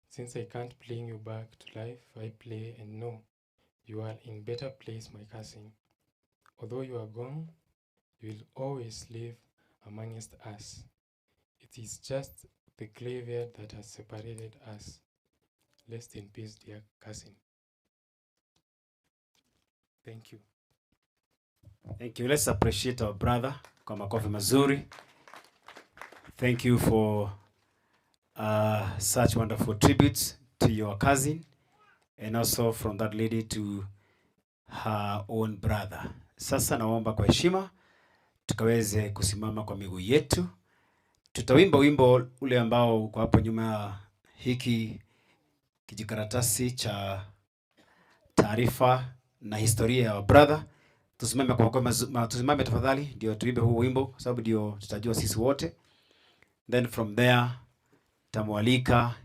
[SPEAKER 12] Since I can't bring you back to life, I pray and know you are in better place, my cousin. Although you are gone, you will always live amongst us. It is just the graveyard that has separated us. Rest in peace, dear cousin. Thank you.
[SPEAKER 3] Thank you. Let's appreciate our brother kwa makofi mazuri. Thank you for such wonderful tributes to your cousin and also from that lady to her own brother. Sasa naomba kwa heshima tukaweze kusimama kwa miguu yetu. Tutawimba wimbo ule ambao uko hapo nyuma ya hiki kijikaratasi cha taarifa na historia ya brother. Tusimame kwa, tusimame tafadhali, ndio tuimbe huu wimbo kwa sababu ndio tutajua sisi wote. Then from there tamwalika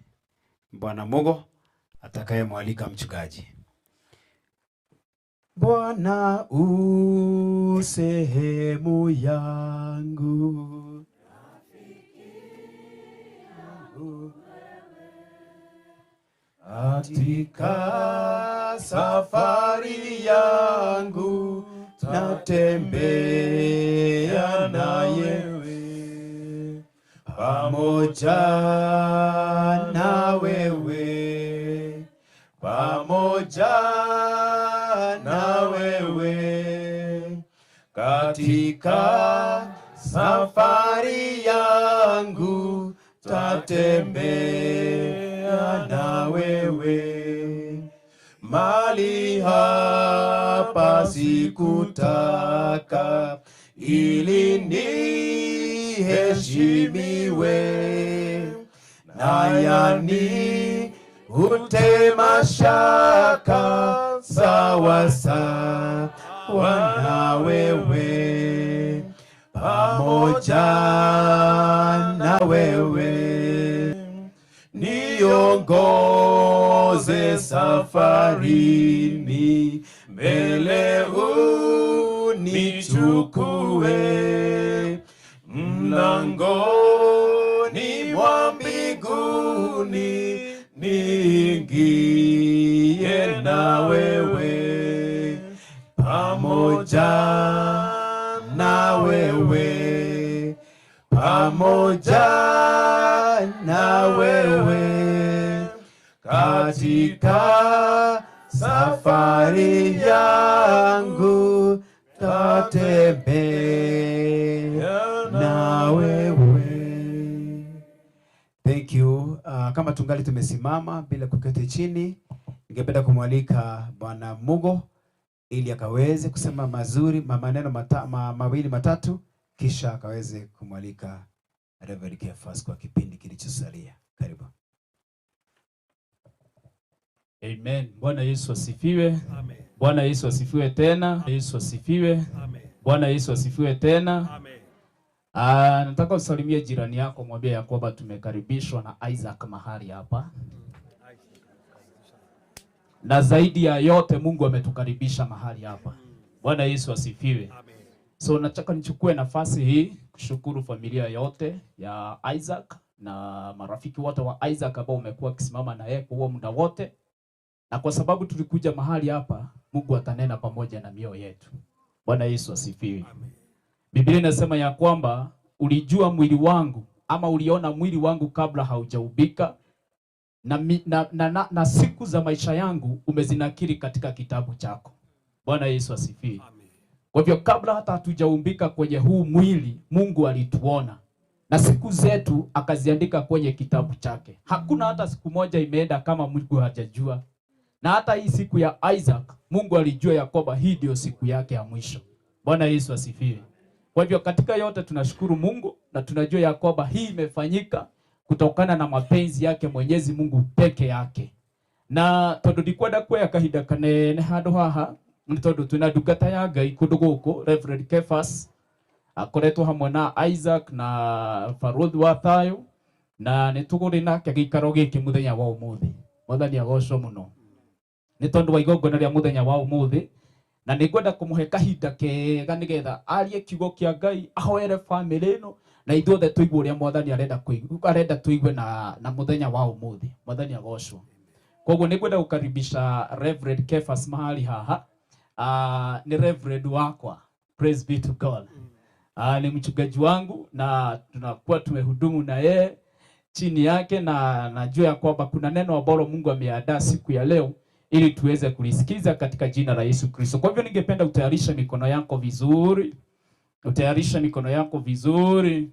[SPEAKER 3] Bwana Mugo atakayemwalika mchungaji. Bwana u sehemu yangu, katika safari yangu natembea na wewe, pamoja na wewe, pamoja na wewe, katika safari yangu tatembea na wewe.
[SPEAKER 13] Mali hapa sikutaka, ili niheshimiwe, na yani ute mashaka, sawa sawa na wewe, pamoja na wewe, niongoze safarini, mbele unichukue, mlangoni mwa mbinguni, niingie na wewe, pamoja na wewe, pamoja na wewe, katika safari yangu tatembea na wewe.
[SPEAKER 3] Thank you. Kama tungali tumesimama bila kuketi chini, ningependa kumwalika Bwana Mugo ili akaweze kusema mazuri maneno mawili matatu, kisha akaweze kumwalika Reverend Kefas kwa kipindi kilichosalia. Karibu.
[SPEAKER 14] Amen. Bwana Yesu asifiwe. Amen. Bwana Yesu asifiwe tena. Yesu asifiwe. Amen. Bwana Yesu asifiwe tena. Amen. Nataka usalimie jirani yako, mwambie ya kwamba tumekaribishwa na Isaac mahali hapa. Na zaidi ya yote Mungu ametukaribisha mahali hapa. Bwana Yesu asifiwe. Amen. So nataka nichukue nafasi hii kushukuru familia yote ya Isaac na marafiki wote wa Isaac ambao umekuwa kisimama na yeye kwa huo muda wote. Na kwa sababu tulikuja mahali hapa, Mungu atanena pamoja na mioyo yetu. Bwana Yesu asifiwe. Amen. Biblia inasema ya kwamba ulijua mwili wangu ama uliona mwili wangu kabla haujaubika, na siku za maisha yangu umezinakiri katika kitabu chako. Bwana Yesu asifiwe. Kwa hivyo kabla hata hatujaumbika kwenye huu mwili, Mungu alituona na siku zetu akaziandika kwenye kitabu chake. Hakuna hata siku moja imeenda kama Mungu hajajua. Na hata hii siku ya Isaac, Mungu alijua ya kwamba hii ndio siku yake ya mwisho. Bwana Yesu asifiwe. Kwa hivyo katika yote tunashukuru Mungu na tunajua ya kwamba hii imefanyika kutokana na mapenzi yake Mwenyezi Mungu peke yake. Na tondu ndikwenda kuoya kahinda kanene handu haha, ni tondu twina ndungata ya Ngai kundu guku, Reverend Kefas akoretwo hamwe na Isaac na Baruthi wa Thayo, na nituguri nake giikaro giki muthenya wa umuthi. Mwathani agocwo muno ni tondu wa igongona ria muthenya wa umuthi, na ningwenda kumuhe kahinda kega nigetha arie kiugo kia Ngai, ahoere family ino, na ithuothe tuigue uria Mwathani arenda kuigua, arenda tuigue na muthenya wa umuthi. Mwathani agocwo. Koguo ningwenda gukaribisha Reverend Kefas mahali haha. Ni Reverend wakwa. Praise be to God. Ni mchungaji wangu na tunakuwa tumehudumu na yeye chini yake, na najua ya kwamba kuna neno ambalo Mungu ameandaa siku ya leo ili tuweze kulisikiza katika jina la Yesu Kristo. Kwa hivyo ningependa utayarishe mikono yako vizuri. Utayarishe mikono yako vizuri.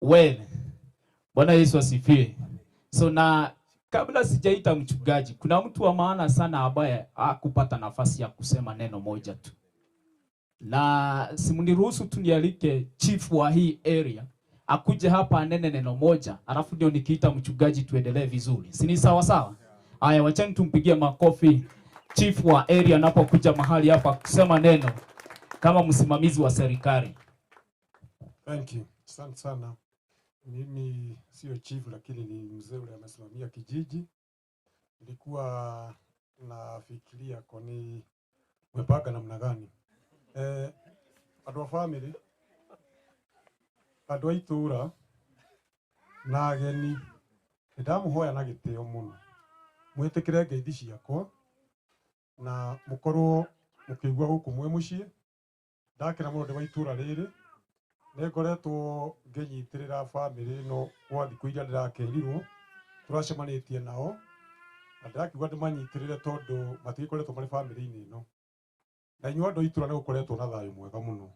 [SPEAKER 14] Well, Bwana Yesu asifiwe. So na kabla sijaita mchungaji, kuna mtu wa maana sana ambaye hakupata nafasi ya kusema neno moja tu. Na simniruhusu tu nialike chief wa hii area akuje hapa anene neno moja, alafu ndio nikiita mchungaji tuendelee vizuri. Si ni sawa sawa? Haya, wacheni tumpigie makofi chief wa area anapokuja mahali hapa kusema neno kama msimamizi wa serikali.
[SPEAKER 15] Thank you. Asante sana. Mimi sio chief lakini ni mzee ule amesimamia kijiji. Nilikuwa nafikiria kwani umepanga namna gani? Andũ a family, andũ a itũra na ageni, nĩndamũhoya na gĩtĩo mũno mwĩtĩkĩre ngeithi ciakwa na mũkorwo mũkĩigua gũkũ mwĩ mũciĩ. Ndakena mũno ndĩ wa itũra rĩrĩ, nĩngoretwo ngĩnyitĩrĩra family ĩno gwa thikũ iria ndĩrakĩrirwo tũracemanĩtie nao, na ndĩrakiuga ndĩmanyitĩrĩre tondũ matigĩkoretwo marĩ family-inĩ ĩno. Na inyuĩ andũ a itũra nĩgũkoretwo na thayũ mwega mũno,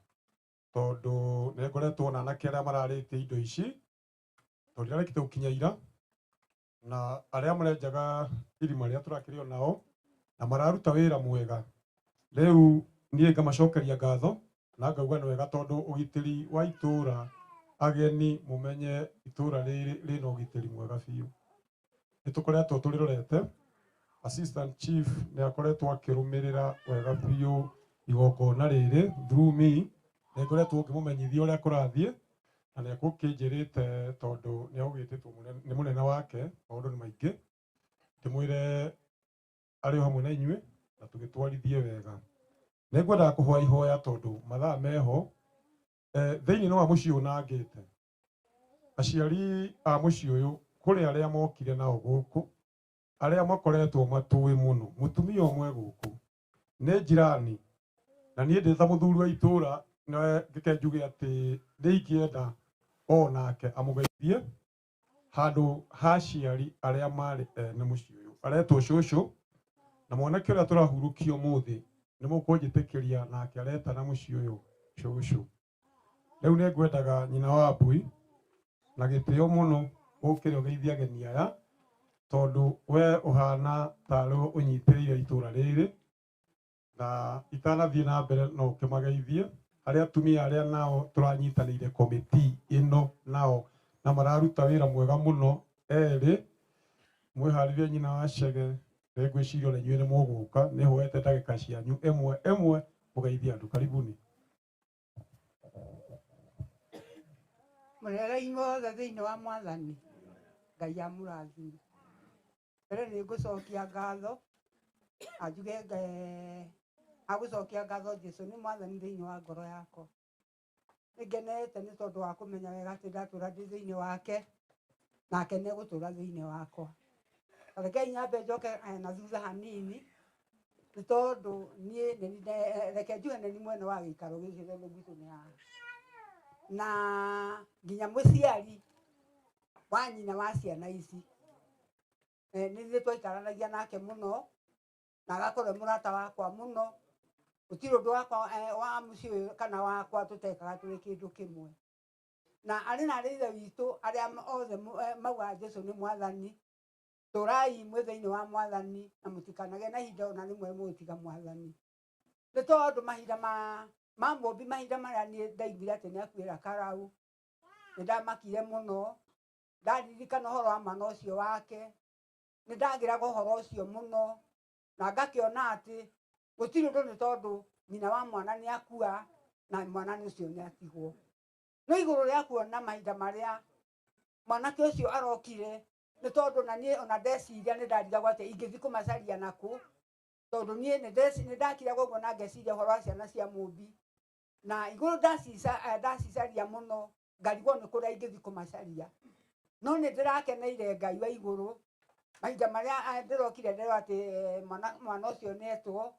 [SPEAKER 15] Tondu nĩ ngoretwo na anake arĩa mararĩtie indo ici tondu irarekete gũkinya ira na arĩa marenjaga irima rĩrĩa tũrakĩrĩo nao na mararuta wĩra mwega. Rĩu niĩ ngamacokeria ngatho na ngauga nĩ wega tondu ũgitĩri wa itũra ageni mumenye itũra rĩrĩ rĩna ũgitĩri mwega biũ. Nĩ tũkoretwo tũrĩrorete, assistant chief nĩ akoretwo akĩrũmĩrĩra wega biũ igongona rĩrĩ through me, nĩ ngoretwo ngĩmũmenyithia ũrĩa kũrathiĩ na nĩ ekũkĩnjĩrĩte tondũ nĩ agũgĩtĩtwo nĩ mũnene wake, maũndũ nĩ maingĩ, ndĩmwĩre arĩ o hamwe na inyuĩ na tũgĩtwarithie wega. Nĩ ngwendaga kũhoya ihoya tondũ mathaa meho thĩinĩ wa mũciĩ ũyũ nangĩte aciari a mũciĩ ũyũ kũrĩ arĩa mokire nao gũkũ arĩa makoretwo matũĩ mũno mũtumia ũmwe gũkũ nĩ njirani na niĩ ndĩ ta mũthuri wa itũra ngĩke njuge atĩ nĩ ingĩenda o nake amũgeithie handũ ha aciari arĩa marĩ ene mũciĩ ũyũ aretwo cũcũ na mwanake ũrĩa tũrahurũkia ũmũthĩ nĩ mũkũnjĩtĩkĩria nake aretana mũciĩ ũyũ cũcũ. Rĩu nĩ ngwendaga nyina wa Mbui na gĩtĩo mũno ũkĩre ũgeithie ageni aya tondũ we ũhana tarĩ ũnyitĩrĩire itũra rĩrĩ na itanathiĩ na mbere no ũkĩmageithie arĩa atumia arĩa nao tũranyitanĩire komiti ĩno nao na mararuta wĩra mwega mũno erĩ mwĩharĩrie nyina wa Chege nĩ ngwĩciria ona inyuĩ nĩ mũgũka nĩ hoete ndagĩka cianyu ĩmwe ĩmwe mũgeithie andũ. Karibuni.
[SPEAKER 16] Mũrĩega inyuothe thĩinĩ wa Mwathani, Ngai amũrathime. Mbere nĩ ngũcokia ngatho na njuge agũcokia ngatho Jesũ nĩ Mwathani thĩinĩ wa ngoro yakwa. Nĩ ngenete nĩ tondũ wa kũmenya wega atĩ ndatũra ndĩ thĩinĩ wake nake nĩ egũtũra thĩinĩ wakwa. Rekei nyambe njoke na thutha hanini nĩ tondũ niĩ reke njuge nĩ mwene wa gĩikaro gĩkĩ tondũ gwitũ nĩ haha na nginya mũciari wa nyina wa ciana ici nĩ ithuĩ twaikaranagia nake mũno na agakorwo e mũrata wakwa mũno gũtirĩ ũndũ wakwa wa mũciĩ ũyũ kana wakwa tũtekaga tũrĩ kĩndũ kĩmwe na arĩ na arĩ ithe witũ arĩa othe maugaga Jesũ nĩ Mwathani tũrai mwĩ thĩinĩ wa Mwathani na mũtikanagĩe na ihinda ona rĩmwe mũgũtiga Mwathani nĩ tondũ mahinda ma mũmbi mahinda marĩa niĩ ndaiguire atĩ nĩ akuĩra karau nĩ ndamakire mũno ndaririkana ũhoro wa mwana ũcio wake nĩ ndagĩraga ũhoro ũcio mũno na ngakĩona atĩ gũtirĩ ũndũ nĩ tondũ nyina wa mwana nĩ akua na mwana ũcio nĩ atigwo. No igũrũ rĩa kuona mahinda marĩa mwanake ũcio arokire nĩ tondũ na niĩ ona ndeciria nĩ ndarigagwo atĩ ingĩthiĩ kũmacaria nakũ tondũ niĩ nĩ ndakiraga ũguo na ngeciria ũhoro wa ciana cia mũmbi na igũrũ ndacicaria mũno ngarigwo nĩ kũrĩa ingĩthiĩ kũmacaria no nĩ ndĩrakeneire Ngai wa igũrũ mahinda marĩa ndĩrokire ndĩrwo atĩ mwana ũcio nĩetwo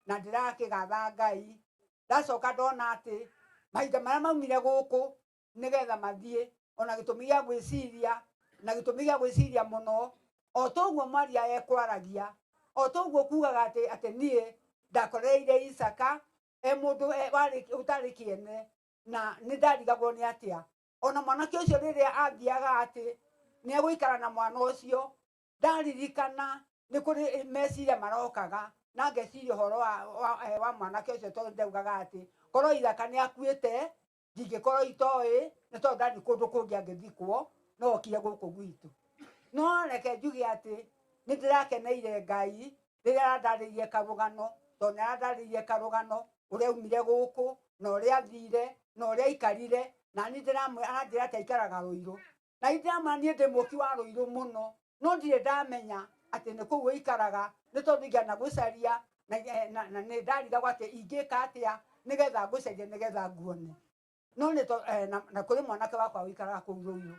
[SPEAKER 16] na ndĩrakĩgatha Ngai ndacoka ndona atĩ mahinda marĩa maumire gũkũ nĩgetha mathiĩ ona gĩtũmi gĩa gwĩciria na gĩtũmi gĩa gwĩciria mũno o toguo mwaria ekwaragia o toguo kugaga atĩ atĩ niĩ ndakorereire Isaka e mũndũ ũtarĩ kĩene na nĩ ndarigagwo nĩ atĩa ona mwanake ũcio rĩrĩa athiaga atĩ nĩ egũikara na mwana ũcio ndaririkana nĩ kũrĩ meciria marokaga na ngeciria ũhoro wa mwanake ũcio tondũ ndaugaga atĩ korwo Ithaka nĩ akuĩte ndingĩkorwo itoĩ nĩ tondũ ndarĩ kũndũ kũngĩ angĩthikwo no okire gũkũ gwitũ. No reke njuge atĩ nĩ ndĩrakeneire Ngai rĩrĩa arandarĩirie karũgano tondũ nĩ arandarĩirie karũgano ũrĩa aumire gũkũ na ũrĩa athire na ũrĩa aikarire na niĩ aranjĩra atĩ aikaraga Rũirũ na niĩ ndĩramwĩra niĩ ndĩ mũki wa Rũirũ mũno no ndirĩ ndamenya atĩ nĩ kũu ũikaraga nĩ tondũ ingĩana gũcaria na nĩ ndarigagwo atĩ ingĩka atĩa nĩgetha ngũcarie nĩgetha nguone no nĩ na kũrĩ mwanake wakwa ũikaraga kũu Rũirũ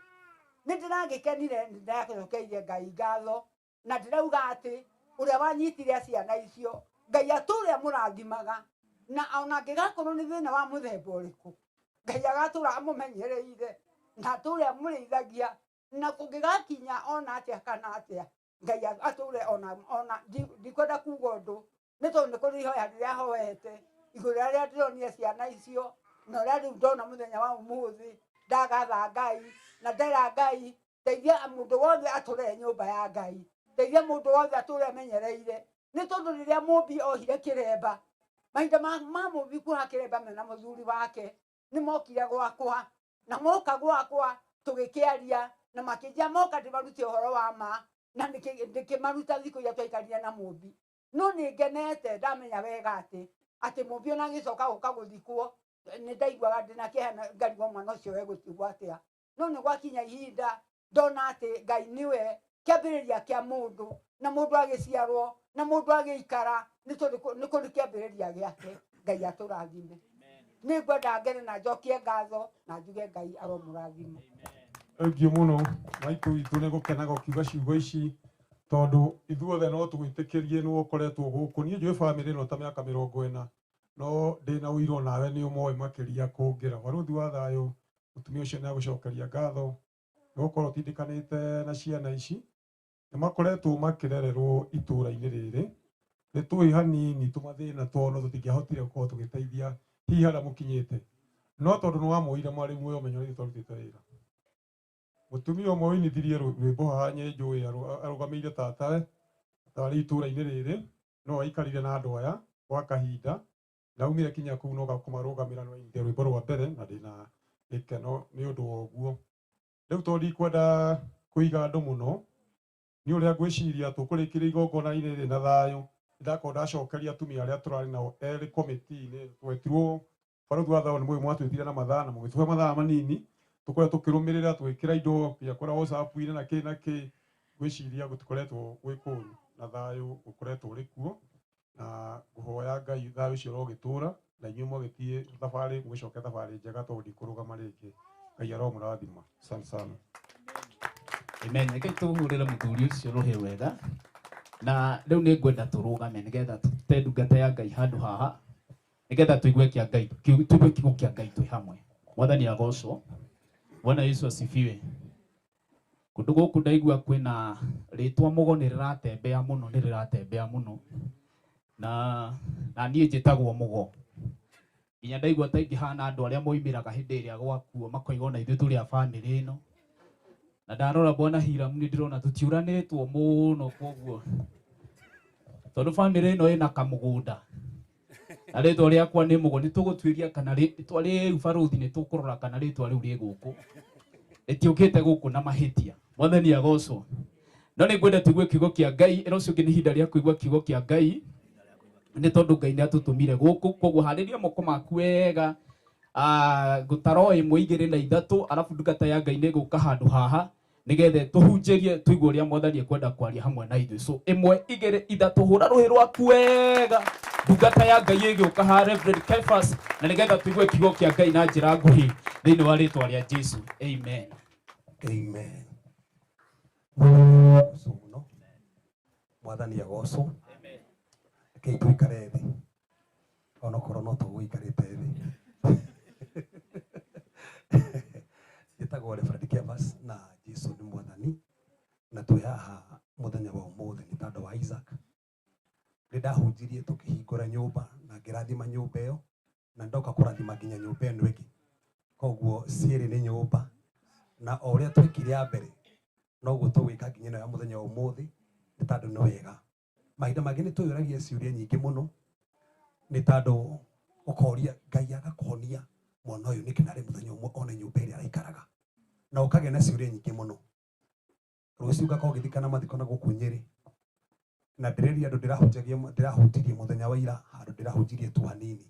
[SPEAKER 16] nĩ ndĩragĩkenire nĩ ndĩracokeirie Ngai ngatho na ndĩrauga atĩ ũrĩa wanyitire ciana icio Ngai atũre amũrathimaga na ona angĩgakorwo nĩ thĩna wa mũthemba ũrĩkũ Ngai agatũra amũmenyereire na atũre amũrĩithagia na kũngĩgakinya ona atĩa kana atĩa Ngai atũre ona ndikwenda kuga ũndũ nĩ tondũ nĩ kũrĩ ihoya rĩrĩa hoete igũrũ rĩrĩa ndĩronire ciana icio Na ũrĩa rĩu ndona mũthenya wa ũmũthĩ ndagatha Ngai na ndera Ngai teithia mũndũ wothe atũre nyũmba ya Ngai, teithia mũndũ wothe atũre amenyereire, nĩ tondũ rĩrĩa mũmbi ohire kĩremba mahinda ma mũmbi kuoha kĩremba mena mũthuri wake nĩ mokire gwakwa, na moka gwakwa tũgĩkĩaria na makĩnjia moka ndĩmarute ũhoro wa ma na ndĩkĩmaruta thikũ iria twaikarire na mũmbi. No nĩ ngenete ndamenya wega atĩ mũmbi ona agĩcoka gũka gũthikwo nĩ ndaiguaga ndĩna kĩeha na ngarigwo mwana ũcio egũtigwo atĩa. No nĩ gwakinya ihinda ndona atĩ Ngai nĩwe kĩambĩrĩria kĩa mũndũ, na mũndũ agĩciarwo na mũndũ agĩikara nĩ tondũ nĩ kũrĩ kĩambĩrĩria gĩake. Ngai atũrathime. Nĩ ngwenda ngene na njokie ngatho na njuge Ngai aromũrathima.
[SPEAKER 15] Thengiũ mũno maitũ witũ nĩ gũkenaga ũkiuga ciugo ici, tondũ ithuothe no tũgwĩtĩkĩrie nĩ ũkoretwo gũkũ. Niĩ njũĩ bamĩrĩ ĩno ta mĩaka 40, no ndĩna ũira nawe nĩ ũmoĩ makĩria kũngĩra. Barũthi wa thayũ, mũtumia ũcio nĩ agũcokeria ngatho nĩ gũkorwo ũtindĩkanĩte na ciana ici. Nĩ makoretwo makĩrererwo itũũra-inĩ rĩrĩ, nĩ tũĩ hanini tũmathĩna twao, no tũtingĩahotire gũkorwo tũgĩteithia hihi harĩa mũkinyĩte, no tondũ nĩ wamoire marĩ muoyo ũmenyo nĩ twarutĩte wĩra. Mũtumia ũmwe ũinithirie rwĩmbo haha nĩ njũĩ arũgamĩire tatawe tarĩ itũũra-inĩ rĩrĩ, no aikarire na andũ aya gwa kahinda na aumire kinya kũu no kũmarũgamĩra no ainithia rwĩmbo rwa mbere, na ndĩna gĩkeno nĩ ũndũ wa ũguo. Rĩu tondũ ndikwenda kũiga andũ mũno, nĩ ũrĩa ngwĩciria tũkũrĩkĩria igongona-inĩ rĩrĩ na thayũ, ndakorwo ndacokeria atumia arĩa tũrarĩ nao erĩ komiti-inĩ twetirwo barũthi wa thayũ nĩ mũĩ mwatwĩtire na mathaa na mũgĩtũhe mathaa manini tũkorwo tũkĩrũmĩrĩra tũgĩkĩra indo nginya kũrĩa WhatsApp-inĩ na kĩ na kĩ. Ngwĩciria gũtikoretwo gwĩ kũũru na thayũ ũkoretwo ũrĩ kuo, na ngũhoya Ngai thayũ ũcio ũrogĩtũra na inyuĩ mwagĩthiĩ thabarĩ mũgĩcoke thabarĩ njega tondũ ndikũrũgama rĩngĩ. Ngai aromũrathima. Asante sana.
[SPEAKER 14] Amen. Reke tũhũrĩre mũthuri ũcio rũhĩ wega, na rĩu nĩ ngwenda tũrũgame nĩgetha tũte ndungata ya Ngai handũ haha, nĩgetha tũigue kĩa Ngai, tũigue kiugo kĩa Ngai twĩ hamwe. Mwathani agocwo. Bwana Yesu asifiwe. Kũndũ gũkũ ndaigua kwĩna rĩtwa Mũgo nĩ rĩratembea mũno, nĩ rĩratembea mũno, na niĩ njĩtagwo Mũgo. Nginya ndaigua ta ingĩhana andũ arĩa moimĩraga hĩndĩ ĩrĩa gwakuo makoiga ona ithuĩ tũrĩ a bamĩrĩ ĩno. Na ndarora Bwana Hiram nĩ ndĩrona tũtiũranĩtwo mũno, koguo tondũ bamĩrĩ ĩno ĩna kamũgũnda na rĩtwa rĩakwa nĩ Mũgo, nĩ tũgũtuĩria kana rĩtwa rĩu barũthi nĩ tũkũrora kana rĩtwa rĩu rĩ gũkũ rĩtiũkĩte gũkũ na mahĩtia. Mwathani agocwo. No nĩ ngwenda tũigue kiugo kĩa Ngai. Ĩno ũcio ũngĩ nĩ ihinda rĩa kũigua kiugo kĩa Ngai, nĩ tondũ Ngai nĩ atũtũmire gũkũ. Koguo harĩria moko maku wega, ngũtara o 1 2 na 3, arabu ndungata ya Ngai nĩ ĩgũka handũ haha nĩgetha tũhunjĩrie tũigue ũrĩa Mwathani ekwenda kwaria hamwe na ithuĩ. So 1 2 3, hũra rũhĩ rwaku wega, ndungata ya Ngai ĩgĩũka haha Reverend Cephas, na nĩgetha tũigue kiugo kĩa Ngai na njĩra nguhĩ thĩinĩ wa rĩtwa rĩa Jesu. Amen.
[SPEAKER 17] Amen. Mũno Mwathani agocwo. Rekei tũikare thĩ onokorwo no tũgũikarĩte thĩ. Njĩtagwo Reverend Cephas na Jesu nĩ Mwathani, na twĩ haha mũthenya wa ũmũthĩ nĩ tondũ wa Isaac. Nĩ ndahunjirie tũkĩhingũra nyũmba na ngĩrathima nyũmba ĩyo, na ndoka kũrathima nginya nyũmba ĩno ĩngĩ. Koguo cierĩ nĩ nyũmba, na o ũrĩa twekire ya mbere noguo tũgwĩka nginya ĩno ya mũthenya wa ũmũthĩ, nĩ tondũ nĩ wega. Mahinda mangĩ nĩ twĩyũragia ciũria nyingĩ mũno, nĩ tondũ ũkoria Ngai agakũhonia mwana ũyũ nĩkĩ narĩ mũthenya ũmwe one nyũmba ĩrĩa araikaraga, na ũkagĩa na ciũria nyingĩ mũno. Rũciũ ngakorwo ngĩthikana mathiko na gũkũ Nyĩrĩ, na ndĩreria andũ ndĩrahunjirie mũthenya wa ira handũ ndĩrahunjirie tu hanini,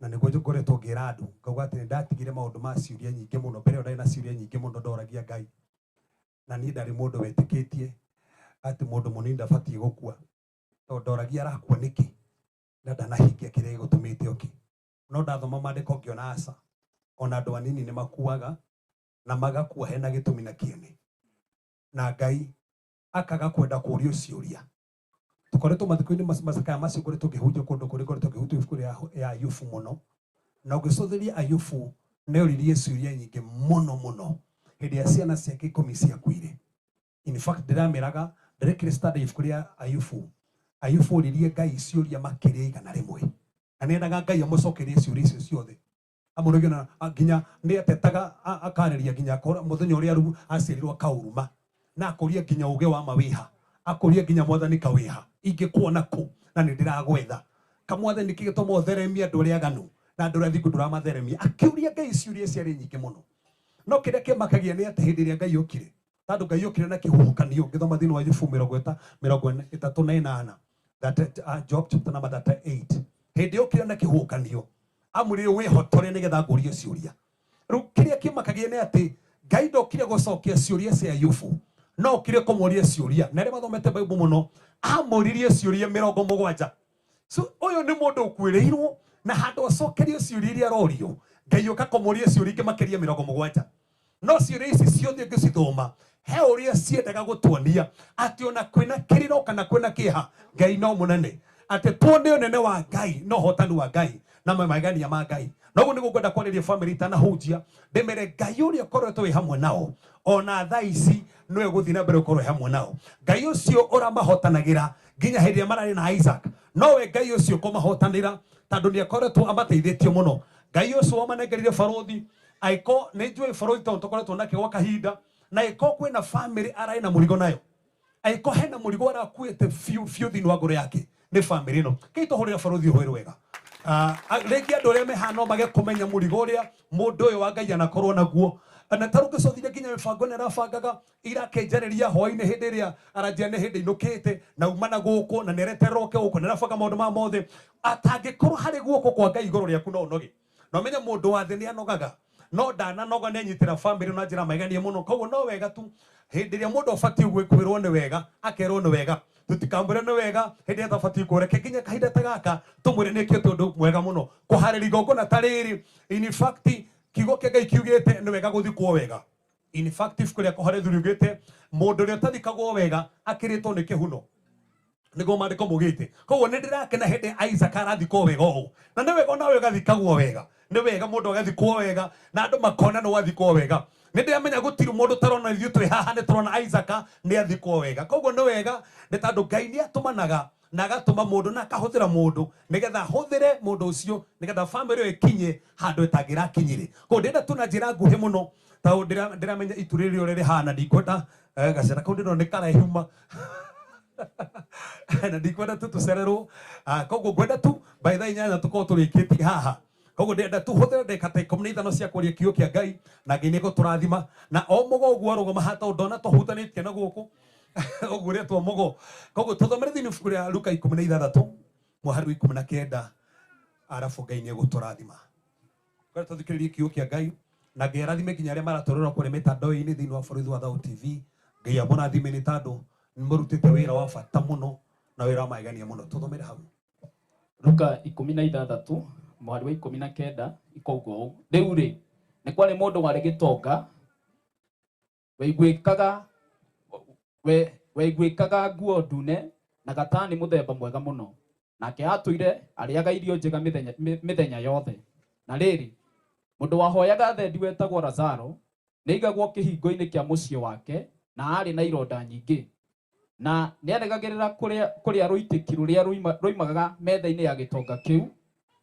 [SPEAKER 17] na nĩguo ngoretwo ngĩra andũ ngauga atĩ nĩndatigire maũndũ ma ciũria nyingĩ mũno. Mbere ĩyo ndarĩ na ciũria nyingĩ mũno ndoragia Ngai, na niĩ ndarĩ mũndũ wetĩkĩtie atĩ mũndũ mũnini ndabatiĩ gũkua, tondũ ndoragia arakua nĩkĩ na ndanahingia kĩrĩa gĩgũtũmĩte oke. No ndathoma maandĩko ngĩona aca, ona andũ anini nĩ makuaga na magakua hena gĩtũmi na kĩene, na Ngai akaga kwenda kũũrio ciũria. Tũkoretwo mathiko-inĩ macakaya macio ngoretwo ngĩhunjia kũndũ kũrĩa ngoretwo ngĩhunjia ibuku rĩa Ayubu mũno, na ũngĩcũthĩrĩria Ayubu nĩoririe ciũria nyingĩ mũno mũno hĩndĩ ĩrĩa ciana ciake 10 ciakuire. In fact ndĩramĩraga ndĩrekire study ibuku rĩa Ayubu. Ayubu oririe Ngai ciũria makĩria 100, na nĩendaga Ngai amũcokerie ciũria icio ciothe. Amũrũgio na nginya nĩ atetaga akarĩria nginya mũthenya ũrĩa aciarirwo akaũruma na akũria nginya ũgĩ wa mawĩha akũria nginya mwathani kawĩha ingĩkuona kũ na nĩ ndĩragwetha kamwathani nĩkĩ gĩtũma ũtheremie andũ arĩa aganu na andũ arĩa athingu ndũramatheremia akĩũria Ngai ciũria ciarĩ nyingĩ mũno no kĩrĩa kĩmakagia nĩ atĩ hĩndĩ ĩrĩa Ngai okire tondũ Ngai okire na kĩhuhũkanio ngĩthoma thĩinĩ wa Ayubu 38 that Job chapter number 38 hĩndĩ okire na kĩhuhũkanio amũrire wĩhotore nĩgetha ngũrie ciũria rĩu kĩrĩa kĩmakagia nĩ atĩ Ngai ndokire gũcokia ciũria cia Ayubu no okire kũmũria ciũria na arĩa mathomete Bible mũno amũririe ciũria 70. So ũyũ nĩ mũndũ ũkuĩrĩirwo na handũ acokerio ciũria iria arorio Ngai ũka kũmũria ciũria ingĩ makĩria 70. No ciũria ici ciothe ũngĩcithoma he ũrĩa ciendaga gũtuonia atĩ ona kwĩna kĩrĩro kana kwĩna kĩeha Ngai no mũnene atĩ tuone ũnene wa Ngai no ũhotani wa Ngai na magania ma Ngai. Noguo nĩguo ngwenda kwarĩria family itanahunjia ndĩmere Ngai ũrĩa ũkoretwo wĩ hamwe nao ona thaa ici nĩwe gũthiĩ na mbere gũkorwo wĩ hamwe nao. Ngai ũcio ũramahotanagĩra nginya hĩndĩ ĩrĩa mararĩ na Isaac nowe Ngai ũcio ũkũmahotanĩra tondũ nĩ akoretwo amateithĩtie mũno. Ngai ũcio wamanengerire barũthi aiko nĩ njũĩ barũthi tondũ tũkoretwo nake gwa kahinda na aiko kwĩna family ararĩ na mũrigo nayo aiko hena mũrigo arakuĩte biũ biũ thĩinĩ wa ngoro yake nĩ family ĩno. Kĩi tũhũrĩre barũthi ũhũĩ wega. Rĩngĩ andũ arĩa me haha no mage kũmenya mũrigo ũrĩa mũndũ ũyũ wa Ngai anakorwo naguo na ta rũngĩcothire nginya mĩbango ĩno arabangaga irakenjarĩria hwaĩ-inĩ hĩndĩ ĩrĩa aranjia nĩ hĩndĩ inũkĩte na uma na gũkũ na nĩareterwo oke gũkũ nĩarabanga maũndũ ma mothe atangĩkorwo harĩ guoko kwa Ngai igũrũ rĩaku no ũnoge na ũmenye mũndũ wa thĩ nĩanogaga no ndananoga nĩanyitĩra family na njĩra maiganie mũno koguo no wega tu hĩndĩ ĩrĩa mũndũ abatiĩ kwĩrwo nĩ wega akerwo nĩ wega tũtikamwĩre nĩ wega hĩndĩ ĩrĩa atabatiĩ kũreke nginya kahinda ta gaka tũmwĩre nĩkĩo tondũ mwega mũno kũharĩria igongona ta rĩrĩ. In fact kiugo kĩa Ngai kiugĩte nĩ wega gũthikwo wega. In fact ibuku rĩa Kohelethu riugĩte mũndũ ũrĩa ũtathikagwo wega akĩrĩtwo nĩ kĩhuno nĩguo maandĩko maugĩte. Koguo nĩ ndĩrakena hĩndĩ Isaac arathikwo wega ũũ na nĩ wega onawe ũgathikagwo wega nĩ wega mũndũ agathikwo wega na andũ makona nĩ wathikwo wega. Nĩ ndĩramenya gũtirĩ mũndũ ũtarona ithuĩ twĩ haha nĩ tũrona Isaac nĩ athikwo wega koguo nĩ wega nĩ tondũ Ngai nĩ atũmanaga na agatũma mũndũ na akahũthĩra mũndũ nĩgetha ahũthĩre mũndũ ũcio nĩgetha family ĩyo ĩkinye handũ ĩtangĩrakinyire. Koguo ndĩrenda tu na njĩra nguhĩ mũno tondũ ndĩramenya itu rĩrĩ ũrĩa rĩhana ndikwenda gacĩra kau ndĩrona nĩ karaihuma na ndikwenda tu tũcererwo koguo ngwenda tu by thaa 8 tũkorwo tũrĩkĩtie haha. Koguo ndĩrenda tũhũthĩre ndagĩka ta 15 cia kũria kiugo kĩa Ngai na Ngai nĩegũtũrathima na o mũgo ũguo arũgama haha tondũ ndona tũhutanĩtie na gũkũ ũguo ũrĩa mũgo. Koguo tũthomere thĩinĩ ibuku rĩa Luka 16 mũhari wa 19 arabu Ngai nĩegũtũrathima. Kwenda tũthikĩrĩrie kiugo kĩa Ngai na Ngai arathime nginya arĩa maratũrora kũrĩa mĩtandao-inĩ thĩinĩ wa bũrũri wa Thau TV. Ngai amũrathime nĩ tondũ nĩmũrutĩte wĩra wa bata mũno na wĩra wa magegania mũno. Tũthomere hau
[SPEAKER 14] Luka 16 mũhari wa 19 ikauga ũũ rĩu rĩ nĩ kwarĩ mũndũ warĩ gĩtonga waiguĩkaga nguo ndune na gatani mũthemba mwega mũno nake atũire arĩaga irio njega mĩthenya yothe. Na rĩrĩ mũndũ wahoyaga thendi wetagwo Lazaro nĩaigagwo kĩhingo-inĩ kĩa mũciĩ wake na aarĩ na ironda nyingĩ na nĩaregagĩrĩra kũrĩa rũitĩki rũrĩa ruimaga metha-inĩ ya gĩtonga kĩu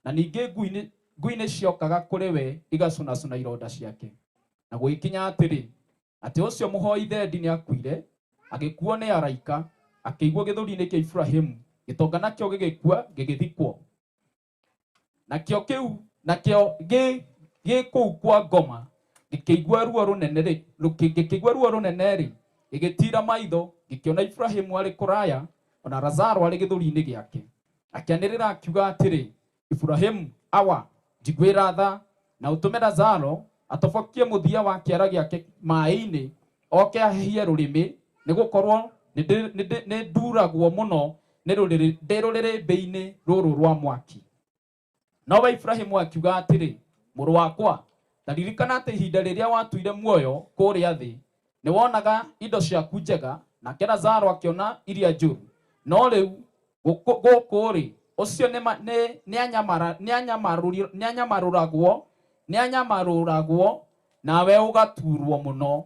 [SPEAKER 14] na ningĩ ngui nĩciokaga kũrĩ we igacũnacũna ironda ciake. Na gũgĩkinya atĩrĩ atĩ ũcio mũhoi thendi nĩakuire agĩkuo nĩ araika akĩigwo gĩthũri-inĩ kĩa Ibrahimu gĩtonga nakĩo gĩgĩkua gĩgĩthikwo nakĩo kĩu nakĩo gĩ kũu kwa ngoma gĩkĩigua ruo rũnene rĩ gĩgĩtiira maitho gĩkĩona Ibrahimu arĩ kũraya ona Lazaro arĩ gĩthũri-inĩ gĩake. Akĩanĩrĩra akiuga atĩrĩ Ibrahimu awa njiguĩra tha na ũtũme Lazaro atobokie mũthia wa kĩara gĩake maaĩ-inĩ oke ahehie rũrĩmĩ nĩgũkorwo nĩnduragwo mũno ndĩ rũrĩrĩmbĩ-inĩ rũrũ rwa mwaki. Nowe Ibrahimu akiuga atĩrĩ mũrũ wakwa ta ririkana atĩ ihinda rĩrĩa watuire muoyo kũrĩa thĩ nĩwonaga indo ciaku njega nake Lazaro akĩona iria njũru no rĩu gũkũ rĩ ũcio nĩanyamarũragwo nawe ũgaturwo mũno.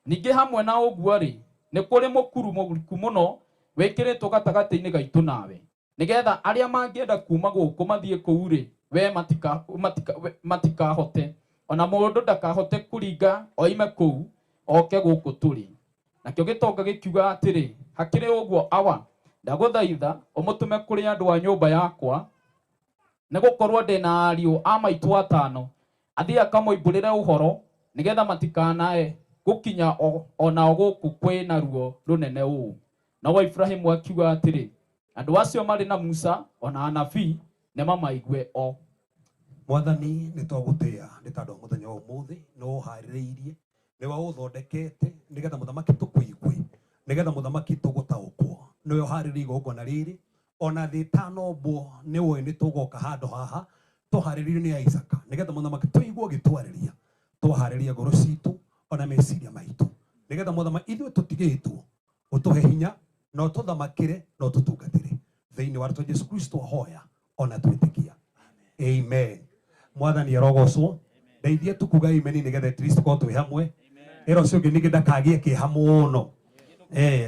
[SPEAKER 14] Ningĩ hamwe na ũguo rĩ nĩ kũrĩ mũkuru mũriku mũno wĩkĩrĩtwo gatagatĩ-inĩ gaitũ nawe nĩgetha arĩa mangĩenda kuma gũkũ mathiĩ kũu rĩ We matika, matika, we matikahote ona mũndũ ndakahote kũringa oime kũu oke gũkũ tũrĩ. Nakĩo gĩtonga gĩkiuga atĩrĩ, hakĩrĩ ũguo awa, ndagũthaitha ũmũtũme kũrĩ andũ a nyũmba yakwa, nĩgũkorwo ndĩ na ariũ a maitũ atano, athiĩ akamoimbũrĩre ũhoro nĩgetha matikanae gũkinya o nao gũkũ kwĩ na ruo rũnene ũũ. Nowe Ibrahimu akiuga atĩrĩ, andũ acio marĩ na Musa ona anabii nĩmamaigue o.
[SPEAKER 17] Mwathani nĩ twagũtĩa nĩ tondũ wa mũthenya wa ũmũthĩ nĩ ũharĩrĩirie nĩ waũthondekete nĩgetha mũthamaki tũkũigue nĩgetha mũthamaki tũgũtaũkwo nĩwe ũharĩrĩirie igongona rĩrĩ ona thĩ ĩtanombwo nĩ ũĩ nĩ tũgoka handũ haha tũharĩrĩirio nĩ Isaka nĩgetha mũthamaki tũigue ũgĩtwarĩria twaharĩria ngoro citũ ona meciria maitũ nĩgetha mũthamaki ithuĩ tũtigĩtwo ũtũhe hinya na ũtũthamakĩre na ũtũtungatĩre thĩinĩ wa rĩtwa Jesu Kristo ahoya ona twĩtĩkia amen. Mwathani arogocwo ndeithie tu kuga amen nĩgetha at least tũkorwo twĩ hamwe ĩra ũcio ũngĩ ningĩ ndakagĩe kĩeha mũno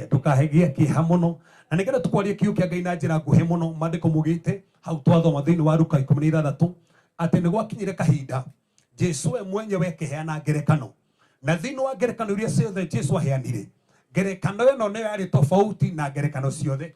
[SPEAKER 17] ndũkagĩe kĩeha mũno na nĩgetha tũkwarie kiugo kĩa Ngai na njĩra nguhĩ mũno maandĩko mugĩte hau twathoma thĩinĩ wa Luka 16 atĩ nĩ gwakinyire kahinda Jesu we mwenyewe akĩheana ngerekano na thĩinĩ wa ngerekano iria ciothe Jesu aheanire ngerekano ĩno nĩyo yarĩ tofauti na ngerekano ciothe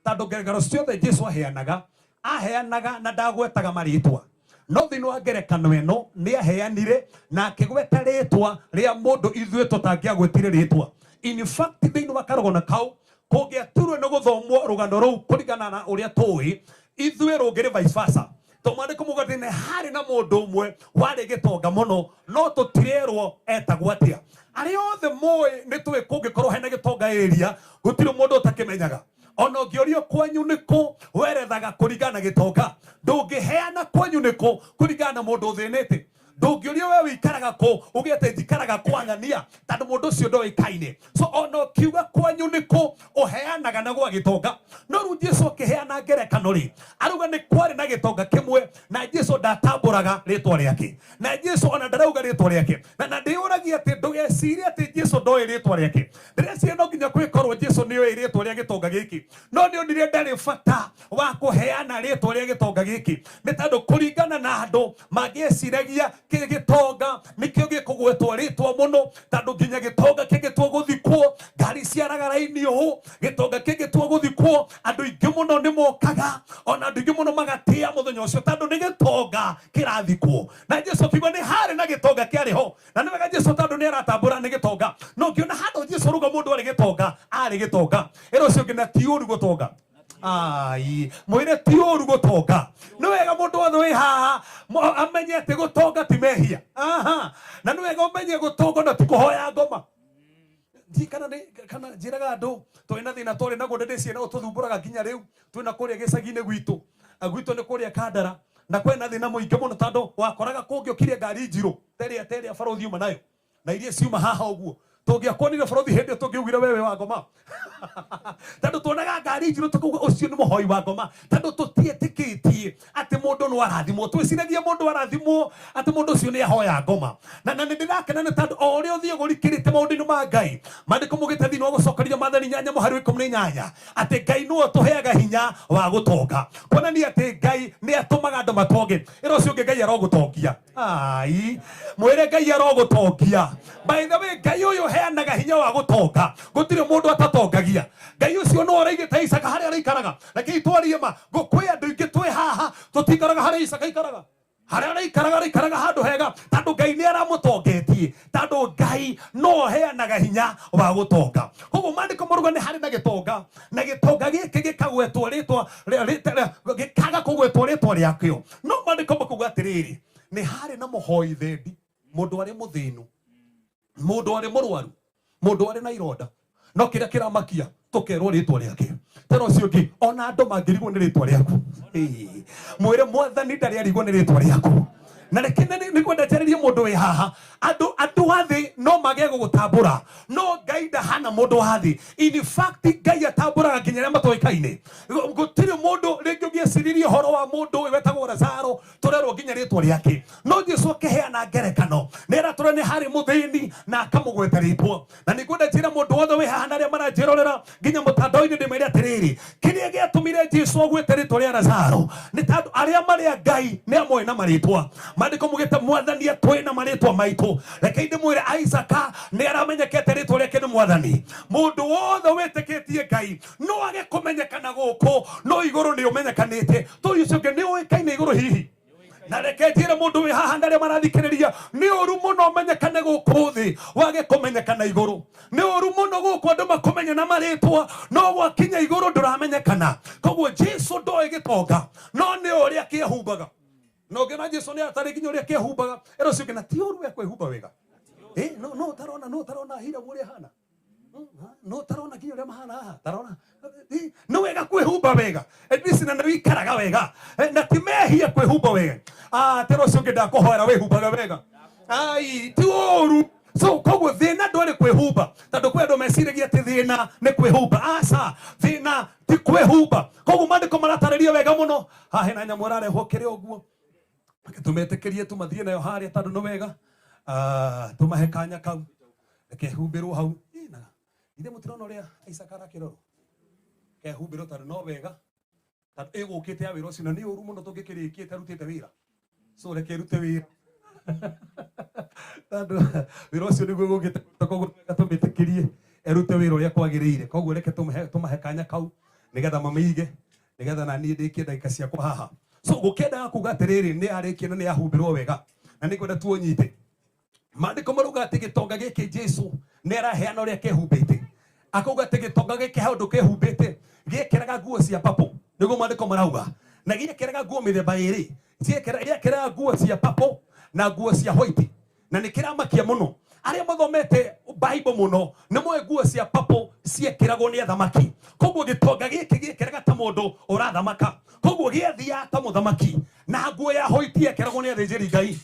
[SPEAKER 17] tondũ ngerekano ciothe Jesu aheanaga aheanaga na ndagwetaga marĩtwa no thĩinĩ wa ngerekano ĩno nĩ aheanire na akĩgweta rĩtwa rĩa mũndũ ithuĩ tũtangĩagwetire rĩtwa. In fact thĩinĩ wa karũgano kau kũngĩaturwo nĩ gũthomwo rũgano rũu kũringana na ũrĩa tũĩ ithuĩ rũngĩrĩ vice versa tondũ maandĩko mauga atĩ nĩ harĩ na mũndũ ũmwe warĩ gĩtonga mũno no tũtirerwo etagwo atĩa. Arĩa othe moĩ nĩ tũĩ kũngĩkorwo hena gĩtonga area gũtirĩ mũndũ ũtakĩmenyaga ona ũngĩũrio kwanyu nĩkũ werethaga kũringana na gĩtonga ndũngĩheana kwanyu nĩkũ kũringana na mũndũ ũthĩnĩte ndũngĩũrio we wĩikaraga kũ uge atĩ njikaraga kwa ng'ania tondũ mũndũ ũcio ndoĩkaine so ona ũkiuga kwanyu nĩkũ ũheanaga na gwa gĩtonga no rĩu Jesu akĩheana ngerekano rĩ arauga nĩ kwarĩ na gĩtonga kĩmwe na Jesu ndatambũraga rĩtwa rĩake na Jesu ona ndarauga rĩtwa rĩake na ndĩyũragia atĩ ndũgecirie atĩ Jesu ndoĩ rĩtwa rĩake ndĩreciria no nginya kwĩkorwo Jesu nĩoĩ rĩtwa rĩa gĩtonga gĩkĩ no nĩonire ndarĩ bata wa kũheana rĩtwa rĩa gĩtonga gĩkĩ nĩ tondũ kũringana na andũ mangĩeciragia gĩtonga nĩkĩo gĩkũgwetwo rĩtwa mũno tondũ nginya gĩtonga kĩngĩtua gũthikwo ngari ciaraga raini ũũ gĩtonga kĩngĩtua gũthikwo andũ aingĩ mũno nĩ mokaga ona andũ aingĩ mũno magatĩa mũthenya ũcio tondũ nĩ gĩtonga kĩrathikwo na Jesu akiuga nĩ harĩ na gĩtonga kĩarĩ ho na nĩ wega Jesu tondũ nĩ aratambũra nĩ gĩtonga no ngĩona handũ Jesu arauga mũndũ arĩ gĩtonga arĩ gĩtonga ĩra ũcio ũngĩ na ti ũru gũtonga ai mwĩre ti ũru gũtonga nĩ wega mũndũ wothe wĩ haha amenye atĩ gũtonga ti mehia aha na nĩ wega ũmenye gũtonga no ti kũhoya ngoma kana kana njĩraga andũ twĩna thĩna twarĩ naguo ndĩndĩ ciana ũtũthumbũraga nginya rĩu twĩna kũrĩa gĩcagi-inĩ gwitũ gwitũ nĩ kũrĩa Kandara na kwĩna thĩna mũingĩ mũno tondũ wakoraga kũngĩũkirie ngari njirũ terĩa barothi uma nayo na iria ciuma haha ũguo tũngĩakuonire barothi hĩndĩ ĩyo tũngĩaugire wewe wa ngoma tondũ tuonaga ngari njirũ tũkauga ũcio nĩ mũhoi wa ngoma tondũ tũtietĩkĩtie atĩ mũndũ no arathimwo twĩciragia mũndũ arathimwo atĩ mũndũ ũcio nĩ ahoya ngoma na nĩ ndĩrakena nĩ tondũ o ũrĩa ũthiĩ gũrikĩrĩte maũndũ-inĩ ma Ngai maandĩko maugĩte thĩinĩ wa gũcokeria maathani 8 mũhari wa 18 atĩ Ngai nĩwe ũtũheaga hinya wa gũtonga kuonania atĩ Ngai nĩ atũmaga andũ matonge ĩra ũcio ũngĩ Ngai arogũtongia ai mwĩre Ngai arogũtongia by the way Ngai ũyũ ũheanaga hinya wa gũtonga gũtirĩ mũndũ atatongagia Ngai ũcio no araigĩte Isaka harĩa araikaraga reke twarie ma kwĩ andũ aingĩ twĩ haha tũtikaraga harĩa Isaka aikaraga harĩa araikaraga araikaraga handũ hega tondũ Ngai nĩ aramũtongetie tondũ Ngai no ũheanaga hinya wa gũtonga koguo maandĩko marauga nĩ harĩ na gĩtonga na gĩtonga gĩkĩ gĩkagwetwo rĩtwa gĩkaga kũgwetwo rĩtwa rĩakĩo no maandĩko makauga atĩrĩrĩ nĩ harĩ na mũhoi thendi mũndũ arĩ mũthĩnu mũndũ arĩ mũrwaru mũndũ arĩ na ironda no kĩrĩa kĩramakia tũkerwo rĩtwa rĩake tena ũcio ũngĩ ona andũ mangĩrigwo nĩ rĩtwa rĩaku mwĩre mwathani ndarĩ arigwo nĩ rĩtwa rĩaku na reke nĩngwenda njarĩrie mũndũ wĩ haha andũ a thĩ no mage gũgũtambũra no Ngai ndahana mũndũ wa thĩ in fact Ngai atambũraga nginya arĩa matoĩkaine gũtirĩ mũndũ rĩngĩ ũngĩeciririe ũhoro wa mũndũ ũyũ wetagwo Lazaro tũrerwo nginya rĩtwa rĩake no Jesu akĩheana ngerekano nĩ aratũra nĩ harĩ mũthĩni na akamũgweta rĩtwa na nĩngwenda njĩre mũndũ wothe wĩ haha na arĩa maranjĩkĩrĩria maranjĩrorera nginya mũtandao-inĩ ndĩmere atĩrĩrĩ, kĩrĩa gĩatũmire Jesu agwĩte rĩtwa rĩa Lazaro nĩ tondũ arĩa marĩ a Ngai nĩ amoĩ na marĩtwa. Maandĩko mugĩte mwathani atũĩ na marĩtwa maitũ. Reke ndĩmwĩre Isaac nĩ aramenyekete rĩtwa rĩake nĩ mwathani. Mũndũ wothe wĩtĩkĩtie Ngai no age kũmenyekana gũkũ, no igũrũ nĩ ũmenyekanĩte. Tũri ũcio ũngĩ nĩ ũĩkaine igũrũ hihi. Na reke njĩre mũndũ wĩ haha na arĩa marathikĩrĩria, nĩ ũru mũno ũmenyekane gũkũ thĩ wage kũmenyekana igũrũ. Nĩ ũru mũno gũkũ andũ makũmenye na marĩtwa, no gwakinya igũrũ ndũramenyekana. Koguo Jesu ndoĩ gĩtonga, no nĩ ũrĩa kĩehumbaga. Na ũngĩona Jesu nĩ atarĩ nginya ũrĩa kĩehumbaga, ĩra ũcio ũngĩ na ti ũru we kwĩhumba wega. No, no ũtarona, no ũtarona Hiramu ũrĩa ahana. No ũtarona nginya ũrĩa mahana haha, tarona. Nĩ wega kwĩhumba wega. At least na nĩ wĩikaraga wega. Na ti mehia kwĩhumba wega. Tera ũcio ũngĩ ndakũhoera wĩhumbaga wega. Ai, ti ũru. So koguo thĩna ndwarĩ kwĩhumba, tondũ kwĩ andũ meciragia atĩ thĩna nĩ kwĩhumba. Aca, thĩna ti kwĩhumba. Koguo maandĩko maratarĩria wega mũno. Haha hena nyamũ ĩrarehwo kĩrĩ ũguo. Reke tũmetĩkĩrie tũmathiĩ nayo harĩa tondũ nĩ wega. Tũmahe kanya kau. Reke ĩhumbĩrwo hau. Ĩ, na ithe mũtirona ũrĩa Isaac arakĩrorwo? Reke ĩhumbĩrwo tondũ no wega. Tondũ ĩgũkĩte ya wĩra ũcio na nĩ ũru mũno tũngĩkĩrĩkia ĩtarutĩte wĩra. So reke ĩrute wĩra. Tondũ wĩra ũcio nĩguo ũgũkĩte kũruta, koguo nĩ wega tũmĩtĩkĩrie ĩrute wĩra ũrĩa kwagĩrĩire. Koguo reke tũmahe kanya kau nĩgetha mamĩige, nĩgetha na niĩ ndĩkie ndagĩka ciakwa haha. So gũkĩendaga kuga atĩrĩrĩ, nĩ yarĩkia na nĩ yahumbĩrwo wega, na nĩ ngwenda tuonyite. Maandĩko marauga atĩ gĩtonga gĩkĩ Jesu nĩ araheana ũrĩa kĩhumbĩte. Akauga atĩ gĩtonga gĩkĩ he ũndũ kĩhumbĩte, gĩekĩraga nguo cia papũ, nĩguo maandĩko marauga. Na gĩekĩraga nguo mĩthemba ĩrĩ, gĩekĩraga nguo cia papũ na nguo cia white. Na nĩ kĩramakia mũno. Arĩa mathomete Bible mũno nĩ moĩ nguo cia papũ ciekĩragwo nĩ athamaki. Koguo gĩtonga gĩkĩ gĩekĩraga ta mũndũ ũrathamaka. Koguo gĩathiaga ta mũthamaki. Na nguo ya white yekĩragwo nĩ athĩnjĩri Ngai.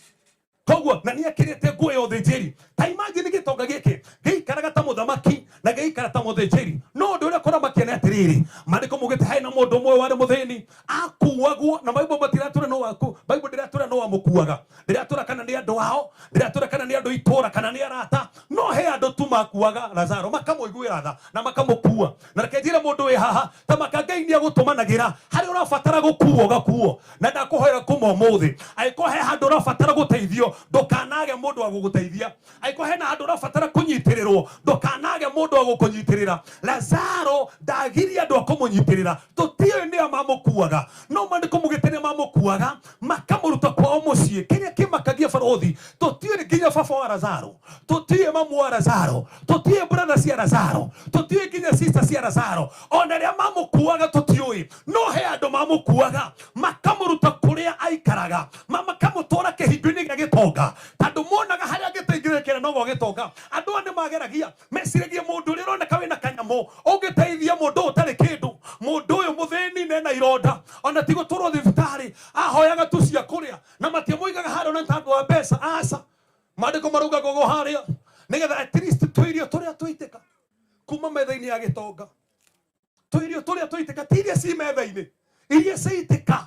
[SPEAKER 17] Koguo na nĩ ekĩrĩte nguo ya ũthĩnjĩri. Ta imagine gĩtonga gĩkĩ gĩikaraga ta mũthamaki na gĩikara ta mũthĩnjĩri. No ũndũ ũrĩa kũramakia nĩ atĩrĩrĩ, maandĩko maugĩte harĩ na mũndũ ũmwe warĩ mũthĩni, akuagwo na Bible matiratũra no waku, Bible ndĩratũra no wamũkuaga. Ndĩratũra kana nĩ andũ ao, ndĩratũra kana nĩ andũ itũra kana nĩ arata, no he andũ tu makuaga Lazaro makamũiguĩra tha na makamũkua. Na reke njĩre mũndũ wĩ haha, ta maka Ngai nĩ agũtũmanagĩra harĩa ũrabatara gũkuo ũgakuo. Na ndakũhoera kuma ũmũthĩ, angĩkorwo he handũ ũrabatara gũteithio, ndũkanage mũndũ wa gũgũteithia. Angĩkorwo hena handũ ũrabatara kũnyitĩrĩrwo, ndũkanage mũndũ wa gũkũnyitĩrĩra. Lazaro ndagirie andũ a kũmũnyitĩrĩra, tũtiũĩ nĩa mamũkuaga, no maandĩko maugĩte nĩa mamũkuaga makamũruta kwao mũciĩ. Kĩrĩa kĩmakagia barũthi, tũtiũĩ nginya baba wa Lazaro, tũtiũĩ mamu wa Lazaro, tũtiũĩ brother cia Lazaro, tũtiũĩ nginya sister cia Lazaro. Ona arĩa mamũkuaga tũtiũĩ, no he andũ mamũkuaga makamũruta kũrĩa aikaraga, makamũtwara kĩhingo-inĩ gĩa gĩtonga, tondũ monaga harĩa angĩteithĩrĩkĩra no gwa gĩtonga. Andũ aya nĩ mageragia, meciragia mũndũ ũrĩa ũroneka wĩna kanyamũ ũngĩteithia mũndũ ũtarĩ kĩndũ, mũndũ ũyũ mũthĩni na ena ironda, ona ti gũtwarwo thibitarĩ, ahoyaga tu cia kũrĩa, na matiamũigaga harĩa ona nĩ tondũ wa mbeca. Aca, maandĩko marauga gogo harĩa nĩgetha at least tũirio tũrĩa tũitĩka kuma metha-inĩ ya gĩtonga, tũirio tũrĩa tũitĩka, ti iria ci metha-inĩ, iria ciitĩka.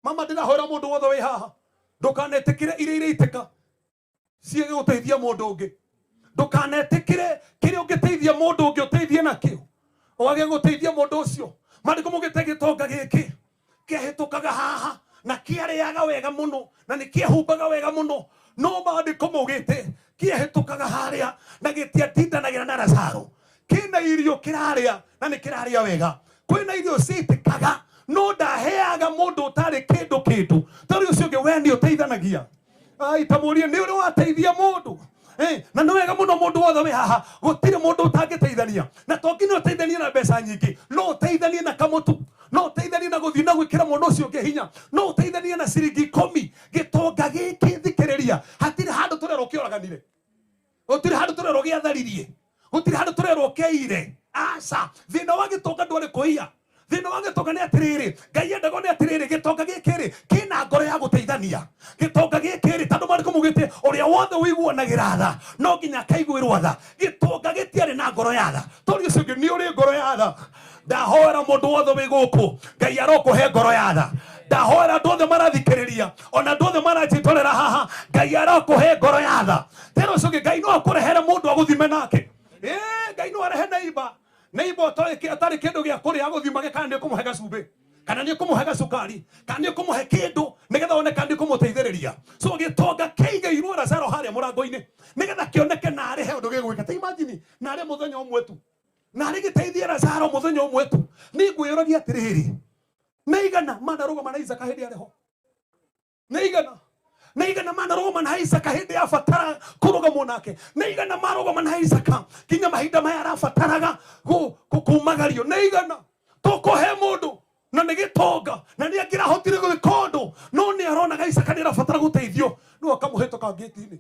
[SPEAKER 17] Mama, ndĩrahoera mũndũ wothe wĩ haha, ndũkanetĩkĩre iria iraitĩka ciage gũteithia mũndũ ũngĩ. Ndũkanetĩkĩre kĩrĩa ũngĩteithia mũndũ ũngĩ ũteithie nakĩo, wage gũteithia mũndũ ũcio. Maandĩko maugĩte gĩtonga gĩkĩ kĩahĩtũkaga haha na kĩarĩaga wega mũno na nĩ kĩehumbaga wega mũno, no maandĩko maugĩte kĩahĩtũkaga harĩa na gĩtiatindanagĩra na Lazaro. Kĩna irio kĩrarĩa na nĩ kĩrarĩa wega, kwĩna irio ciitĩkaga, no ndaheaga mũndũ ũtarĩ kĩndũ kĩndũ. Tondũ ũcio ũngĩ we nĩ ũteithanagia. Ai, ta mũrie nĩ ũrĩ wateithia mũndũ. Na nĩ wega mũno mũndũ wothe wĩ haha, gũtirĩ mũndũ ũtangĩteithania. Na to nginya ũteithanie na mbeca nyingĩ, no ũteithanie na kamũtu, no ũteithanie na gũthiĩ na gwĩkĩra mũndũ ũcio ũngĩ hinya, no ũteithanie na ciringi ikũmi. Gĩtonga gĩkĩ, thikĩrĩria, hatirĩ handũ tũrerwo kĩoraganire, gũtirĩ handũ tũrerwo gĩatharirie, gũtirĩ handũ tũrerwo kĩire. Aca, thĩna wa gĩtonga ndwarĩ kũiya. Thĩna wa gĩtonga nĩ atĩrĩrĩ, Ngai endaga nĩ atĩrĩrĩ, gĩtonga gĩkĩ rĩ kĩna ngoro ya gũteithania. Gĩtonga gĩkĩ rĩ, tondũ maandĩko maugĩte ũrĩa wothe ũiguanagĩra tha no nginya akaiguĩrwo tha. Gĩtonga gĩtiarĩ na ngoro ya tha. Tondũ ũcio ũngĩ nĩ ũrĩ ngoro ya tha. Ndahoera mũndũ wothe wĩ gũkũ, Ngai arokũhe ngoro ya tha. Ndahoera andũ othe marathikĩrĩria, ona andũ othe maranjĩtorera haha, Ngai arokũhe ngoro ya tha. Tena ũcio ũngĩ, Ngai no akũrehere mũndũ agũthime nake. Ngai no arehe neighbor. Neighbor atarĩ kĩndũ gĩa kũrĩa agũthimage kana nĩ ũkũmũhe gacumbĩ kana nĩ ũkũmũhe gacukari kana nĩ ũkũmũhe kĩndũ nĩgetha one kana nĩ ũkũmũteithĩrĩria. So gĩtonga kĩigĩirwo Lazaro harĩa mũrango-inĩ nĩgetha kĩoneke narĩ he ũndũ gĩgwĩka. Ta imagine narĩ mũthenya ũmwe tu, narĩ gĩteithie Lazaro mũthenya ũmwe tu. Nĩ ngwĩyũragia atĩrĩrĩ, nĩ igana manarũgama na Isaka hĩndĩ arĩ ho? Nĩ igana? Nĩ igana manarũgama na Isaka hĩndĩ yabatara kũrũgamwo nake? Nĩ igana marũgama na Isaka nginya mahinda maya arabataraga kumagario? Nĩ igana tũkũhe mũndũ na nĩ gĩtonga na nĩ angĩrahotire gwĩka ũndũ no nĩ aronaga Isaka nĩ arabatara gũteithio no akamũhĩtũka ngĩti-inĩ.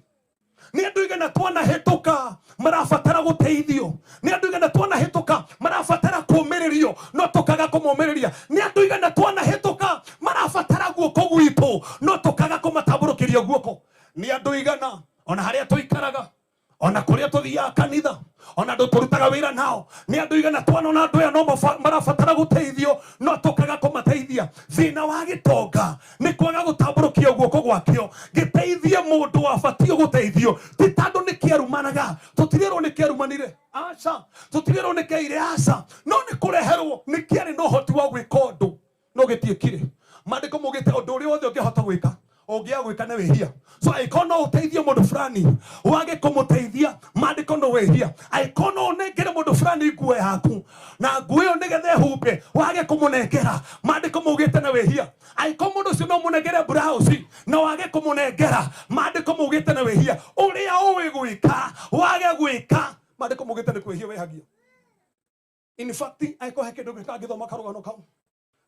[SPEAKER 17] Nĩ andũ igana twanahĩtũka marabatara gũteithio, nĩ andũ igana twanahĩtũka marabatara kũũmĩrĩrio no tũkaga kũmomĩrĩria, nĩ andũ igana twanahĩtũka marabatara guoko gwitũ no tũkaga kũmatambũrũkĩria guoko. Nĩ andũ igana ona harĩa tũikaraga, ona kũrĩa tũthiaga kanitha, ona andũ tũrutaga wĩra nao, nĩ andũ igana twanona andũ aya no marabatara gũteithio no tũkaga kũmateithia. Thĩna wa gĩtonga nĩ kwaga gũtambũrũkia guoko gwakĩo gĩteithie mũndũ wabatiĩ gũteithio, ti tondũ nĩ kĩarumanaga. Tũtirerwo nĩ kĩarumanire, aca. Tũtirerwo nĩ kĩaire, aca. No nĩ kũreherwo nĩ kĩarĩ na ũhoti wa gwĩka ũndũ no gĩtiĩkire. Maandĩko maugĩte ũndũ ũrĩa wothe ũngĩhota gwĩka ũngĩaga gwĩka nĩ wĩhia. So angĩkorwo no ũteithie mũndũ fulani wage kũmũteithia, maandĩko no wĩhia. Angĩkorwo no ũnengere mũndũ fulani nguo yaku na nguo ĩyo nĩgetha ĩhumbe wage kũmũnengera, maandĩko maugĩte nĩ wĩhia. Angĩkorwo mũndũ ũcio no ũmũnengere blouse na wage kũmũnengera, maandĩko maugĩte nĩ wĩhia. Ũrĩa ũĩ gwĩka wage gwĩka, maandĩko maugĩte nĩ kwĩhia wĩhagia. In fact, angĩkorwo he kĩndũ ngĩka ngĩthoma karũgano kau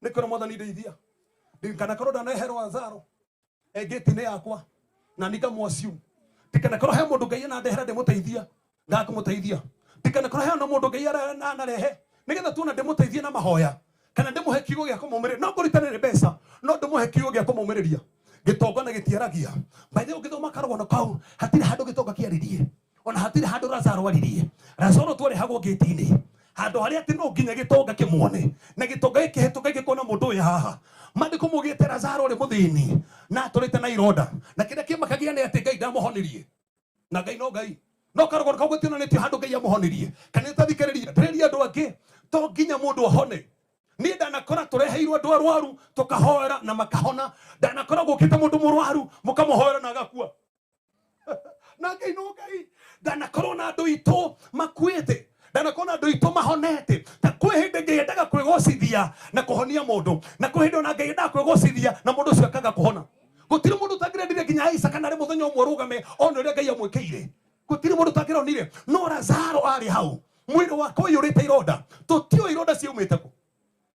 [SPEAKER 17] nĩ kwĩra Mwathani ndeithia ndikanakorwo ndaneherwo Lazaro ngĩti-inĩ yakwa na nikamwaciu, ndikanakorwo he mũndũ Ngai anandehera ndĩmũteithia ngakũmũteithia, ndikanakorwo he ona mũndũ Ngai anarehe nĩgetha tuona ndĩmũteithie na mahoya kana ndĩmũhe kiugo gĩa kũmũmĩrĩria. No ngũritanĩre mbeca no ndĩmũhe kiugo gĩa kũmũmĩrĩria. Gĩtonga na gĩtiaragia. By the way, ũngĩthoma karũgano kau hatirĩ handũ gĩtonga kĩaririe, ona hatirĩ handũ Lazaro aririe. Lazaro twarehagwo ngĩti-inĩ handũ harĩa atĩ no nginya gĩtonga kĩmuone na gĩtonga gĩkĩhĩtũka gĩkona mũndũ ũyũ haha. Maandĩko maugĩte Lazaro ũrĩ mũthĩni na atũrĩte na ironda, na kĩrĩa kĩmakagia nĩ atĩ Ngai ndamũhonirie, na Ngai no Ngai. No karũgano kau gationanĩtio handũ Ngai amũhonirie. Kana nĩtathikĩrĩria ndĩrĩria andũ angĩ to nginya mũndũ ahone. Niĩ ndanakora tũreheirwo andũ arwaru tũkahoera na makahona. Ndanakora gũkĩte mũndũ mũrwaru mũkamũhoera na agakua. Na Ngai no Ngai. Ndanakorwo na andũ aitũ makuĩte, ndanakorwo na andũ aitũ mahonete. Ta kwĩ hĩndĩ Ngai endaga kwĩgocithia na kũhonia mũndũ, na kwĩ hĩndĩ ona Ngai endaga kwĩgocithia na mũndũ ũcio akaga kũhona. Gũtirĩ mũndũ ũtangĩrendire nginya Isaka narĩ mũthenya ũmwe arũgame one ũrĩa Ngai amwĩkĩire. Gũtirĩ mũndũ ũtangĩronire. No Lazaro arĩ hau, mwĩrĩ wake ũiyũrĩte ironda. Tũtiũĩ ironda ciaumĩte kũ,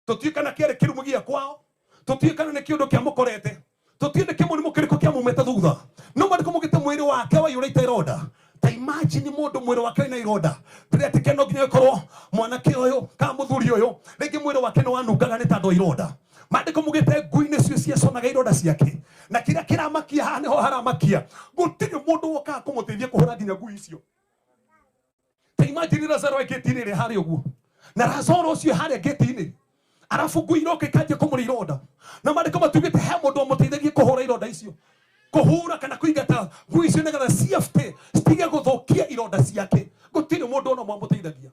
[SPEAKER 17] tũtiũĩ kana kĩarĩ kĩrumu gĩa kwao, tũtiũĩ kana nĩ kĩũndũ kĩamũkorete, tũtiũĩ nĩ kĩmũrimũ kĩrĩkũ kĩamumĩte thutha. No maandĩko maugĩte mwĩrĩ wake waiyũrĩte ironda. Ta imagine mũndũ mwĩrĩ wake wĩna ironda. Ndĩretĩkia no nginya ĩkorwo mwanake ũyũ kana mũthuri ũyũ rĩngĩ mwĩrĩ wake nĩ wanungaga nĩ tondũ wa ironda. Maandĩko maugĩte ngui nĩcio ciaconaga ironda ciake, na kĩrĩa kĩramakia haha nĩho haramakia, gũtirĩ mũndũ wokaga kũmũteithia kũhũra nginya ngui icio. Ta imagine Lazaro e ngĩti-inĩ ĩrĩa harĩa ũguo, na Lazaro ũcio harĩa ngĩti-inĩ, arabu ngui iroka ikanjia kũmũrĩa ironda, na maandĩko matugĩte he mũndũ wamũteithagia kũhũra ironda icio, kũhura kana kũingata ngui icio nĩgetha ciafte citige gũthũkia ironda ciake. Gũtirĩ mũndũ ona ũmwe wamũteithagia.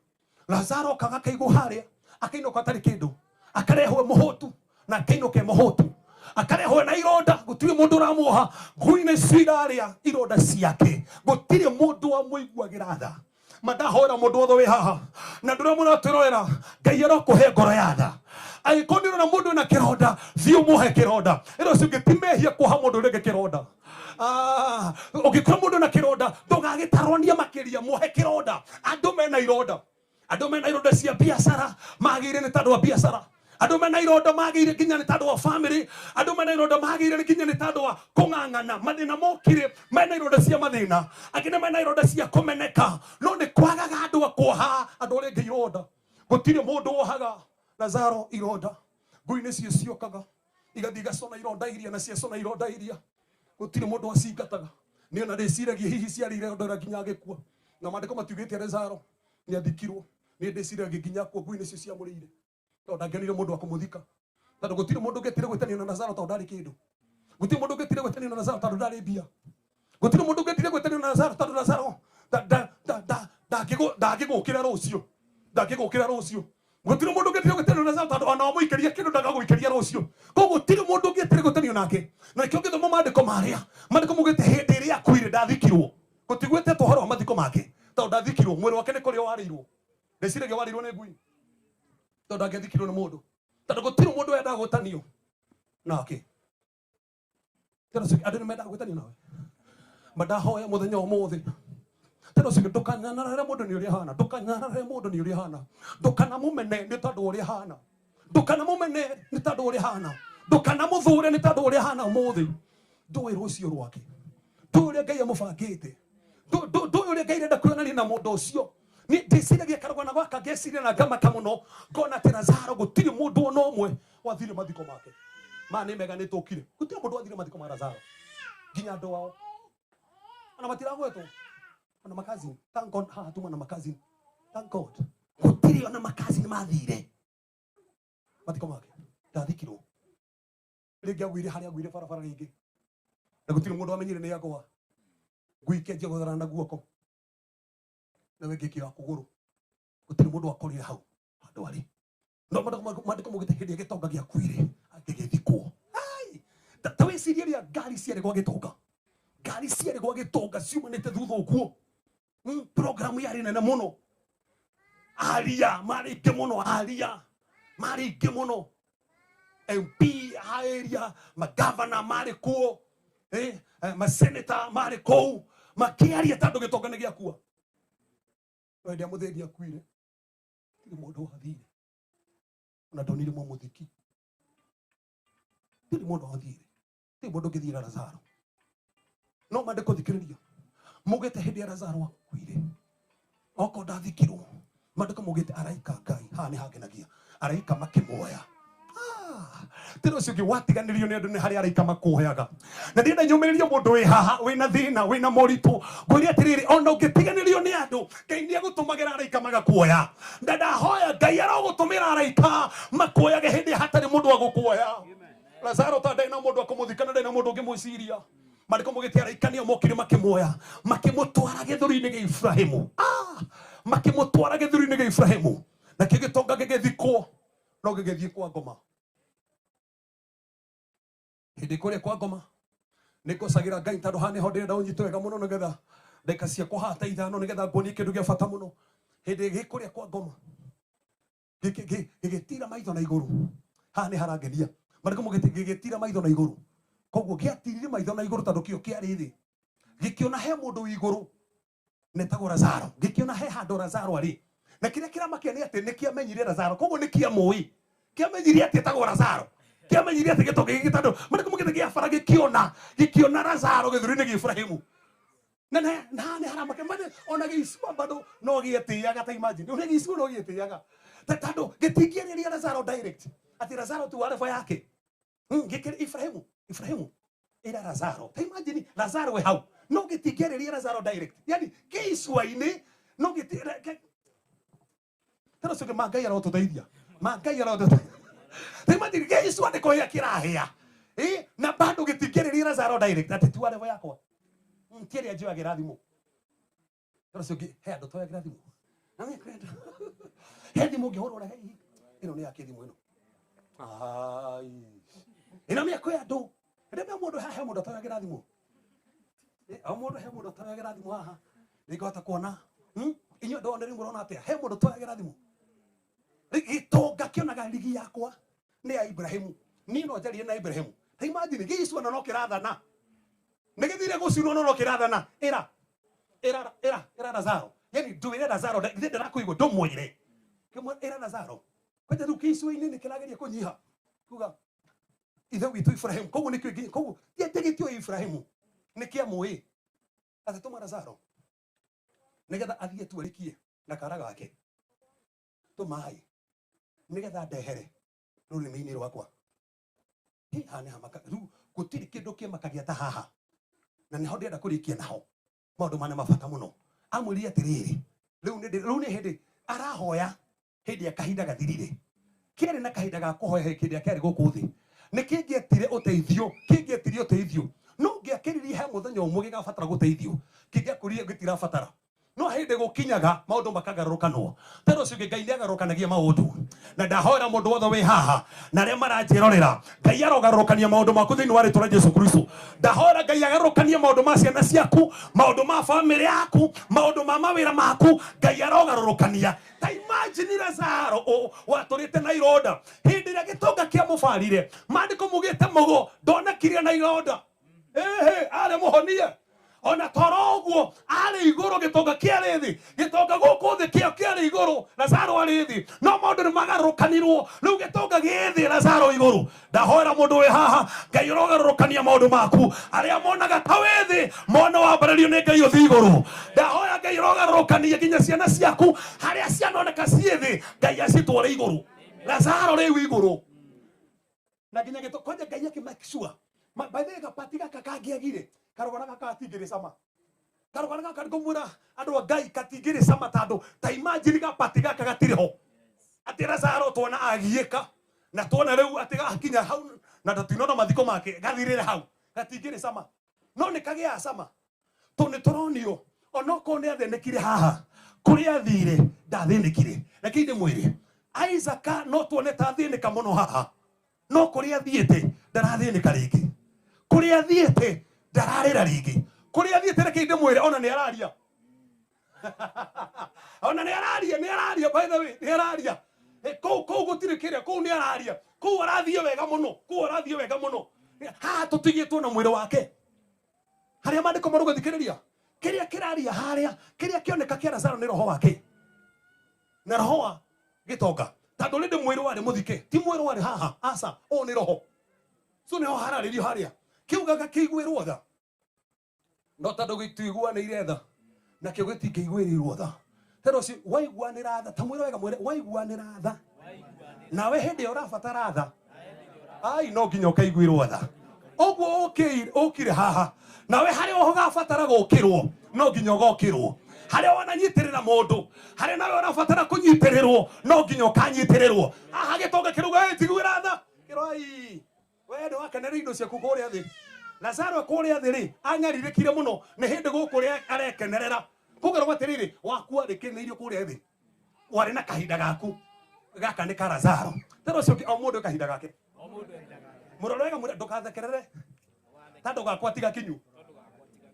[SPEAKER 17] Lazaro okaga akaigwo harĩa, akainũka atarĩ kĩndũ, akarehwo mũhũtu na akainũka e mũhũtu, akarehwo na ironda, gũtirĩ mũndũ ũramuoha, ngui nĩcio irarĩa ironda ciake, gũtirĩ mũndũ wamũiguagĩra tha. Mandahoera mũndũ wothe wĩ haha na ndũrĩa mũratwĩrorera, Ngai arokũhe ngoro ya tha. Angĩkorwo nĩ ũrona mũndũ wĩna kĩronda, thiĩ ũmũhe kĩronda. Ĩno ũcio ũngĩ ti mehia kuoha mũndũ ũrĩa ũngĩ kĩronda. Ũngĩkora mũndũ wĩna kĩronda, ndũgagĩtarwanie makĩria, mũhe kĩronda. Andũ mena ironda, andũ mena ironda cia biacara magĩire nĩ tondũ wa biacara, andũ mena ironda magĩire nginya nĩ tondũ wa family, andũ mena ironda magĩire nginya nĩ tondũ wa kũng'ang'ana, mathĩna mokire, mena ironda cia mathĩna, angĩ nĩ mena ironda cia kũmeneka, no nĩ kwagaga andũ a kuoha andũ arĩa angĩ ironda. Gũtirĩ mũndũ wohaga Lazaro ironda. Ngui nĩcio ciokaga igathiĩ igacũna ironda iria, na ciacũna ironda iria, gũtirĩ mũndũ wacingataga. Nĩ ona ndĩciragia hihi ciarĩ ironda nginya agĩkua, na maandĩko matiugĩte Lazaro nĩ athikirwo. Nĩ ndĩciragia nginya akua ngui nĩcio ciamũrĩire, tondũ ndangĩonire mũndũ wa kũmũthika, tondũ gũtirĩ mũndũ ũngĩetire gwĩtanio na Lazaro tondũ ndarĩ kĩndũ. Gũtirĩ mũndũ ũngĩetire gwĩtanio na Lazaro tondũ ndarĩ mbia. Gũtirĩ mũndũ ũngĩetire gwĩtanio na Lazaro tondũ Lazaro ndangĩgũkĩra rũciũ, Ndangĩgũkĩra rũciũ. Gũtirĩ mũndũ ũngĩtire gũtenio na Lazaro tondũ ona wamũikĩria kĩndũ ndagagũikĩria rũciũ. Koguo gũtirĩ mũndũ ũngĩtire gũtenio nake. Na nĩkĩo ũngĩthoma maandĩko marĩa, maandĩko maugĩte hĩndĩ ĩrĩa akuire ndathikirwo. Gũtigwĩtetwo ũhoro wa mathiko make tondũ ndathikirwo, mwĩrĩ wake nĩ kũrĩa warĩirwo. Ndĩciragia warĩirwo nĩ ngui tondũ ndangĩathikirwo nĩ mũndũ, tondũ gũtirĩ mũndũ wendaga gũtanio nake. Tondũ ũcio andũ nĩ mendaga gwĩtanio nawe. Mandahoya mũthenya ũmũthĩ, tondũ ũcio ndũkananyarare mũndũ nĩ ũrĩa ahana, ndũkananyarare mũndũ nĩ ũrĩa ahana, ndũkanamũmene nĩ tondũ ũrĩa ahana, ndũkanamũmene nĩ tondũ ũrĩa ahana, ndũkanamũthũre nĩ tondũ ũrĩa ahana ũmũthĩ. Ndũĩ rũciũ rwake, ndũĩ ũrĩa Ngai amũbangĩte, ndũĩ ũrĩa Ngai arenda kwĩonania na mũndũ ũcio. Niĩ ndĩciragia karũgano gaka, ngeciria na ngamaka mũno, ngona atĩ Lazaro gũtirĩ mũndũ ona ũmwe wathire mathiko make. Ma nĩ mega nĩ tũkire, gũtirĩ mũndũ wathire mathiko ma Lazaro, nginya andũ ao ona matiragwetwo, ona makazini. Thank God haha tuma na makazini, thank God gũtirĩ ona makazini mathire mathiko make. Ndathikirwo rĩngĩ, agwire harĩa agwire barabara rĩngĩ, na gũtirĩ mũndũ wamenyire nĩ agwa. Ngui ikĩanjia gũtharana na guoko, na wengĩ ĩkĩoya kũgũrũ, gũtirĩ mũndũ wakorire hau handũ arĩ. No maandĩko maugĩte hĩndĩ ĩrĩa gĩtonga gĩakuire gĩgĩthikwo. Ta wĩcirie rĩrĩa ngari ciarĩ gwa gĩtonga, ngari ciarĩ gwa gĩtonga ciumanĩte thutha ũguo. Programu yarĩ nene mũno, aria marĩ aingĩ mũno, aria marĩ aingĩ mũno, MP a area, magavana marĩ kuo, maseneta marĩ kũu makĩaria tondũ gĩtonga nĩ gĩakua. No hĩndĩ ĩrĩa mũthĩni akuire gũtirĩ mũndũ wathire, ona ndonire mũmũthiki, gũtirĩ mũndũ wathire, gũtirĩ mũndũ ũngĩthiĩra Lazaro. No maandĩko thikĩrĩria maugĩte hĩndĩ ya Lazaro akuire, okorwo ndathikirwo, maandĩko maugĩte araika Ngai, haha nĩ hangenagia, araika makĩmuoya. Tĩra ũcio ũngĩ watiganĩrio nĩ andũ nĩ harĩa araika makuoyaga. Na ndĩrenda nyũmĩrĩrie mũndũ wĩ haha wĩna thĩna wĩna moritũ, ngwĩre atĩrĩrĩ, ona ũngĩtiganĩrio nĩ andũ, Ngai nĩ agũtũmagĩra araika magakuoya. Na ndahoya Ngai arogũtũmĩra araika makuoyage hĩndĩ hatarĩ mũndũ wa gũkuoya. Lazaro ta ndarĩ na mũndũ wa kũmũthika na ndarĩ na mũndũ ũngĩmwĩciria. Maandĩko maugĩte araika nĩo mokire makĩmuoya, makĩmũtwara gĩthũri-inĩ gĩa Ibrahimu. Makĩmũtwara gĩthũri-inĩ gĩa Ibrahimu, nakĩo gĩtonga gĩgĩthikwo, no gĩgĩthiĩ kwa ngoma. Hĩndĩ kũrĩa kwa ngoma nĩ ngocagĩra Ngai tondũ haha nĩho ndĩrenda ũnyite wega mũno, nĩgetha ndagĩka ciakwa haha ta ithano, nĩgetha nguonie kĩndũ gĩa bata mũno. Hĩndĩ gĩ kũrĩa kwa ngoma gĩgĩtira maitho na igũrũ, haha nĩ harangenia. Maandĩko maugĩte gĩgĩtira maitho na igũrũ, koguo gĩatirire maitho na igũrũ tondũ kĩo kĩarĩ thĩ, gĩkĩona he mũndũ wĩ igũrũ netagwo Lazaro, gĩkĩona he handũ Lazaro arĩ. Na kĩrĩa kĩramakia nĩ atĩ nĩ kĩamenyire Lazaro, koguo nĩ kĩamũĩ, kĩamenyire atĩ etagwo Lazaro, kĩamenyire atĩ gĩtonga gĩkĩ tondũ maandĩko maugĩte gĩabara gĩkĩona Lazaro gĩthũri-inĩ gĩa Ibrahimu. Na na nĩ haramakia, ona gĩicua bado no gĩetĩaga, ta imagine ũrĩa gĩicua no gĩetĩaga, tondũ gĩtingĩarĩria Lazaro direct atĩ Lazaro tu wa level yake. Gĩkĩrĩ Ibrahimu, Ibrahimu ĩra Lazaro, ta imagine Lazaro wĩ hau, no gĩtingĩarĩria Lazaro direct, yani gĩicua-inĩ no tondũ ũcio ma Ngai arotũteithia, ma Ngai arotũteithia. Ta imagine gĩicua nĩ kũhĩa kĩrahĩa, na bado gĩtingĩarĩria Lazaro direct atĩ tu wa level yakwa. Ti arĩa njoyagĩra thimũ. Tondũ ũcio ũngĩ, he andũ toyagĩra thimũ. Na nĩ kwenda. He thimũ ũngĩhũrwo ũrĩa, hei, ĩno nĩ yake thimũ ĩno. Ai. Ĩno nĩ kwĩ andũ. Rĩrĩa he mũndũ haha, he mũndũ atoyagĩra thimũ. O mũndũ he mũndũ atoyagĩra thimũ haha. Nĩngũhota kuona. Inyuĩ andũ othe rĩu mũrona atĩa? He mũndũ atoyagĩra thimũ. Gĩtonga kĩonaga rigi yakwa nĩ ya Ibrahimu. Niĩ no njarie na Ibrahimu. Ta imagine gĩicua na no kĩrathana. Nĩ gĩthire gũcinwo no no kĩrathana. Ĩra. Ĩra, ĩra, ĩra Lazaro. Yani ndwĩre Lazaro, ithe ndĩrakũigua, ndũmwĩre. Kĩmwe, ĩra Lazaro. Kwanja rĩu gĩicua-inĩ nĩ kĩrageria kũnyiha. Kuga ithe witũ Ibrahimu. Koguo nĩkĩo koguo ti atĩ gĩtĩo Ibrahimu. Nĩ kĩamũĩ. Atĩ tũma Lazaro. Nĩgetha athiĩ atuarĩkie na kara gake. Tũmaĩ. Nĩgetha ndehere rũrĩmĩ-inĩ rwakwa. Hĩ, haha nĩ hamaka. Rĩu gũtirĩ kĩndũ kĩmakagia ta haha. Na nĩho ndĩrenda kũrĩkia naho. Maũndũ maya nĩ mabata mũno. Amwĩrire atĩrĩrĩ, rĩu nĩ hĩndĩ arahoya hĩndĩ ya kahinda gathirire. Kĩarĩ na kahinda ga kũhoya hĩndĩ ĩrĩa kĩarĩ gũkũ thĩ. Nĩ kĩngĩetire ũteithio, kĩngĩetirie ũteithio. No ngĩakĩrĩrie he mũthenya ũmwe gĩgabatara gũteithio. Kĩngĩakũrire gĩtirabatara. No hĩndĩ gũkinyaga maũndũ makagarũrũkanwo. Tondũ ũcio ũngĩ Ngai nĩagarũrũkanagia maũndũ. Na ndahoera mũndũ wothe wĩ haha na arĩa maranjĩrorera, Ngai arogarũrũkania maũndũ maku thĩinĩ wa rĩtwa rĩa Jesu Kristo. Ndahoera Ngai agarũrũkanie maũndũ ma ciana ciaku, maũndũ ma bamĩrĩ yaku, maũndũ ma mawĩra maku, Ngai arogarũrũkania. Ta imagine Lazaro watũrĩte na ironda hĩndĩ ĩrĩa gĩtonga kĩamũbarire, maandĩko mugĩte mũgo ndonekire na ironda. Ĩhĩ, arĩ mũhonie. Ona toro ũguo arĩ igũrũ, gĩtonga kĩarĩ thĩ, gĩtonga gũkũ thĩ kĩo kĩarĩ igũrũ, Lazaro arĩ thĩ. No maũndũ nĩ magarũrũkanirwo, rĩu gĩtonga gĩ thĩ, Lazaro igũrũ. Ndahoera mũndũ wĩ haha, Ngai ũrogarũrũkania maũndũ maku. Arĩa monaga ta wĩ thĩ, mona wambarĩrio nĩ Ngai ũthiĩ igũrũ. Ndahoya Ngai ũrogarũrũkania nginya ciana ciaku, harĩa cianoneka ciĩ thĩ, Ngai acitware igũrũ. Lazaro rĩu igũrũ. Na nginya gĩto kwanja Ngai akĩ make sure. By the way, gapati gaka kangĩagire, karũgano gaka gatingĩrĩ cama. Karũgano gaka ngũmwĩra andũ a Ngai katingĩrĩ cama tondũ ta imagine gapati gaka gatirĩ ho. Atĩ Lazaro tuona agiĩka na tuona rĩu atĩ gakinya hau na tũtinona mathiko make gathirĩre hau, gatingĩrĩ cama. No nĩ kagĩaga cama tondũ nĩ tũronio onokorwo nĩ athĩnĩkire haha, kũrĩa athire ndathĩnĩkire. Reke ndĩmwĩre, Isaac no tuone ta athĩnĩka mũno haha, no kũrĩa athiĩte ndarathĩnĩka rĩngĩ, kũrĩa athiĩte ndararĩra rĩngĩ, kũrĩa athiĩte reke ndĩmwĩre ona nĩ araria. Ona nĩ araria, nĩ araria, by the way, nĩ araria. Kũu, kũu gũtirĩ kĩrĩa, kũu nĩ araria. Kũu arathiĩ wega mũno, kũu arathiĩ wega mũno. Haha tũtigĩtwo na mwĩrĩ wake. Harĩa maandĩko marũgathikĩrĩria, kĩrĩa kĩraria harĩa, kĩrĩa kĩoneka kĩa Lazaro nĩ roho wake. Na roho wa gĩtonga. Tondũ rĩndĩ mwĩrĩ warĩ mũthike, ti mwĩrĩ warĩ haha, aca, ũyũ nĩ roho. So nĩho hararĩrio harĩa. Kĩugaga kĩiguĩrwo tha. No tondũ gĩtiguanĩire tha, nakĩo gĩtingĩiguĩrĩirwo tha. Tondũ ũcio waiguanĩra tha, ta mwĩre wega mwĩre, waiguanĩra tha. Nawe hĩndĩ ĩyo ũrabatara tha. Ai, no nginya ũkaiguĩrwo tha. Ũguo ũkire haha. Nawe harĩa ũgabatara gũkĩrwo, no nginya ũgokĩrwo. Harĩa wananyitĩrĩra mũndũ, harĩa nawe ũrabatara kũnyitĩrĩrwo, no nginya ũkanyitĩrĩrwo. Haha gĩtonga kĩrauga, ĩ, tiguĩra tha. Kĩroi, we nĩwakenereire indo ciaku kũrĩa thĩ. Lazaro kũrĩa thĩ rĩ, anyarirĩkire mũno, nĩ hĩndĩ gũkũ rĩa arekenerera. Kũgerwo atĩrĩrĩ, wakua rĩkĩnĩirio kũrĩa thĩ. Warĩ na kahinda gaku. Gaka nĩ ka Lazaro. Tondũ ũcio ũngĩ, o mũndũ kahinda gake. Mũrore wega mwĩre, ndũgathekerere. Tondũ gakwa ti gakinyu.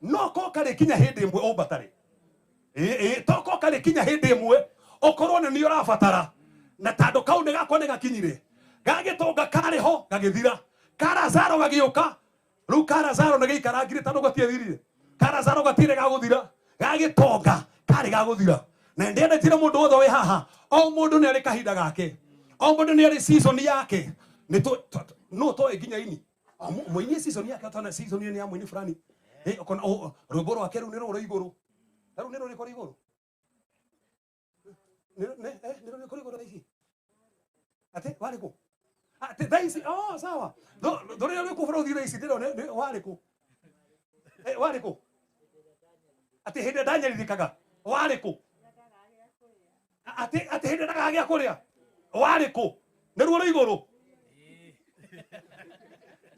[SPEAKER 17] No ko karĩkinya hĩndĩ ĩmwe ũmbatare. Ĩ, to ko karĩkinya hĩndĩ ĩmwe ũkorwo nĩ niĩ ũrabatara. Na tondũ kau nĩ gakwa nĩ gakinyire. Gagĩtonga karĩ ho, gagĩthira. Ka Lazaro gagĩũka. Rĩu ka Lazaro nĩ gĩikarangire tondũ gatiethirire. Ka Lazaro gatirĩ gagũthira. Gagĩtonga karĩ gagũthira. Na ndĩendetire mũndũ wothe wĩ haha. O mũndũ nĩ arĩ kahinda gake. O mũndũ nĩ arĩ season yake. Nĩ no toĩ nginya ini. O mũini season yake, tondũ season ĩyo nĩ ya mũini fulani. Ũkona, rwĩmbo rwake rĩu nĩ rũrĩ igũrũ. Rĩu nĩ rũrĩ kũrĩ igũrũ. Nĩ rũrĩ kũrĩ igũrũ thaa ici? Atĩ, warĩ kũ? Atĩ, thaa ici, oh, sawa. Rũrĩa rwĩ kũ bũrũri thaa ici, ndĩrona, nĩ, warĩ kũ? Warĩ kũ? Atĩ hĩndĩ ĩrĩa ndanyarirĩkaga, warĩ kũ? Atĩ, atĩ hĩndĩ ĩrĩa ndagaga gĩa kũrĩa, warĩ kũ? Nĩruo rwĩ igũrũ.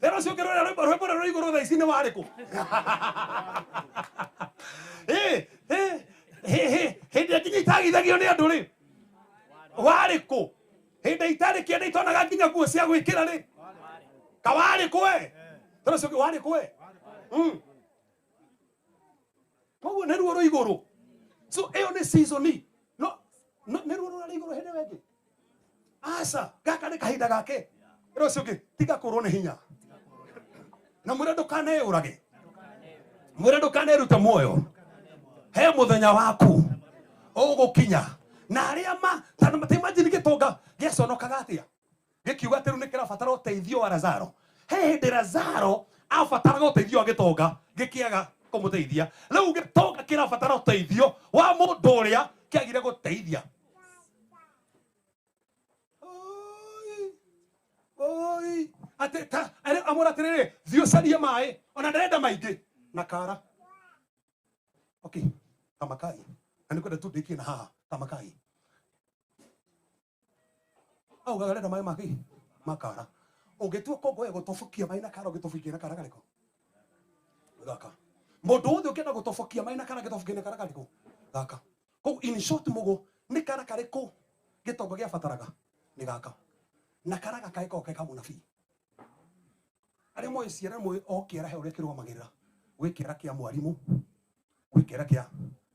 [SPEAKER 17] Rĩrĩa ũcio ũngĩ rũrĩa rwĩmbo, rwĩmbo rũrĩa rwĩ igũrũ thaa ici nĩ warĩ kũ? Hĩndĩ ĩrĩa nginya itagithagio nĩ andũ rĩ, warĩ kũ? Hĩndĩ ĩrĩa itarĩ kĩenda itonaga nginya nguo cia gwĩkĩra rĩ, ka warĩ kũ we? Tondũ ũcio ũngĩ, warĩ kũ we? Koguo nĩ ruo rwĩ igũrũ. So ĩyo nĩ season. No, no, nĩ ruo rũrĩa rwĩ igũrũ hĩndĩ ĩyo ĩngĩ. Aca, gaka nĩ kahinda gake. Ĩra ũcio ũngĩ, tiga kũrwo nĩ hinya. Na mwĩre ndũkaneyũrage. Mwĩre ndũkanerute muoyo. He mũthenya waku ũgũkinya. Na arĩa ma, ta ta imagine gĩtonga gĩaconokaga atĩa? Gĩkiuga atĩ rĩu nĩ kĩrabatara ũteithio wa Lazaro. He hĩndĩ Lazaro abataraga ũteithio wa gĩtonga, gĩkĩaga kũmũteithia. Rĩu gĩtonga kĩrabatara ũteithio wa mũndũ ũrĩa kĩagire gũteithia. Oi, oi, atĩ ta, arĩ, amwĩra atĩrĩrĩ, thiĩ ũcarie maĩ, ona ndarenda maingĩ, na kara. Okay, kamakai. Na nĩngwenda tu ndĩkie na haha, kamakai. Augaga arenda maĩ ma kĩ? Ma kara. Ũngĩtua kongo ya gũtobokia maĩ na kara, ũngĩtobokia na kara karĩkũ? Gaka. Mũndũ wothe ũngĩenda gũtobokia maĩ na kara, angĩtobokia na kara karĩkũ? Gaka. Koguo in short mugo nĩ kara karĩkũ gĩtonga gĩabataraga nĩ gaka. Na kara gaka gĩkoragwo ke ka mũnabii. Arĩa moĩ ciana moĩ o kĩara he ũrĩa kĩrũgamagĩrĩra. Gwĩ kĩara kĩa mwarimũ, gwĩ kĩara kĩa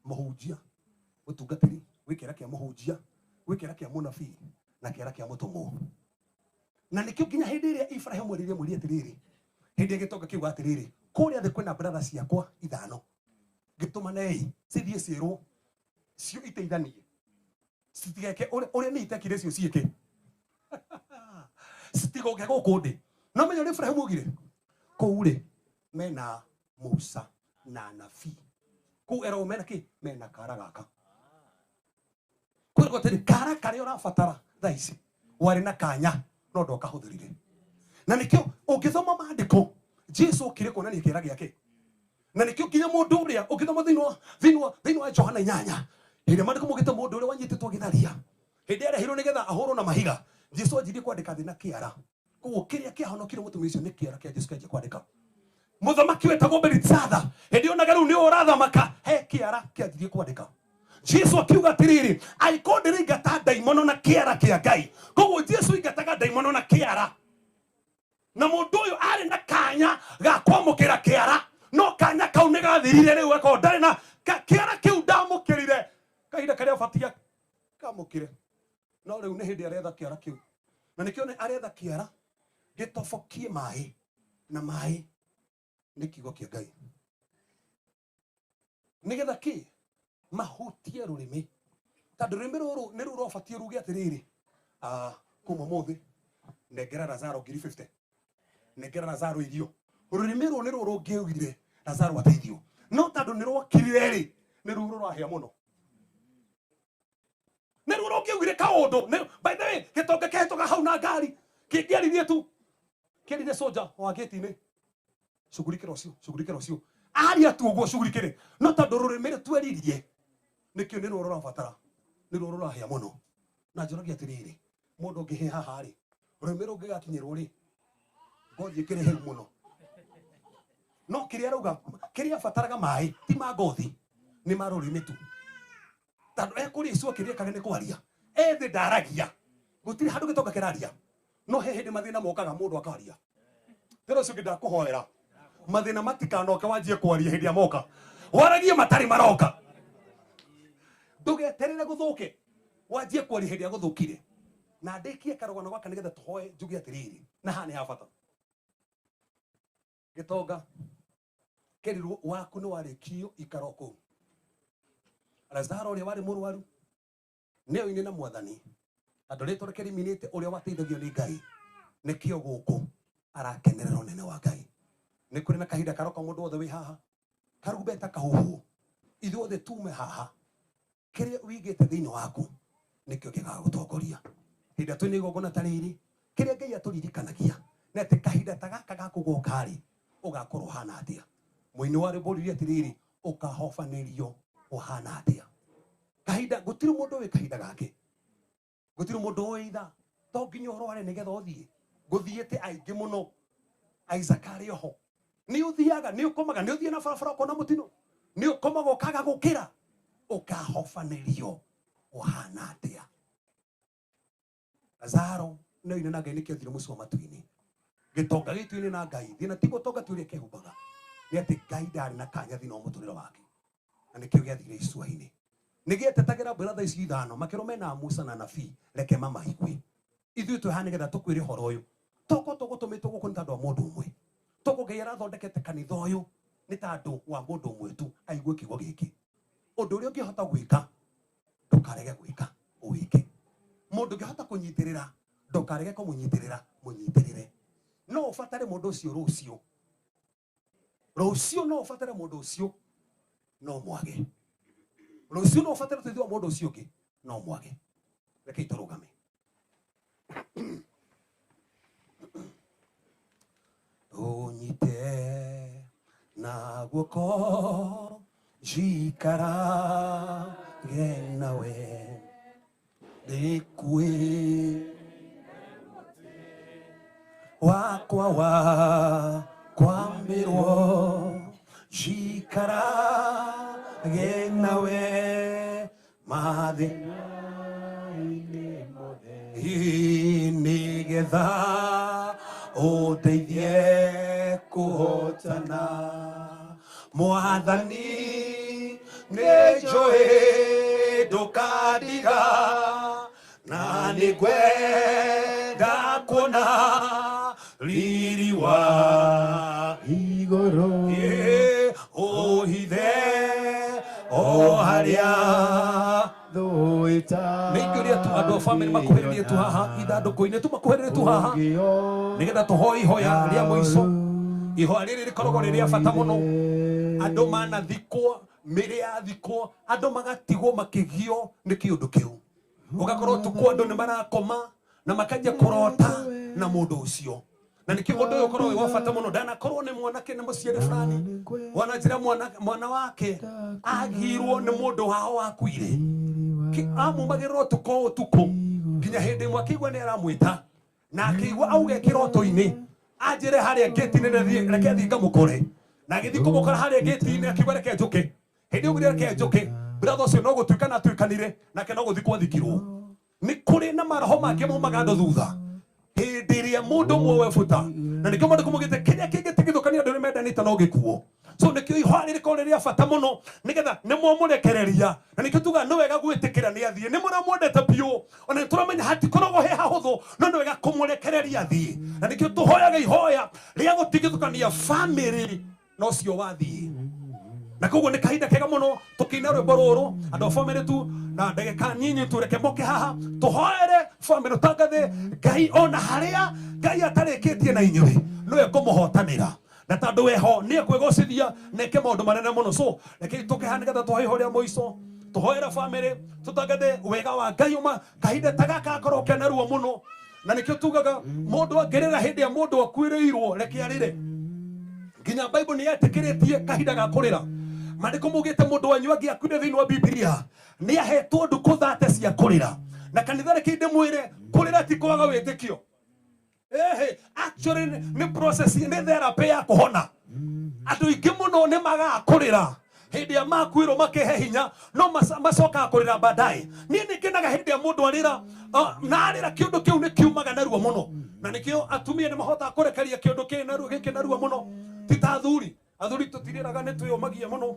[SPEAKER 17] mũhunjia, mũtungatĩri, gwĩ kĩara kĩa mũhunjia, gwĩ kĩara kĩa mũnabii na kĩara kĩa mũtũmwo. Na nĩkĩo nginya hĩndĩ ĩrĩa Ibrahim erire mwĩrĩ atĩrĩrĩ, hĩndĩ ĩrĩa gĩtonga kiuga atĩrĩrĩ, kũrĩa thĩ kwĩna brother ciakwa ithano, ngĩtũmanei cithiĩ ciĩrwo cio iteithanie, citigeke ũrĩa niĩ itekire cio ciĩke, citigoke gũkũ ndĩ. No menya ũrĩa Ibrahim augire, kũu rĩ mena Musa na anabii, kũu eragwo mena kĩ, mena kara gaka. Kwĩrwo atĩrĩ, kara karĩa ũrabatara thaa ici warĩ na kanya no ndokahũthĩrire. Na nĩkĩo ũngĩthoma maandĩko Jesu okire kuonania kĩara gĩake. Na nĩkĩo nginya mũndũ ũrĩa ũngĩthoma thĩinĩ wa Johana 8 hĩndĩ maandĩko maugĩte mũndũ ũrĩa wanyitĩtwo agĩtharia, hĩndĩ arehirwo nĩgetha ahũrwo na mahiga, Jesu anjirie kwandĩka thĩ na kĩara. Koguo kĩrĩa kĩahonokire mũtumia ũcio nĩ kĩara kĩa Jesu kĩanjia kwandĩka. Mũthamaki wetagwo Belithatha hĩndĩ onaga rĩu nĩ ũrathamaka, he kĩara kĩanjirie kwandĩka. Jesu akiuga atĩrĩrĩ, angĩkorwo ndĩraingata ndaimono na kĩara kĩa Ngai. Koguo Jesu aingataga ndaimono na kĩara. Na mũndũ ũyũ arĩ na kanya ga kwamũkĩra kĩara, no kanya kau nĩ gathirire rĩu akorwo ndarĩ na kĩara kĩu ndamũkĩrire kahinda karĩa abatie kamũkĩre. No rĩu nĩ hĩndĩ aretha kĩara kĩu. Na nĩkĩo nĩ aretha kĩara gĩtobokie maĩ, na maĩ nĩ kiugo kĩa Ngai. Nĩgetha kĩ mahutie rũrĩmĩ, tondũ rũrĩmĩ rũrũ nĩ ruo rũbatiĩ ruge atĩrĩrĩ, kuma ũmũthĩ nengera Lazaro 50,000, nengera Lazaro irio. Rũrĩmĩ rũrũ nĩ ruo rũngĩugire Lazaro ateithio, no tondũ nĩ rwokirire rĩ, nĩ ruo rũrahĩa mũno, nĩ ruo rũngĩugire kaũndũ. By the way, gĩtonga kĩhĩtũka hau na ngari kĩngĩaririe tu, kĩerire soja wa gĩti-inĩ, cugurikĩra ũcio, cugurikĩra ũcio, aria tu ũguo cugurikĩre. No tondũ rũrĩmĩ rũtweririe, nĩkĩo nĩ ruo rũrabatara, nĩ ruo rũrahĩa mũno. Na njũragia atĩrĩrĩ, mũndũ ũngĩhĩa haha rĩ, rũrĩmĩ rũngĩgakinyĩrwo rĩ, ngothi ĩkĩrĩ hĩu mũno. No kĩrĩa arauga, kĩrĩa abataraga maĩ ti ma ngothi, nĩ ma rũrĩmĩ tu. Tondũ ekũrĩa icua kĩrĩa ekaga nĩ kwaria, ethĩ ndaragia, gũtirĩ handũ gĩtonga kĩraria. No he hĩndĩ mathĩna mokaga mũndũ akaria. Tĩra ũcio ũngĩ ndakũhoera, mathĩna matikanoke wanjie kwaria hĩndĩ ya moka, waragie matarĩ maroka. Ndũgeterere gũthũke, wanjie kwaria hĩndĩ ya gũthũkire. Na ndĩkie karũgano gaka nĩgetha tũhoe njuge atĩrĩrĩ, na haha nĩ ha bata. Gĩtonga kĩrirwo waku nĩ warĩkio ikara o kũu. Lazaro ũrĩa warĩ mũrwaru nĩ oine na mwathani, tondũ rĩtwa rĩake rĩminĩte ũrĩa wateithagio nĩ Ngai, nĩkĩo gũkũ arakenerera ũnene wa Ngai. Nĩ kũrĩ na kahinda karoka mũndũ wothe wĩ haha, karumbeta kahuhwo, ithuothe tume haha, kĩrĩa wĩigĩte thĩinĩ waku nĩkĩo gĩgagũtongoria. Hĩndĩ ĩrĩa twĩna igongona ta rĩrĩ, kĩrĩa Ngai atũririkanagia nĩ atĩ kahinda ta gaka ga kũgoka rĩ, ũgakorwo ũhana atĩa. Mũini wa rwĩmbo oririe atĩrĩrĩ, ũkahobanĩrio ũhana atĩa. Kahinda, gũtirĩ mũndũ ũĩ kahinda gake, gũtirĩ mũndũ ũĩ ithaa, to nginya ũrware nĩgetha ũthiĩ. Gũthiĩte aingĩ mũno, Isaac arĩ oho. Nĩ ũthiaga, nĩ ũkomaga, nĩ ũthiĩ na barabara ũkona mũtino, nĩ ũkomaga ũkaga gũkĩra, ũkahobanĩrio ũhana atĩa. Lazaro nĩ oine na Ngai nĩkĩo athire mũciĩ wa matu-inĩ. Gĩtonga gĩtu-inĩ na Ngai, thĩna ti gũtonga ti ũrĩa kehumbaga, nĩ atĩ Ngai ndarĩ na kanya thĩinĩ wa mũtũrĩre wake, na nĩkĩo gĩathire icua-inĩ. Nĩ gĩetetagĩra mbũra thaa ici ithano, makĩrwo mena Musa na anabii, reke mamaigue. Ithuĩ twĩ haha nĩgetha tũkwĩre ũhoro ũyũ. Tokorwo tũgũtũmĩtwo gũkũ nĩ tondũ wa mũndũ ũmwe, tokorwo Ngai arathondekete kanitha ũyũ nĩ tondũ wa mũndũ ũmwe tu aigue kiugo gĩkĩ. Ũndũ ũrĩa ũngĩhota gwĩka, ndũkarege gwĩka, ũwĩke. Mũndũ ũngĩhota kũnyitĩrĩra, ndũkarege kũmũnyitĩrĩra, mũnyitĩrĩre. No ũbatare mũndũ ũcio rũciũ. Rũciũ no ũbatare mũndũ ũcio, no mwage. Rũciũ no ũbatare ũteithio wa mũndũ ũcio ũngĩ, no mwage. Rekei tũrũgame. Ũnyite na guoko njikarage nawe, ndĩkuĩ wakwa wa kwambĩrwo, njikarage nawe, Nĩgetha ũndeithie kũhotana Mwathani nĩnjũĩ ndũkandiga na nĩngwenda kuona riri wa igũrũ ũhithe o harĩa nĩingĩũria tu andũ a bamĩrĩ makuhĩrĩrie tu haha ithandũkũ-inĩ tu makuhĩrĩrie tu haha nĩgetha tũhoe ihoya rĩa mũico. Ihoya rĩrĩ rĩkoragwo rĩ rĩa bata mũno. Andũ manathikwo, mĩĩrĩ yathikwo, andũ magatigwo makĩgio nĩ kĩũndũ kĩu. Ũgakorwo ũtukũ andũ nĩ marakoma na makanjia kũrota na mũndũ ũcio. Na nĩkĩo ũndũ ũyũ ũkoragwo wĩ wa bata mũno. Ndanakorwo nĩ mwanake nĩ mũciari fulani wananjĩra mwana wake agirwo nĩ mũndũ wao wakuire, amumagĩrĩra ũtukũ ũtukũ nginya hĩndĩ ĩmwe akĩigua nĩ aramwĩta na akĩigua auge kĩroto-inĩ anjĩre harĩa ngĩti-inĩ reke thiĩ ngamũkore, na agĩthiĩ kũmũkora harĩa ngĩti-inĩ akiuga reke njũke. Hĩndĩ ĩyo reke njũke, brother ũcio no gũtuĩkana atuĩkanire nake no gũthikwo athikirwo. Nĩ kũrĩ na maroho mangĩ maumaga andũ thutha hĩndĩ ĩrĩa mũndũ ũmwe webuta, na nĩkĩo maandĩko maugĩte kĩrĩa kĩngĩtigithũkania andũ nĩmendanĩte no gĩkuo. So nĩkĩo ihoya rĩrĩ rĩ rĩa bata mũno nĩgetha nĩmwamũrekereria, na nĩkĩo tugaga nĩ wega gwĩtĩkĩra nĩ athiĩ. Nĩ mũramwendete biũ, ona nĩ tũramenya hatikoragwo he hahũthũ, no nĩ wega kũmũrekereria athiĩ. Na nĩkĩo tũhoyaga ihoya rĩa gũtigithũkania bamĩrĩ na ũcio wathiĩ. Na koguo nĩ kahinda kega mũno tũkĩina rwĩmbo rũrũ andũ a bamĩrĩ tu na ndagĩka nyinyi tu reke moke haha tũhoere bamĩrĩ, tũtangathe Ngai ona harĩa Ngai atarĩkĩtie na inyuĩ nĩwe kũmũhotanĩra, na tondũ weho nĩ ekwĩgocithia na eke maũndũ manene mũno. So reke tũke haha nĩgetha tũhoe ihoya rĩa mũico, tũhoere bamĩrĩ, tũtangathe wega wa Ngai uma kahinda ta gaka gakorwo kena ruo mũno. Na nĩkĩo tugaga mũndũ angĩrĩra hĩndĩ ya mũndũ akuĩrĩirwo reke arĩre. Nginya Bible nĩ yetĩkĩrĩtie kahinda ga kũrĩra. Maandĩko maugĩte mũndũ wanyu angĩakuire thĩinĩ wa Bibilia nĩ ahetwo ndukũ thate cia kũrĩra. Na kanitha reke ndĩmwĩre kũrĩra ti kwaga wĩtĩkio. Ehe, actually nĩ process, nĩ therapy ya kũhona. Andũ aingĩ mũno nĩ magaga kũrĩra hĩndĩ ya makuĩrwo makehe hinya, no macokaga kũrĩra baadaye. Niĩ nĩ ngenaga hĩndĩ ya mũndũ arĩra, na arĩra kĩũndũ kĩu nĩ kiumaga narua mũno. Na nĩkĩo atumia nĩ mahotaga kũrekeria kĩũndũ gĩkĩ narua mũno, ti ta athuri. Athuri tũtirĩraga nĩ twĩyũmagia mũno,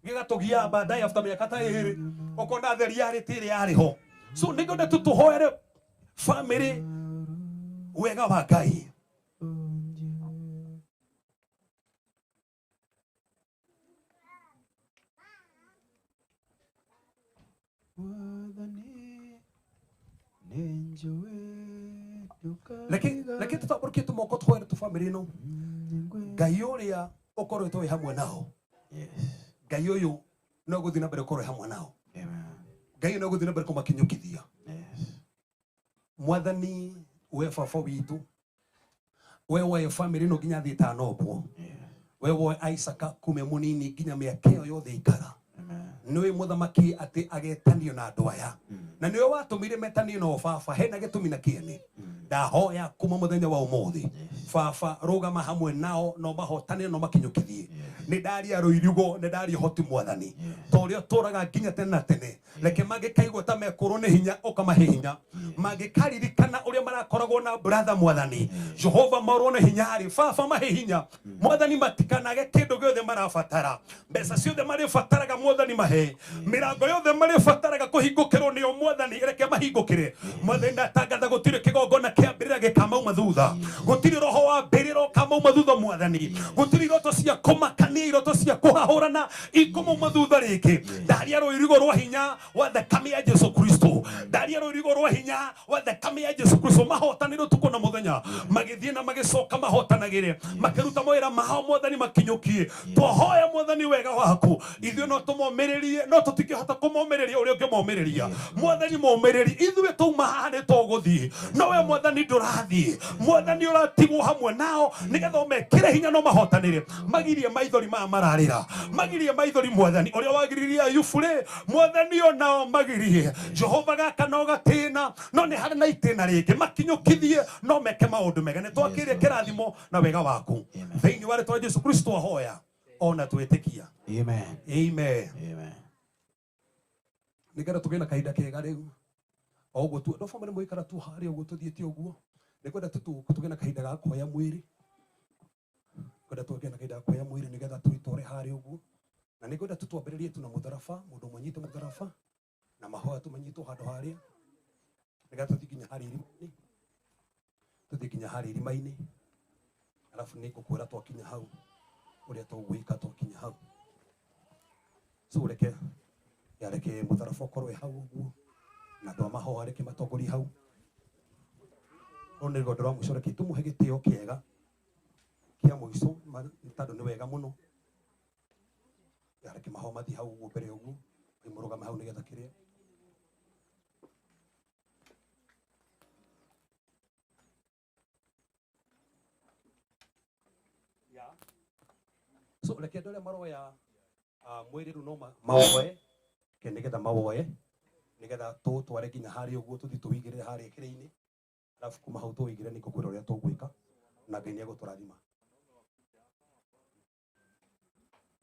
[SPEAKER 17] gĩgatũgia baadaye after mĩaka ta ĩĩrĩ ũkona theri yarĩ ti ĩrĩa yarĩ ho. So nĩngwenda tu tũhoere bamĩrĩ wega wa Ngai. Reke tũtambũrũkie tũmoko tũhoere tu bamĩrĩ ĩno. Ngai ũrĩa ũkoretwo wĩ hamwe nao, Ngai ũyũ no gũthiĩ na mbere gũkorwo wĩ hamwe nao. Ngai no gũthiĩ na mbere kũmakinyũkithia. Mwathani we baba witũ, we woe bamĩrĩ ĩno nginya thĩ ĩtanombwo, we woe Isaka kuma e mũnini nginya mĩaka ĩyo yothe ikara. Nĩũĩ mũthamaki atĩ agetanio na andũ aya, na nĩwe watũmire metanio nao baba, hena gĩtũmi na kĩene. Ndahoya kuma mũthenya wa ũmũthĩ baba rũgama hamwe nao no mahotane no makinyũkithie. Nĩ ndaria rũirigo, nĩ ndaria ũhoti Mwathani, ta ũrĩa ũtũũraga nginya tene na tene. Reke mangĩkaigua ta mekũrwo nĩ hinya ũkamahe hinya, mangĩkaririkana ũrĩa marakoragwo na brother Mwathani Jehova morwo nĩ hinya rĩ, baba mahe hinya Mwathani, matikanage kĩndũ gĩothe marabatara, mbeca ciothe marĩbataraga Mwathani mahe, mĩrango yothe marĩbataraga kũhingũkĩrwo nĩo Mwathani reke mahingũkĩre. Mwathani ndatangatha gũtirĩ kĩgongona kĩa mbĩrĩra gĩkamauma thutha, gũtirĩ roho wa mbĩrĩra ũkamauma thutha Mwathani, gũtirĩ iroto cia kũmakania, iroto cia kũhahũrana ikũmauma thutha rĩngĩ. Ndaria rũirigo rwa hinya wa thakame ya Jesu Kristo, ndaria rũirigo rwa hinya wa thakame ya Jesu Kristo, mahotanĩre ũtukũ na mũthenya, magĩthiĩ na magĩcoka mahotanagĩre, makĩruta mawĩra mao Mwathani makinyũkie. Twahoya Mwathani wega waku, ithuĩ no tũmomĩrĩrie, no tũtingĩhota kũmomĩrĩria ũrĩa ũngĩmomĩrĩria. Mwathani momĩrĩrie, ithuĩ twauma haha nĩ tũgũthiĩ, no we Mwathani ndũrathiĩ. Mwathani ũratigwo hamwe nao nĩgetha ũmekĩre hinya no mahotanĩre, magirie maithori maya mararĩra, magirie maithori Mwathani ũrĩa wagiririe Ayubu rĩ, Mwathani onao magirie. Jehova gaka no gatĩna, no nĩ harĩ na itĩna rĩngĩ, makinyũkithie no meke maũndũ mega. Nĩ twakĩrĩe kĩrathimo na wega waku thĩinĩ wa rĩtwa Jesu Kristo ahoya ona twĩtĩkia.
[SPEAKER 3] Amen.
[SPEAKER 17] Amen.
[SPEAKER 3] Amen.
[SPEAKER 17] Nĩngenda tũgĩe na kahinda kega rĩu. O ũguo tu, no family mũikara tu harĩa ũguo tũthiĩte ũguo. Nĩngwenda tu tũgĩe na kahinda ga kuoya mwĩrĩ. Ngwenda tũgĩe na kahinda ga kuoya mwĩrĩ nĩgetha twĩtware harĩa ũguo. Na nĩngwenda tu twambĩrĩrie tu na mũtharaba, mũndũ ũmwe anyite mũtharaba na mahoya tũmanyitwo handũ harĩa. Nĩgetha tũthiĩ nginya harĩa irima-inĩ. Tũthiĩ nginya harĩa irima-inĩ. Alafu nĩngũkwĩra twakinya hau ũrĩa tũgwĩka twakinya hau. So reke ya reke mũtharaba ũkorwo wĩ hau ũguo na andũ a mahoya reke matongorie hau. Rũrũ nĩ rũgendo rwa mũico, reke tũmũhe gĩtĩo kĩega kĩa mũico nĩ tondũ nĩ wega mũno. Ya reke mahoya mathiĩ hau ũguo mbere ũguo, mũrũgame hau nĩgetha kĩrĩa. So reke andũ arĩa maroya mwĩrĩ rĩu no mawoe, reke nĩgetha mawoe, nĩgetha tũtware nginya harĩa ũguo tũthiĩ tũwĩigĩrĩre harĩa kĩrĩa-inĩ. Alafu kuma hau tũwĩigĩrĩre nĩngũkwĩra ũrĩa tũgwĩka na Ngai nĩegũtũrathima.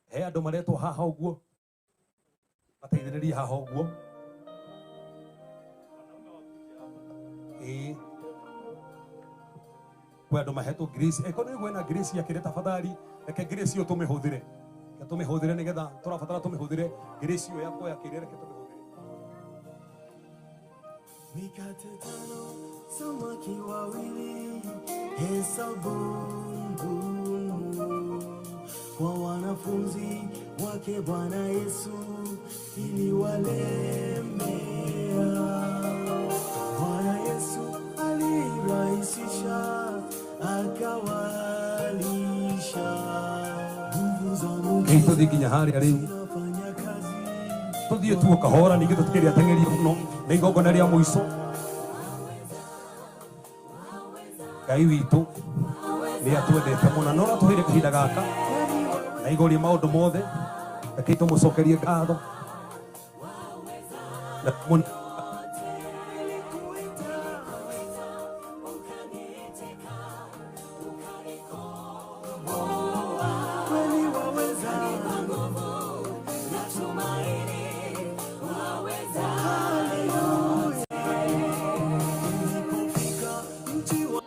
[SPEAKER 17] He andũ maretwo haha ũguo, mateithĩrĩrie haha ũguo. Ĩĩ. Kwĩ andũ mahetwo grace. Eko nĩ kwĩna grace ya kĩrĩa tafadhali, reke grace ĩyo tũmĩhũthĩre. Reke tũmĩhũthĩre nĩgetha tũrabatara tũmĩhũthĩre grace ĩyo ya kuoya kĩrĩa, reke tũmĩhũthĩre.
[SPEAKER 18] Mikate tano, samaki wawili, hesabu ngumu kwa wanafunzi wake Bwana Yesu iliwalemea. Bwana Yesu alirahisisha akawalisha. Nguvu za Mungu
[SPEAKER 17] Rĩu tũthiĩ nginya harĩa rĩu. Tũthiĩ tu kahora ningĩ tũtikĩrĩa teng'eria mũno nĩ igongona rĩa mũico. Ngai witũ nĩ atwendete mũno na ũratũheire kahinda gaka na igũrũ rĩa maũndũ mothe, reke tũmũcokerie ngatho. Na tũmũ-
[SPEAKER 18] Kweli waweza, Haleluya. Nilipofika mji wa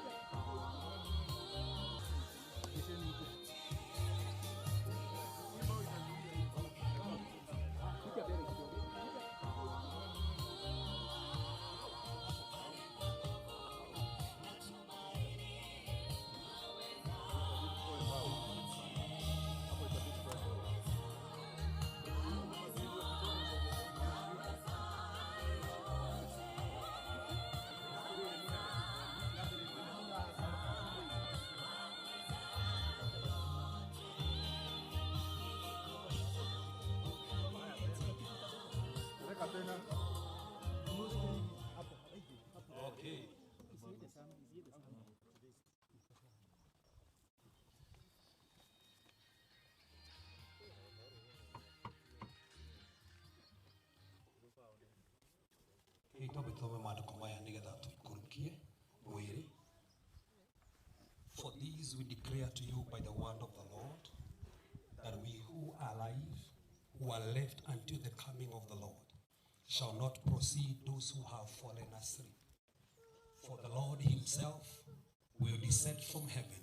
[SPEAKER 17] Hihi twambe tũthome maandĩko maya nĩgetha tũikũrũkie mwĩrĩ. For these we declare to you by the word of the Lord, that we who are alive, who are left until the coming of the Lord, shall not precede those who have fallen asleep. For the Lord himself will descend from heaven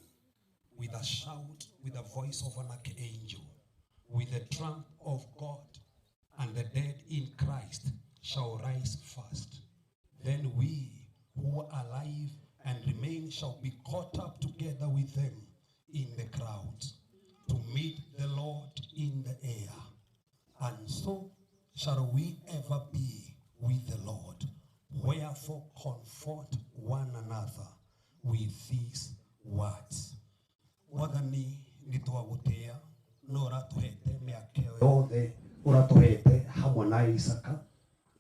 [SPEAKER 17] with a shout, with the voice of an archangel, with the trump of God, and the dead in Christ shall rise first. Then we who are alive and remain shall be caught up together with them in the clouds to meet the Lord in the air. And so shall we ever be with the Lord. Wherefore comfort one another with these words. Mwathani nĩtwagũtĩĩa no ũratũhete mĩaka ĩyo yothe ũratũhete hamwe na Isaka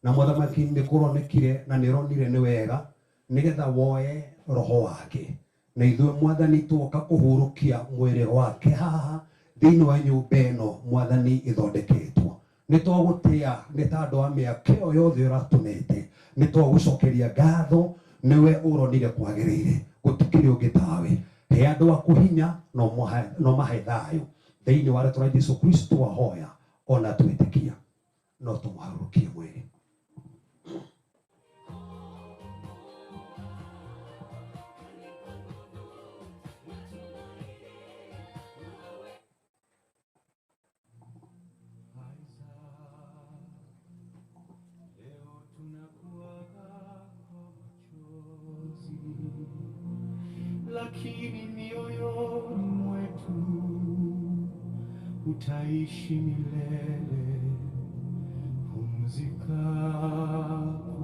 [SPEAKER 17] na mũthamaki nĩ kũronekire na nĩ ũronire nĩ wega nĩgetha woe roho wake na ithuĩ mwathani tuoka kũhurũkia mwĩrĩ wake haha thĩinĩ wa nyũmba ĩno mwathani ĩthondeketwo. Nĩ twagũtĩĩa nĩ ta andũ a mĩaka ĩyo yothe ũratũnete, nĩ twagũcokeria ngatho nĩwe ũronire kwagĩrĩire, gũtikĩrĩ ũngĩ tawe. He andũ aku hinya na ũmahe thayũ thĩinĩ wa rĩtwa rĩa Jesũ Kristo ahoya ona twĩtĩkia no tũmũharũrũkie mwĩrĩ.
[SPEAKER 13] Utaishi milele, pumzika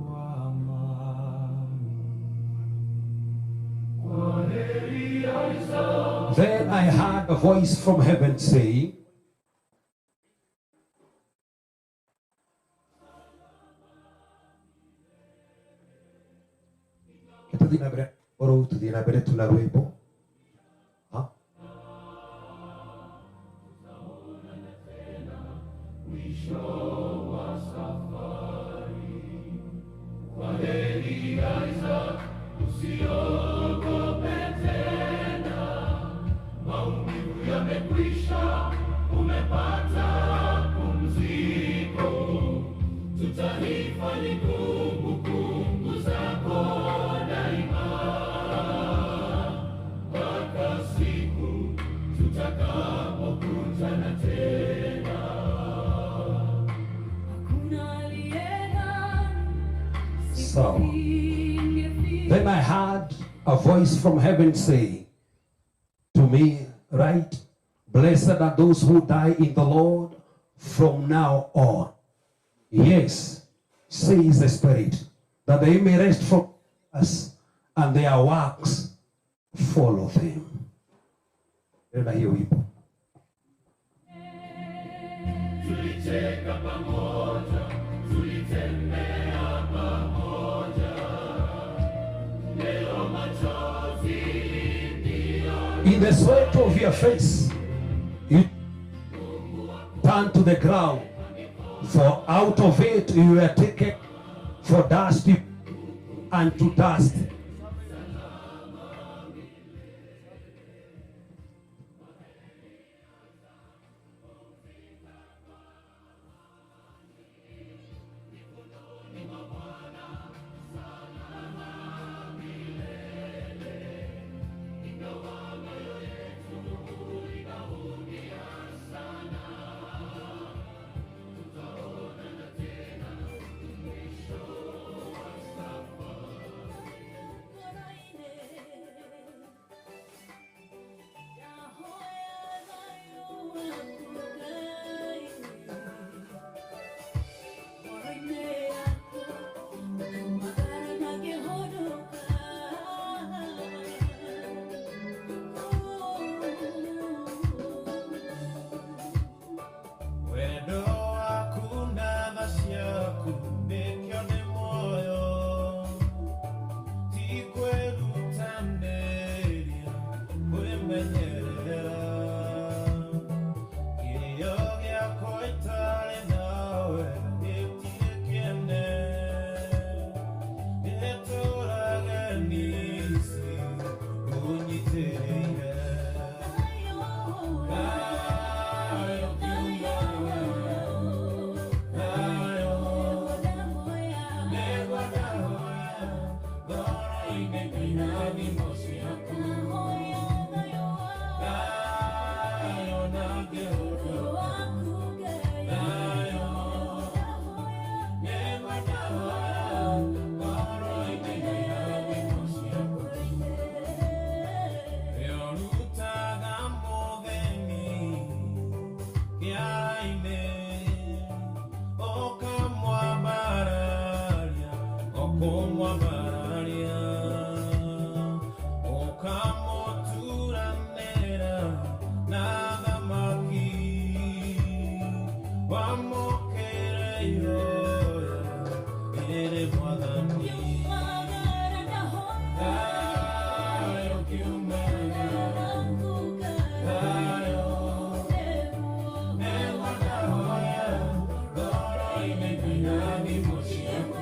[SPEAKER 13] kwa amani. Kwaheri Isaac.
[SPEAKER 17] Then I heard a voice from heaven saying, tuthiĩ na mbere oro tuthiĩ na mbere tu na rwĩmbo. Ha?
[SPEAKER 13] Mwisho wa safari. Kwaheri Isaac, usiogope tena, maumivu yamekwisha, umepata pumziko. Tutahifadhi kumbukumbu zako daima, mpaka siku tutakapokutana tena.
[SPEAKER 17] Sawa. Then I heard a voice from heaven saying to me, write, blessed are those who die in the Lord from now on. Yes, says the Spirit, that they may rest from us and their works follow them. Ndĩrenda hiyo wimbo.
[SPEAKER 13] Tulicheka pamoja, tulitembea pamoja. Leo machozi ndio
[SPEAKER 17] In the sweat of your face, you turn to the ground, for out of it you were taken, for dust you and to dust.
[SPEAKER 13] Wendo waku na tha ciaku nĩkĩo nĩ muoyo, ti kwĩrutanĩria kwĩmenyerera. Kĩrĩo gĩakwa itarĩ nawe gĩtirĩ kĩene, gĩtũũrage nici ũnyitĩrĩire. Thayũ kiumaga, thayũ nĩguo ndahoya, ngoro-inĩ irathimo ciaku. Thayũ na ngĩhũndũka, thayũ nĩguo ndahoya, ngoro-inĩ irathimo ciaku. Ĩrutaga mũgeni kĩara-inĩ, ũkamwambararia, ũkũmwambararia, ũkamũturanĩra na thamaki, wamũkĩre ihoya rĩrĩ Mwathani. Thayũ kiumaga, thayũ nĩguo ndahoya, ngoro-inĩ irathimo ciaku.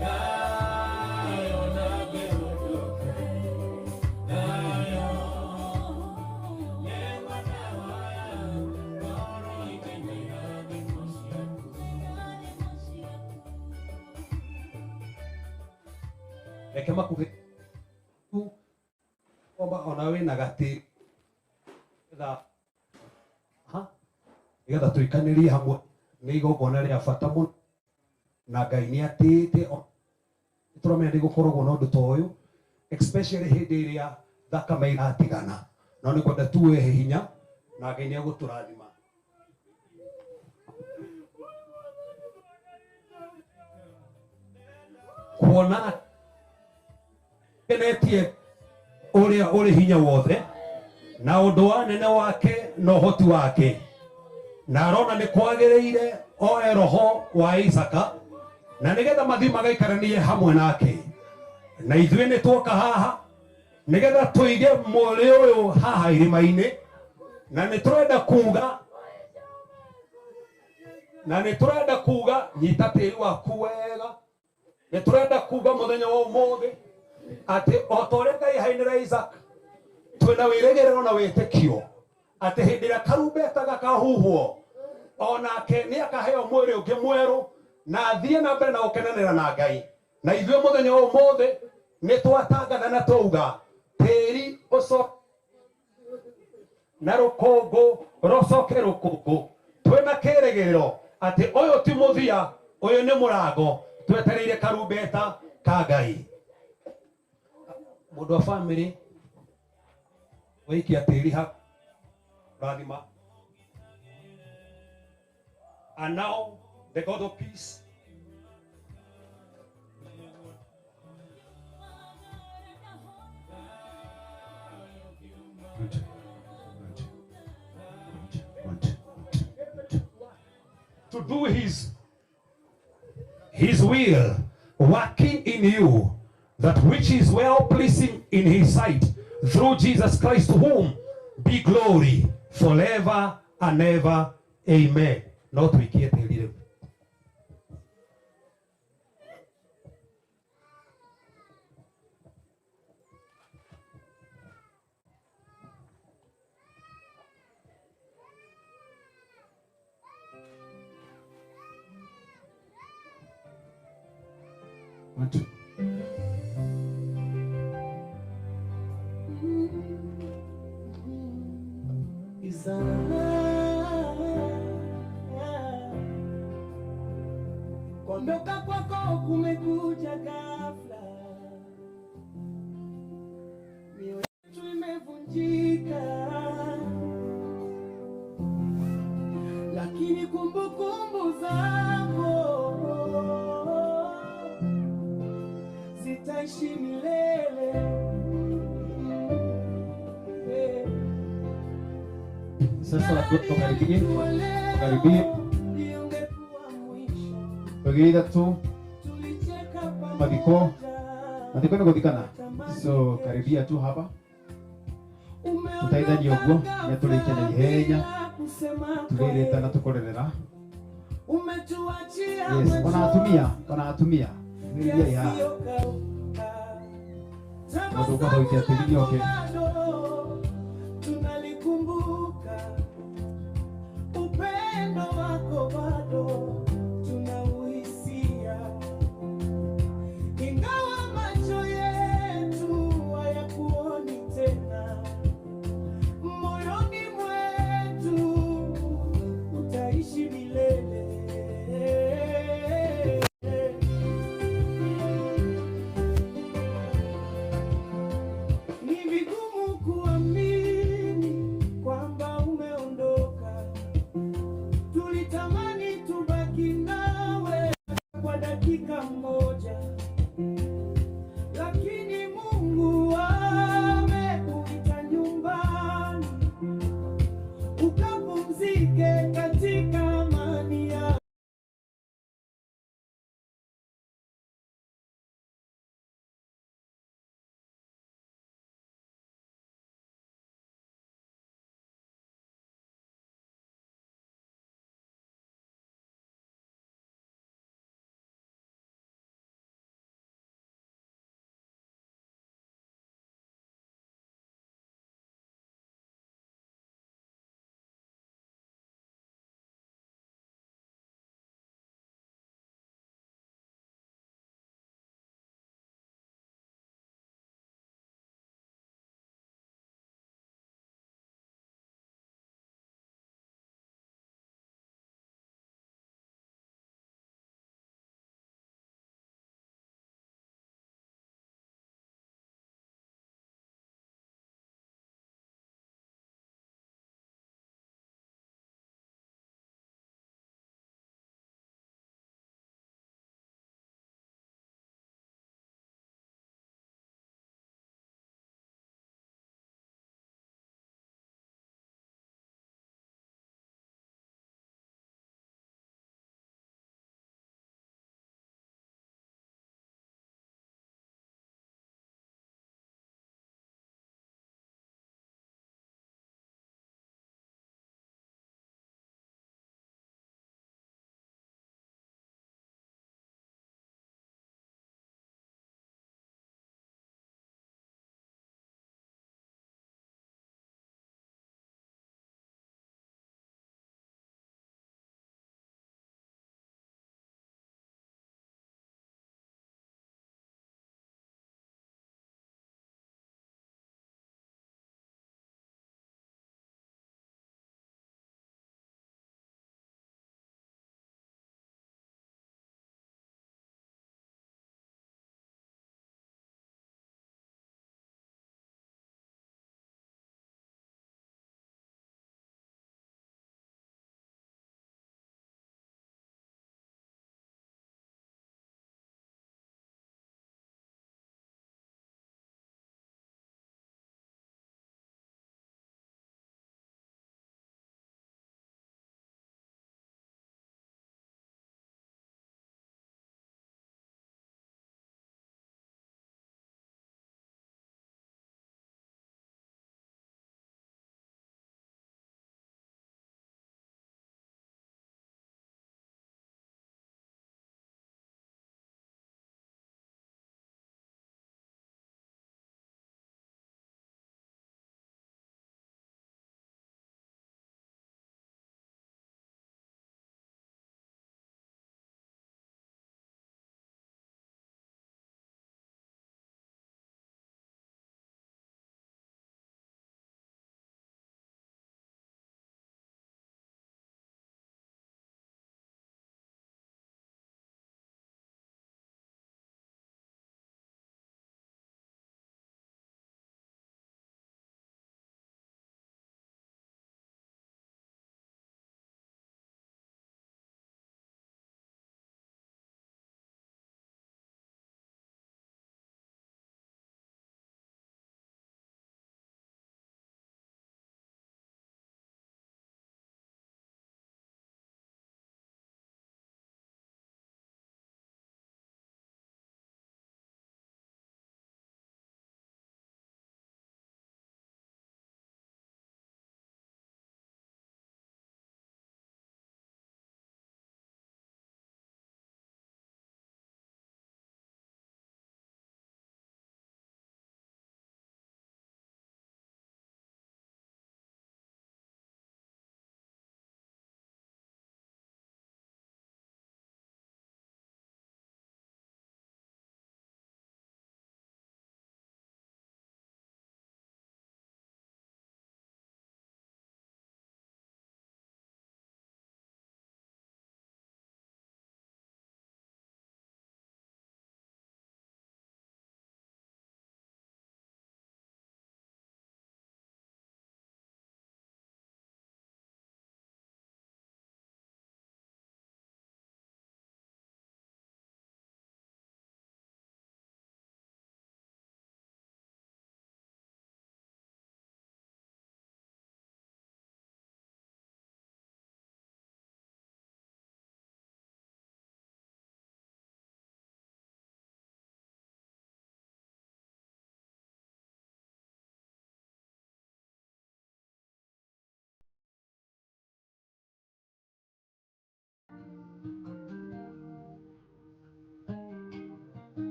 [SPEAKER 13] Thayũ na ngĩhũndũka, thayũ nĩguo ndahoya, ngoro-inĩ irathimo ciaku.
[SPEAKER 17] Reke makuhĩ kwamba ona wĩna gatĩ nĩgetha ha? Nĩgetha tũikanĩrie hamwe nĩ igongona rĩa bata mũno na Ngai nĩ atĩĩte nĩtũramenya nĩ gũkoragwo na ũndũ ta ũyũ especially hĩndĩ ĩrĩa thakame iratigana no nĩ kwenda tuwehe hinya Na Ngai nĩ egũtũrathima. Kuona kenetie ũrĩa ũrĩ hinya wothe na ũndũ wa nene wake na ũhoti wake, na arona nĩ kwagĩrĩire oe roho wa Isaka na nĩgetha mathiĩ magaikaranie hamwe nake. Na ithuĩ nĩ tuoka haha nĩgetha tũige mwĩrĩ ũyũ haha irĩma-inĩ, na nĩ tũrenda kuga, na nĩ tũrenda kuga nyita tĩri waku wega. Nĩ tũrenda kuga mũthenya wa ũmũthĩ atĩ o ta ũrĩa Ngai ahainĩra Isaac, twĩna wĩrĩgĩrĩro na wĩtĩkio atĩ hĩndĩ ĩrĩa karumbeta gakahuhwo onake nĩ akaheo mwĩrĩ ũngĩ mwerũ na athiĩ na mbere na gũkenanĩra na Ngai. Na ithuĩ mũthenya wa ũmũthĩ nĩ twatangatha na twauga tĩri ũcoke na rũkũngũ rũcoke rũkũngũ. Twĩna kĩrĩgĩrĩro atĩ ũyũ ti mũthia, ũyũ nĩ mũrango twetereire karumbeta ka Ngai. Mũndũ wa family waikia tĩri ha rathima. And now the God of peace to do his will, working in you that which is well pleasing in his sight, through Jesus Christ, to whom be glory forever and ever. Amen. No tuikie tĩri rĩu.
[SPEAKER 3] One, two.
[SPEAKER 9] Kuondoka kwako kumekuja ghafla, mioyo yetu imevunjika, lakini kumbukumbu zako zitaishi milele.
[SPEAKER 3] Sasa watu wakaribie, wakaribie tugä tu mathiko, mathiko nä gå thikana, so karibia tu hapa tũteithanie ũguo nĩ tũrĩkie na ihenya tũrĩrĩte na tũkorerera. Yes, ona atumia nĩ haha mũndũ ũkwenda gũikia tĩri nĩ oke.
[SPEAKER 9] Tunalikumbuka upendo wako bado tunauhisia, ingawa macho yetu hayakuoni tena, moyoni mwetu utaishi milele. Ni vigumu kuamini kwamba umeondoka, tulitamani tubaki nawe kwa dakika moja, lakini Mungu amekuita nyumbani ukapumzike katika amani yake.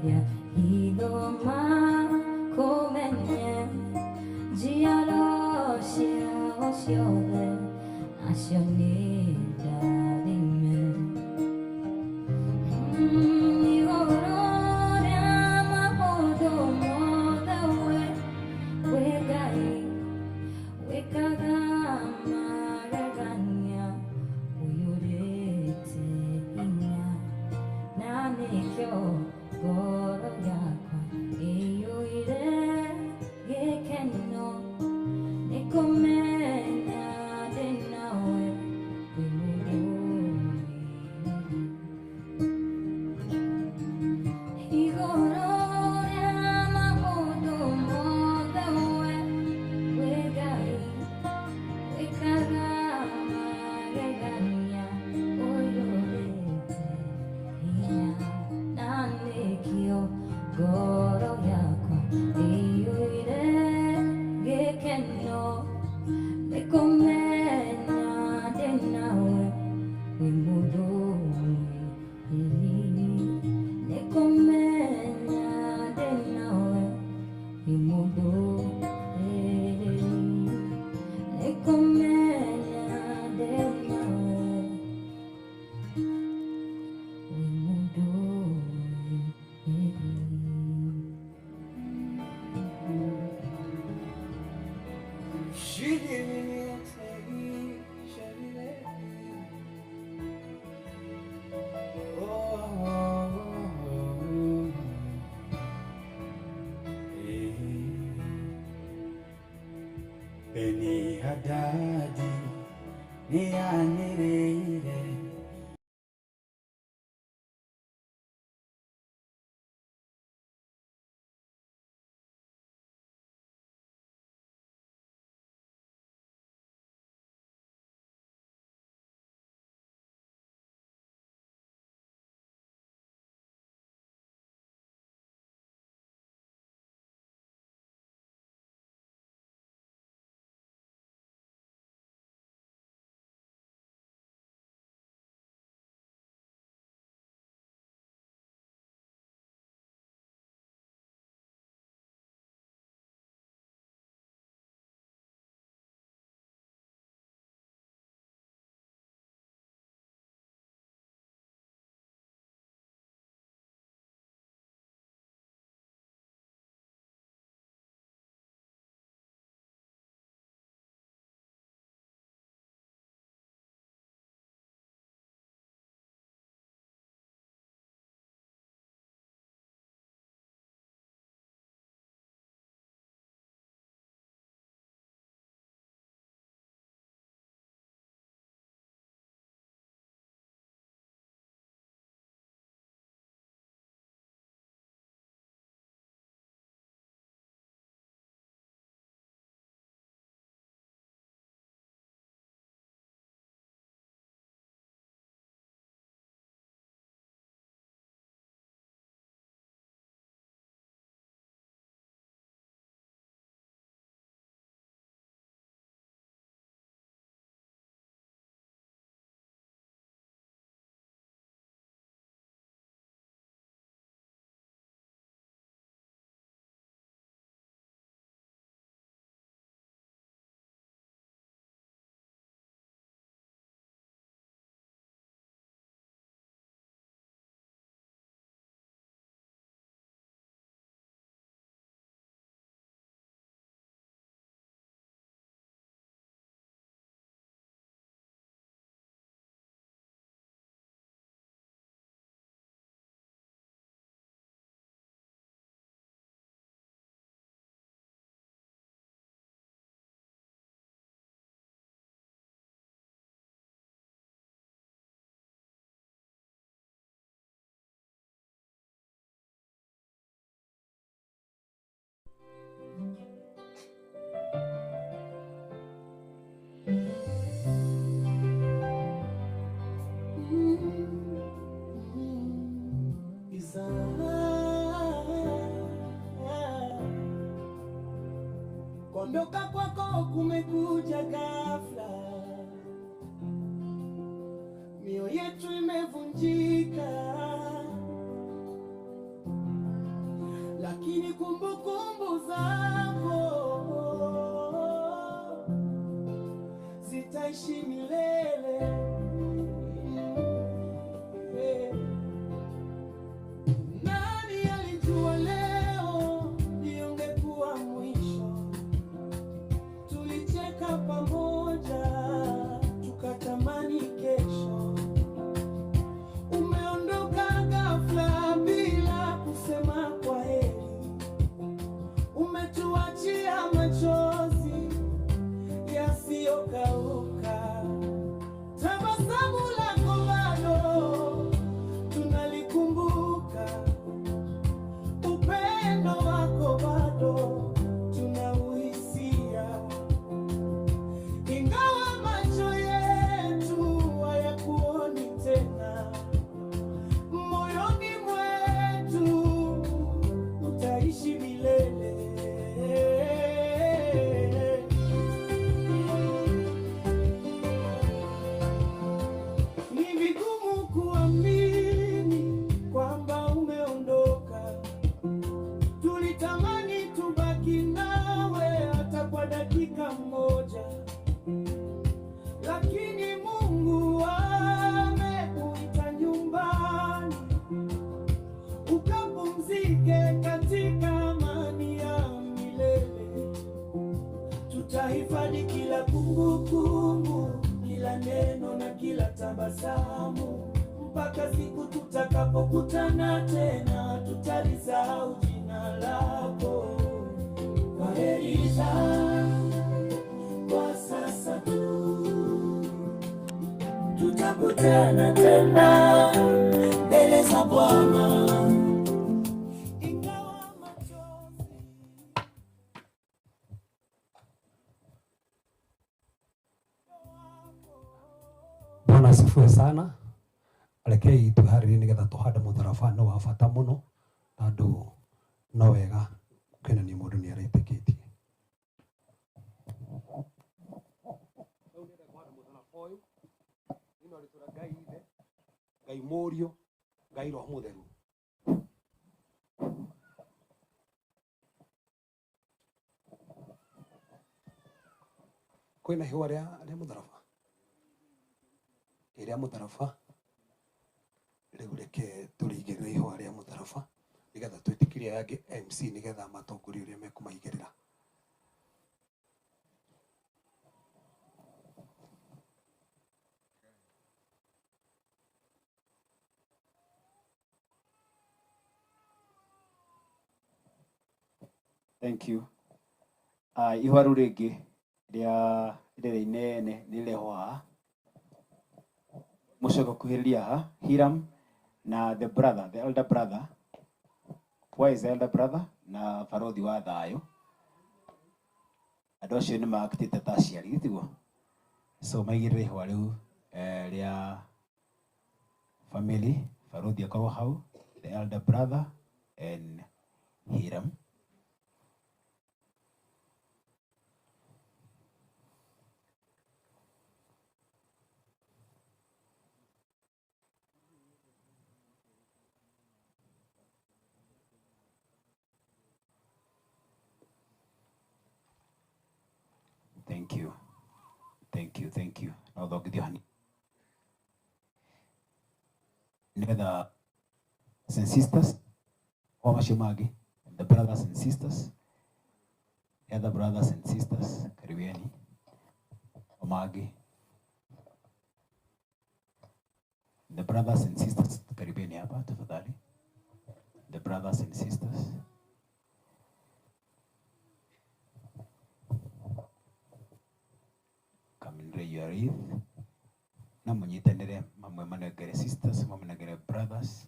[SPEAKER 19] Rĩrĩa hitho makũmenye njiaro ciao ciothe nacio nĩ ndathime. Igũrũ rĩa maũndũ mothe wĩ Ngai wĩkaga magegania ũiyũrĩte hinya na nĩkĩo ngoro yakwa ĩiyũire gĩkeno nĩ kũmenya ndĩ nawe wĩ mũndũ igũrũ rĩa maũndũ mothe wĩ Ngai wĩkaga magegania ũiyũrĩte hinya na nĩkĩo ngoro yakwa ĩiyũire gĩkeno nĩ kũmenya ndĩ nawe wĩ mũndũ nĩ kũmenya ndĩ nawe wĩ mũndũ nĩ kũmenya ndĩ nawe wĩ mũndũ.
[SPEAKER 13] Beni Hadadi nĩanĩrĩire.
[SPEAKER 9] Kuondoka kwako kumekuja ghafla, mioyo yetu imevunjika. Kumbukumbu zako zitaishi milele. Nani alijua leo ndio ungekuwa mwisho? Tulicheka pamoja tukatamani kesho. Umeondoka ghafla bila kusema kwa heri. Umetuachia machozi yasiyokauka. Tabasamu lako bado tunalikumbuka. Upendo wako bado tunauhisia. Ingawa macho yetu hayakuoni tena, moyoni mwetu utaishi milele. Ni vigumu kuamini kwamba umeondoka. Tulitamani tubaki nawe hata kwa dakika moja, lakini Mungu amekuita nyumbani ukapumzike katika amani ya milele. Tutahifadhi kila kumbukumbu, kila neno na kila tabasamu, mpaka siku tutakapokutana tena, tutalisahau jina lako. Kwaheri kwa sasa tu, tutakutana tena mbele za Bwana.
[SPEAKER 17] Bwana asifiwe sana. Rekei twĩharĩrie nĩgetha tũhande mũtharaba nĩ wa bata mũno tondũ no wega gũkenania mũndũ nĩ aretĩkĩtie. Rĩu ndĩrenda kũhanda mũtharaba ũyũ thĩinĩ wa rĩtwa rĩa Ngai Ithe, Ngai Mũriũ, Ngai Roho Mũtheru. Kwĩna ihũa rĩa mũtharaba, rĩa mũtharaba. Rĩu reke tũrĩigĩrĩre ihũa rĩa mũtharaba nĩgetha twĩtĩkĩrie aya angĩ MC nĩgetha matongorie ũrĩa mekũmaigĩrĩra.
[SPEAKER 3] Thank you. Ihũa rĩu rĩngĩ rĩa rĩrĩ inene nĩrĩrehwo haha. Mũcoke kuhĩrĩria haha Hiram na the brother, the elder brother. Where is the elder brother? Na barothi wa thayũ. Andũ acio nĩ maakĩtĩte ta aciari tiguo? So maigĩrĩre ihũa rĩu rĩa family, barothi akorwo hau, the elder brother and Hiram. Thank you. Thank you, thank you. No thongithio hani. Nĩgetha and sisters, o macio mangĩ, the brothers and sisters, the other brothers and sisters, karibieni. O mangĩ. The brothers and sisters, karibieni hapa tafadhali. The brothers and sisters. Your wreath. Na munyitanire mamwe manengere sisters, mamwe manengere brothers.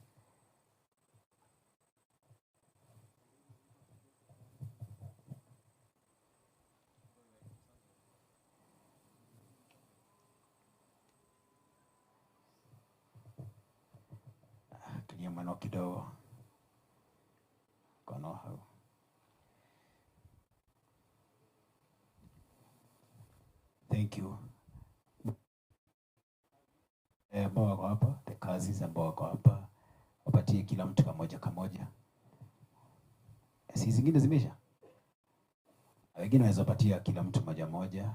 [SPEAKER 3] Kinyia mwena kidogo kono hau. Thank you. Ambao wako hapa, the cousins ambao wako hapa, wapatie kila mtu kamoja kamoja. Si zingine zimeisha? Wengine waweza patia kila mtu moja moja.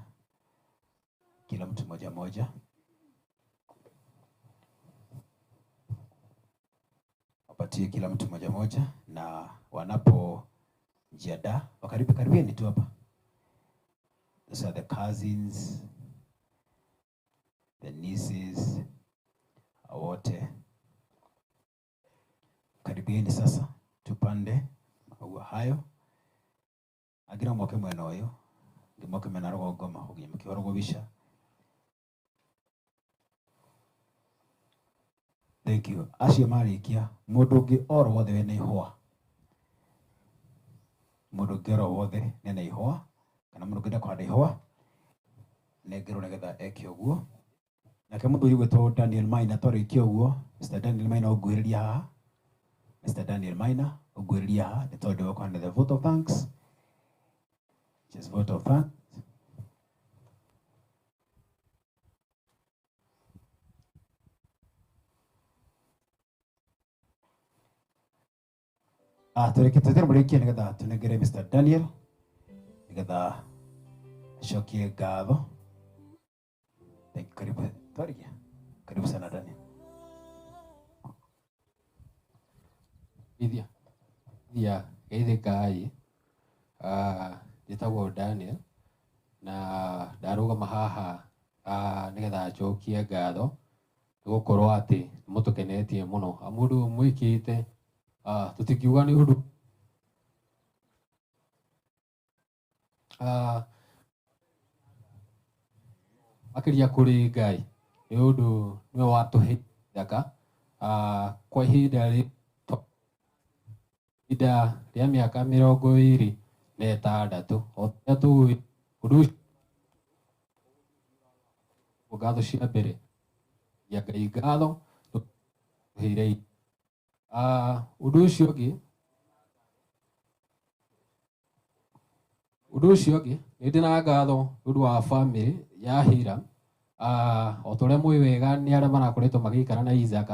[SPEAKER 3] Kila mtu moja moja. Wapatie kila mtu moja moja, na wanapojiandaa wakaribu karibieni tu hapa. Those are the cousins, the nieces, wote karibieni sasa tupande maua hayo. Agira mwake mwena uyu ngimoke mwena rũgongo mahugia mũkĩhoro. Thank you. Acio marĩkia, mũndũ ũngĩ oro wothe wĩna ihũa, mũndũ ũngĩ oro wothe nena ihũa, kana mũndũ ũngĩenda kũhanda ihũa nengerwo nĩgetha eke ũguo. Nake mũthuri gwĩtwo Daniel Maina, twarĩkia ũguo, Mr. Daniel Maina ũnguhĩrĩria haha. Mr. Daniel Maina ũnguhĩrĩria haha nĩ tondũ wa kũhanda the vote of thanks. Just vote of thanks. Tũrĩkie tweterere mũrĩkie nĩgetha tũnengere Mr. Daniel nĩgetha acokie ngatho. Thank you. Karibu. Twarĩkia. Karibu sana Daniel.
[SPEAKER 20] Ithia. Ithia geithĩkai. Njĩtagwo Daniel na ndarũgama haha nĩgetha njokie ngatho nĩ gũkorwo atĩ nĩ mũtũkenetie mũno. Mũndũ mwĩkĩte tũtingiuga nĩ ũndũ makĩria kũrĩ Ngai nĩ ũndũ nĩwe watũheire ithaka kwa ihinda rĩa mĩaka 26. O ũrĩa tũĩ ũndũ ũcio ngatho cia mbere ya Ngai ngatho tũheire. Ũndũ ũcio ũngĩ nĩ ndĩ na ngatho nĩ ũndũ wa family ya Hiram. O ta ũrĩa mũĩ wega nĩ arĩa marakoretwo magĩikara na Isaac,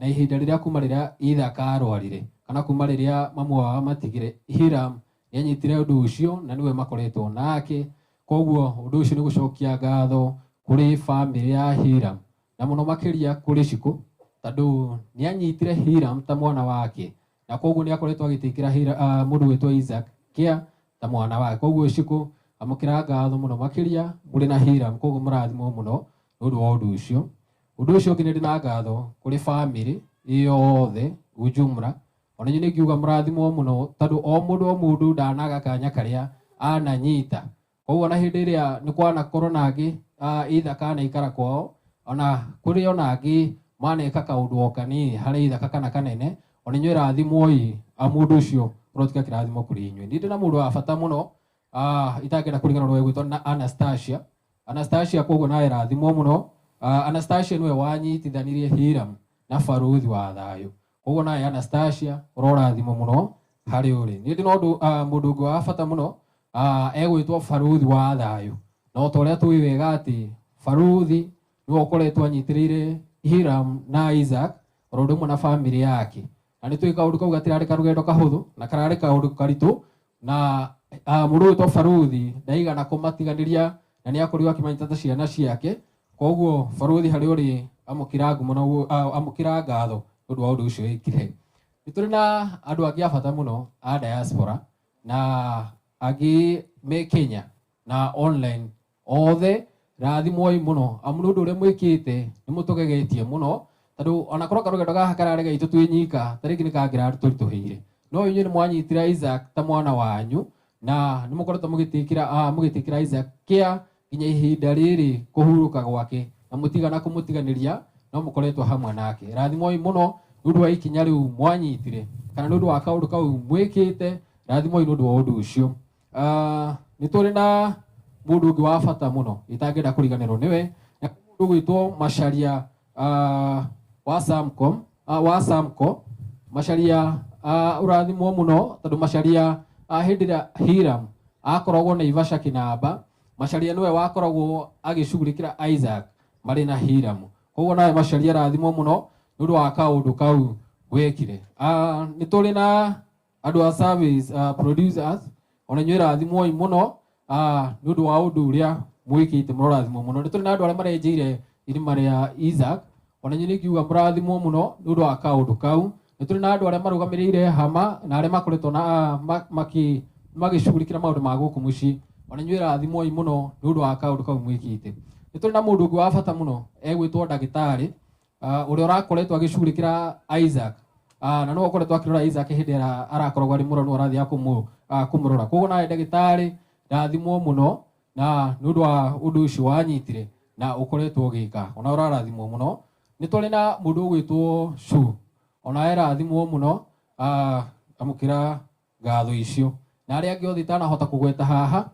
[SPEAKER 20] na ihinda rĩrĩa kuma rĩrĩa Isaac arwarire kana kuma rĩrĩa mamu wao amatigire, Hiram nĩ anyitire ũndũ ũcio na nĩwe makoretwo nake. Koguo ũndũ ũcio nĩ gũcokia ngatho kũrĩ family ya Hiram na mũno makĩria kũrĩ Shiko, tondũ nĩ anyitire Hiram ta mwana wake na koguo nĩ akoretwo agĩtĩkĩra mũndũ gwĩtwo Isaac kĩa ta mwana wake. Koguo Shiko amũkĩra ngatho mũno makĩria mũrĩ na Hiram, koguo mũrathimwo mũno nĩ ũndũ wa ũndũ ũcio. Ũndũ ũcio ũngĩ nĩ ndĩ na ngatho kũrĩ family yothe ujumla. Ona inyuĩ nĩ ngiuga mũrathimwo mũno tondũ o mũndũ ndanaga kanya karĩa ananyita. Koguo ona hĩndĩ ĩrĩa nĩ kwanakorwo na angĩ Ithaka anaikara kwao, ona kũrĩ ona angĩ maneka kaũndũ o kanini harĩ Ithaka kana kanene, ona inyuĩ rathimwoi mũndũ ũcio ũrotuĩka kĩrathimo kũrĩ inyuĩ. Niĩ ndĩ na mũndũ wa bata mũno itangĩenda kũriganĩrwo egwĩtwo na Anastasia. Anastasia koguo nawe rathimwo mũno. Anastasia nĩwe wanyitithanirie Hiram na baruthi wa thayũ. Koguo nawe Anastasia ũrorathimwo mũno harĩ ũrĩ. Niĩ ndĩ na ũndũ mũndũ ũngĩ wa bata mũno egwĩtwo baruthi wa thayũ. Na o ta ũrĩa tũĩ wega atĩ baruthi nĩwe ũkoretwo anyitĩrĩire Hiram na Isaac oro ũndũ ũmwe na family yake. Na nĩ tũĩ kaũndũ kau gatirarĩ karũgendo kahũthũ na kararĩ kaũndũ karitũ, na mũndũ ũgwĩtwo baruthi ndaigana kũmatiganĩria na nĩ akorirwo akĩmanyita ta ciana ciake. Koguo baruthi harĩ ũrĩ amũkĩra ngumo na amũkĩra ngatho nĩ ũndũ wa ũndũ ũcio wĩkire. Nĩ tũrĩ na andũ angĩ a bata mũno a diaspora na angĩ me Kenya na online othe rathimwoi mũno amu nĩ ũndũ ũrĩa mwĩkĩte nĩ mũtũgegetie mũno, tondũ onakorwo karũgendo gaka kararĩ gaitũ twĩ nyika ta rĩngĩ nĩ kangĩratũritũhĩire, no inyuĩ nĩ mwanyitire Isaac ta mwana wanyu na nĩ mũkoretwo mũgĩtĩkĩra Isaac kĩa nginya ihinda rĩrĩ kũhurũka gwake na mũtigana kũmũtiganĩria no mũkoretwo hamwe nake. Rathimwoi mũno nĩ ũndũ wa ikinya rĩu mwanyitire kana nĩ ũndũ wa kaũndũ kau mwĩkĩte, rathimwoi nĩ ũndũ wa ũndũ ũcio. Nĩ tũrĩ na mũndũ ũngĩ wa bata mũno itangĩenda kũriganĩrwo nĩwe, na mũndũ ũgwĩtwo Macharia wa Samcom, wa Samco. Macharia ũrathimwo mũno tondũ Macharia hĩndĩ ĩrĩa Hiram akoragwo Naivasha Kĩnamba, Macharia nĩwe wakoragwo agĩcugurĩkĩra Isaac marĩ na Hiram. Koguo nawe Macharia rathimwo mũno nĩ ũndũ wa kaũndũ kau wekire. Nĩ tũrĩ na Andũ a service producers ona inyuĩ rathimwoi mũno nĩ ũndũ wa ũndũ ũrĩa mwĩkĩte, mũrorathimwo mũno. Nĩ tũrĩ na andũ arĩa marenjeire irima rĩa Isaac, ona inyuĩ nĩngiuga mũrathimwo mũno nĩ ũndũ wa kaũndũ kau. Nĩ tũrĩ na andũ arĩa marũgamĩrĩire hama na arĩa makoretwo na magĩcugurikĩra maũndũ ma gũkũ mũciĩ, ona inyuĩ rathimwoi mũno nĩ ũndũ wa kaũndũ kau mwĩkĩte. Nĩ tũrĩ na mũndũ ũngĩ wa bata mũno egwĩtwo ndagĩtarĩ ũrĩa ũrakoretwo agĩcugurikĩra Isaac, na no akoretwo akĩrora Isaac hĩndĩ ĩrĩa arakoragwo arĩ mũrwaru, arathiĩ kũmũrora. Koguo nawe ndagĩtarĩ rathimwo mũno na nĩ ũndũ wa ũndũ ũcio wanyitire na ũkoretwo ũgĩka, ona ũrarathimwo mũno. Nĩ tũrĩ na mũndũ ũgwĩtwo Shu, ona erathimwo mũno, amũkĩra ngatho icio. Na arĩa angĩ othe itanahota kũgweta haha,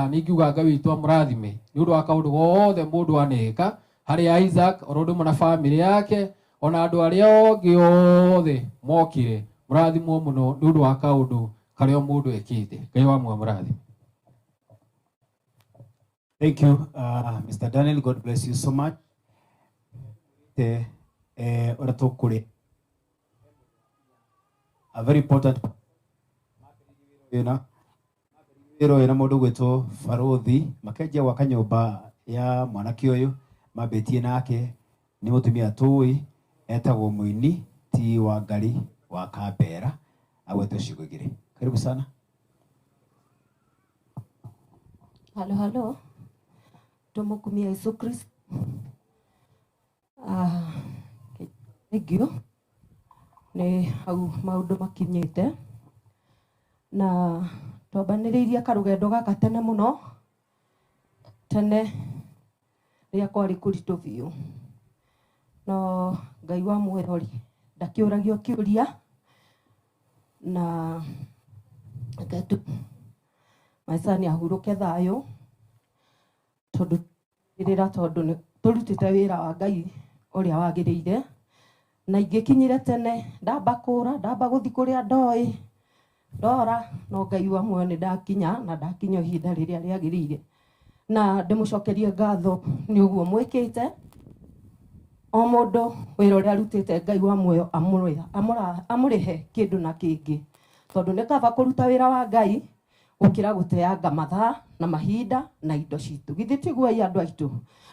[SPEAKER 20] nĩ ingiuga Ngai witũ amũrathime nĩ ũndũ wa kaũndũ gothe mũndũ aneka harĩ Isaac, oro ũndũ ũmwe na bamĩrĩ yake, ona andũ arĩa angĩ othe mokire, mũrathimwo mũno nĩ ũndũ wa kaũndũ karĩa mũndũ ekĩte. Ngai wa muoyo amũrathime.
[SPEAKER 3] Thank you, Mr. Daniel. God bless you so much. The ũrĩa tũkũrĩ a very important wĩra wĩra mũndũ gwĩtwo Barothi makenjia gwaka nyũmba ya mwanake ũyũ mambĩtie nake nĩ mũtumia tũĩ etagwo Mũini ti Wangari wa Kambera, agwetwo ciugo igĩrĩ. Karibu sana.
[SPEAKER 21] Halo, halo. Tumukumia Yesu Kristo. Thank you. Nĩ hau maũndũ makinyĩte na twambanĩrĩirie karũgendo gaka tene mũno, tene rĩrĩa kwarĩ kũritũ biũ, no Ngai wa muoyo rĩ ndakĩũragio kĩũria, na reke tu maica nĩ ahurũke thayũ, tondũ rĩrĩa tondũ nĩ tũrutĩte wĩra wa Ngai ũrĩa wagĩrĩire, na ingĩkinyire tene ndamba kũra, ndamba gũthiĩ kũrĩa ndoĩ ndora, no Ngai wa muoyo nĩ ndakinya, na ndakinya ihinda rĩrĩa rĩagĩrĩire, na ndĩmũcokerie ngatho nĩ ũguo mwĩkĩte. O mũndũ wĩra ũrĩa arutĩte Ngai wa muoyo amũrĩhe kĩndũ na kĩngĩ, tondũ nĩ kaba kũruta wĩra wa Ngai gũkĩra gũteanga mathaa na mahinda na indo citũ. Githĩ tiguo andũ aitũ?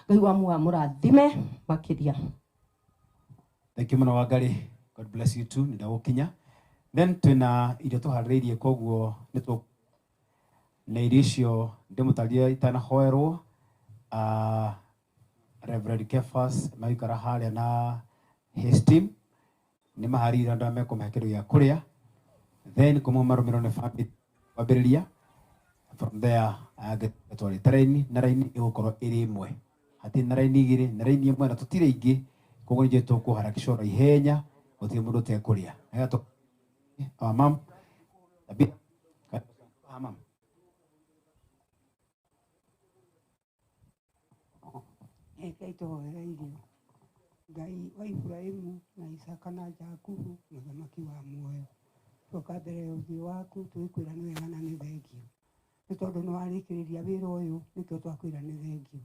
[SPEAKER 21] Ngai wa muoyo amũrathime makĩria.
[SPEAKER 3] Thank you mũno Wangari. God bless you too. Nĩndagũkinya. Then twĩna irio tũharĩrĩirie, koguo nĩ na irio icio ndĩmũtarĩrie itanahoerwo. Reverend Kefas maikara harĩa na his team nĩ maharĩrĩirie andũ arĩa mekũmahe kĩndũ gĩa kũrĩa, then kuma marũmĩrĩrwo nĩ family kwambĩrĩria from there twarĩte raini na raini ĩgũkorwo ĩrĩ ĩmwe, hatirĩ na raini igĩrĩ, na raini ĩmwe na tũtirĩ aingĩ, koguo nĩ tũkũharakicwo na ihenya, gũtirĩ mũndũ ũtekũrĩa. Nĩgetha our mom, Tabitha, our mom.
[SPEAKER 16] Ngai tũhoere irio. Ngai wa Iburahĩmu na Isaka na Jakubu, mũthamaki wa muoyo, twoka mbere ya ũthiũ waku tũgĩkwĩra nĩ wega na nĩ thengio, nĩ tondũ nĩ warĩkĩrĩria wĩra ũyũ, nĩkĩo twakwĩra nĩ thengio.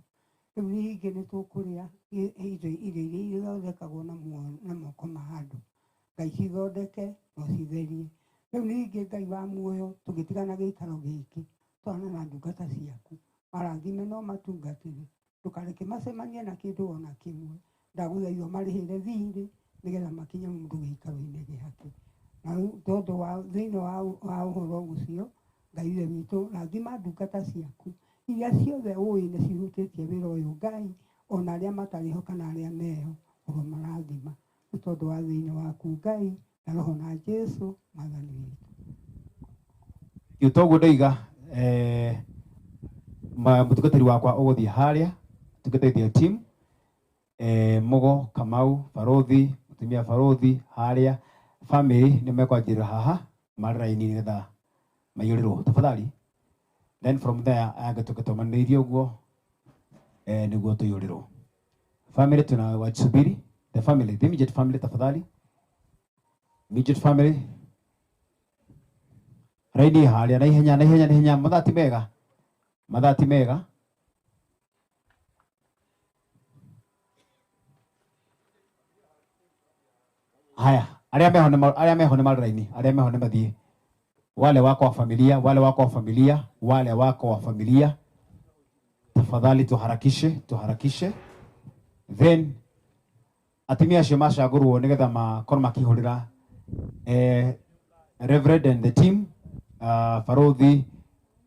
[SPEAKER 16] Rĩu ningĩ nĩ tũkũrĩa indo irio iria ithondekagwo na moko ma andũ. Ngai cithondeke na ũcitherie. Rĩu ningĩ Ngai wa muoyo, tũngĩtigana gĩikaro gĩkĩ twana na ndungata ciaku, marathime no matungatĩre, ndũkareke macemanie na kĩndũ ona kĩmwe. Ndagũthaitha marĩhĩre thirĩ nĩgetha makinye mũndũ gĩikaro-inĩ gĩake. Na rĩu tondũ wa thĩinĩ wa ũhoro ũcio, Ngai Ithe witũ, rathima ndungata ciaku iria ciothe ũĩ nĩ cirutĩtie wĩra ũyũ Ngai, ona arĩa matarĩ ho kana arĩa meho, ũromarathima nĩ tondũ wa thĩinĩ waku Ngai na Roho na Jesũ Mwathani witũ.
[SPEAKER 3] Toguo ndoiga, mũtungatĩri wakwa ũgũthiĩ harĩa tungatĩri team, Mugo Kamau Barothi, mũtumia Barothi harĩa, family nĩ mekwanjĩrĩra haha marĩ raini nĩgetha maiyũrĩrwo tafadhali. Then from there angĩtuĩka tũmanĩirie ũguo, nĩguo tũiyũrĩrwo. Family tunawasubiri, the family, the immediate family tafadhali, immediate family raini harĩa na ihenya na ihenya na ihenya, mathaa ti mega, mathaa ti mega. Haya, arĩa meho nĩ arĩa meho nĩ marĩ raini, arĩa meho nĩ mathiĩ. Wale wako wa familia, wale wako wa familia, wale wako wa familia, tafadhali tuharakishe, tuharakishe. Then atumia acio macagũrwo nĩgetha makorwo makĩhũrĩra Reverend and the team, Barothi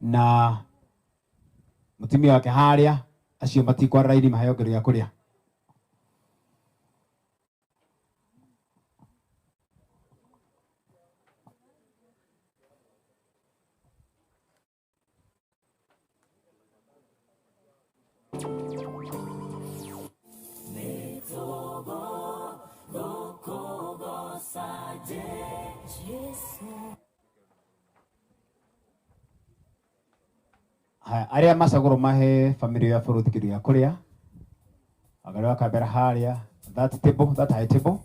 [SPEAKER 3] na mutumia wake harĩa, acio matikwara raini maheo kĩndũ gĩa kũrĩa. Haya, aria macagũrwo mahe family ya bũrũri kĩndũ gĩa kũrĩa, agarĩ wa kambera harĩa, that table, that high table,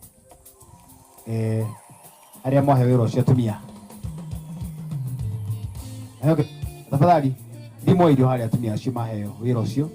[SPEAKER 3] aria mwahe wĩra ũcio atumia. Okay, tafadhali ndimwo irio harĩa atumia acio maheo wĩra ũcio.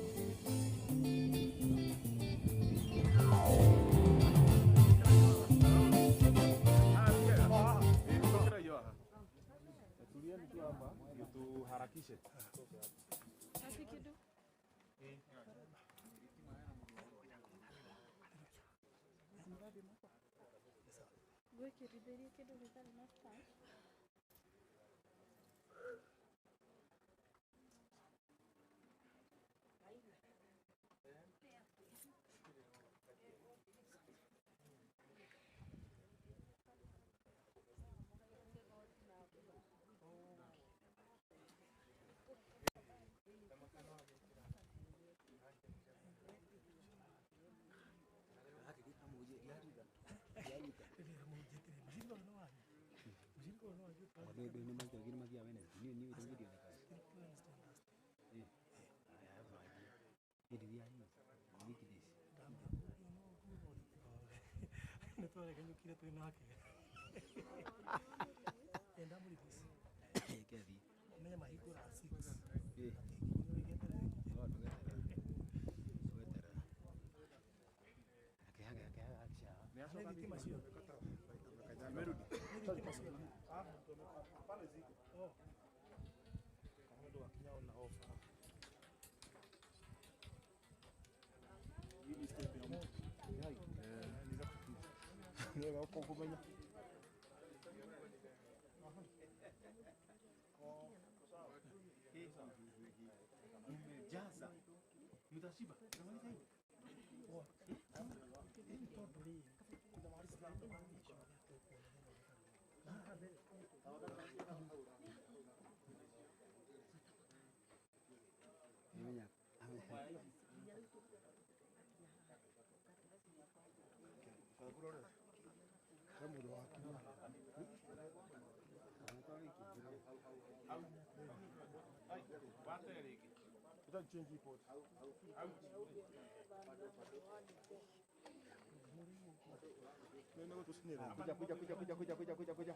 [SPEAKER 3] Kuja kuja kuja kuja kuja kuja kuja kuja.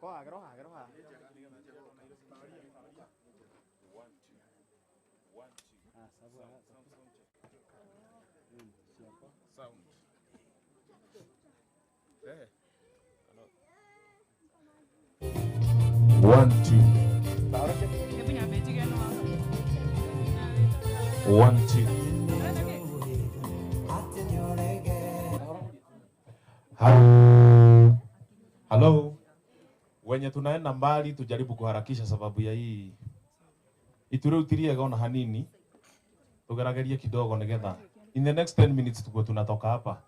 [SPEAKER 3] Koa groha groha. Ah, sawa.
[SPEAKER 1] Sound. Eh. 1 2 1 2. Hello. Wenye tunaenda mbali tujaribu kuharakisha sababu ya hii iturutiriega ona hanini tugeragerie kidogo nigetha in the next 10 minutes tuko tunatoka hapa.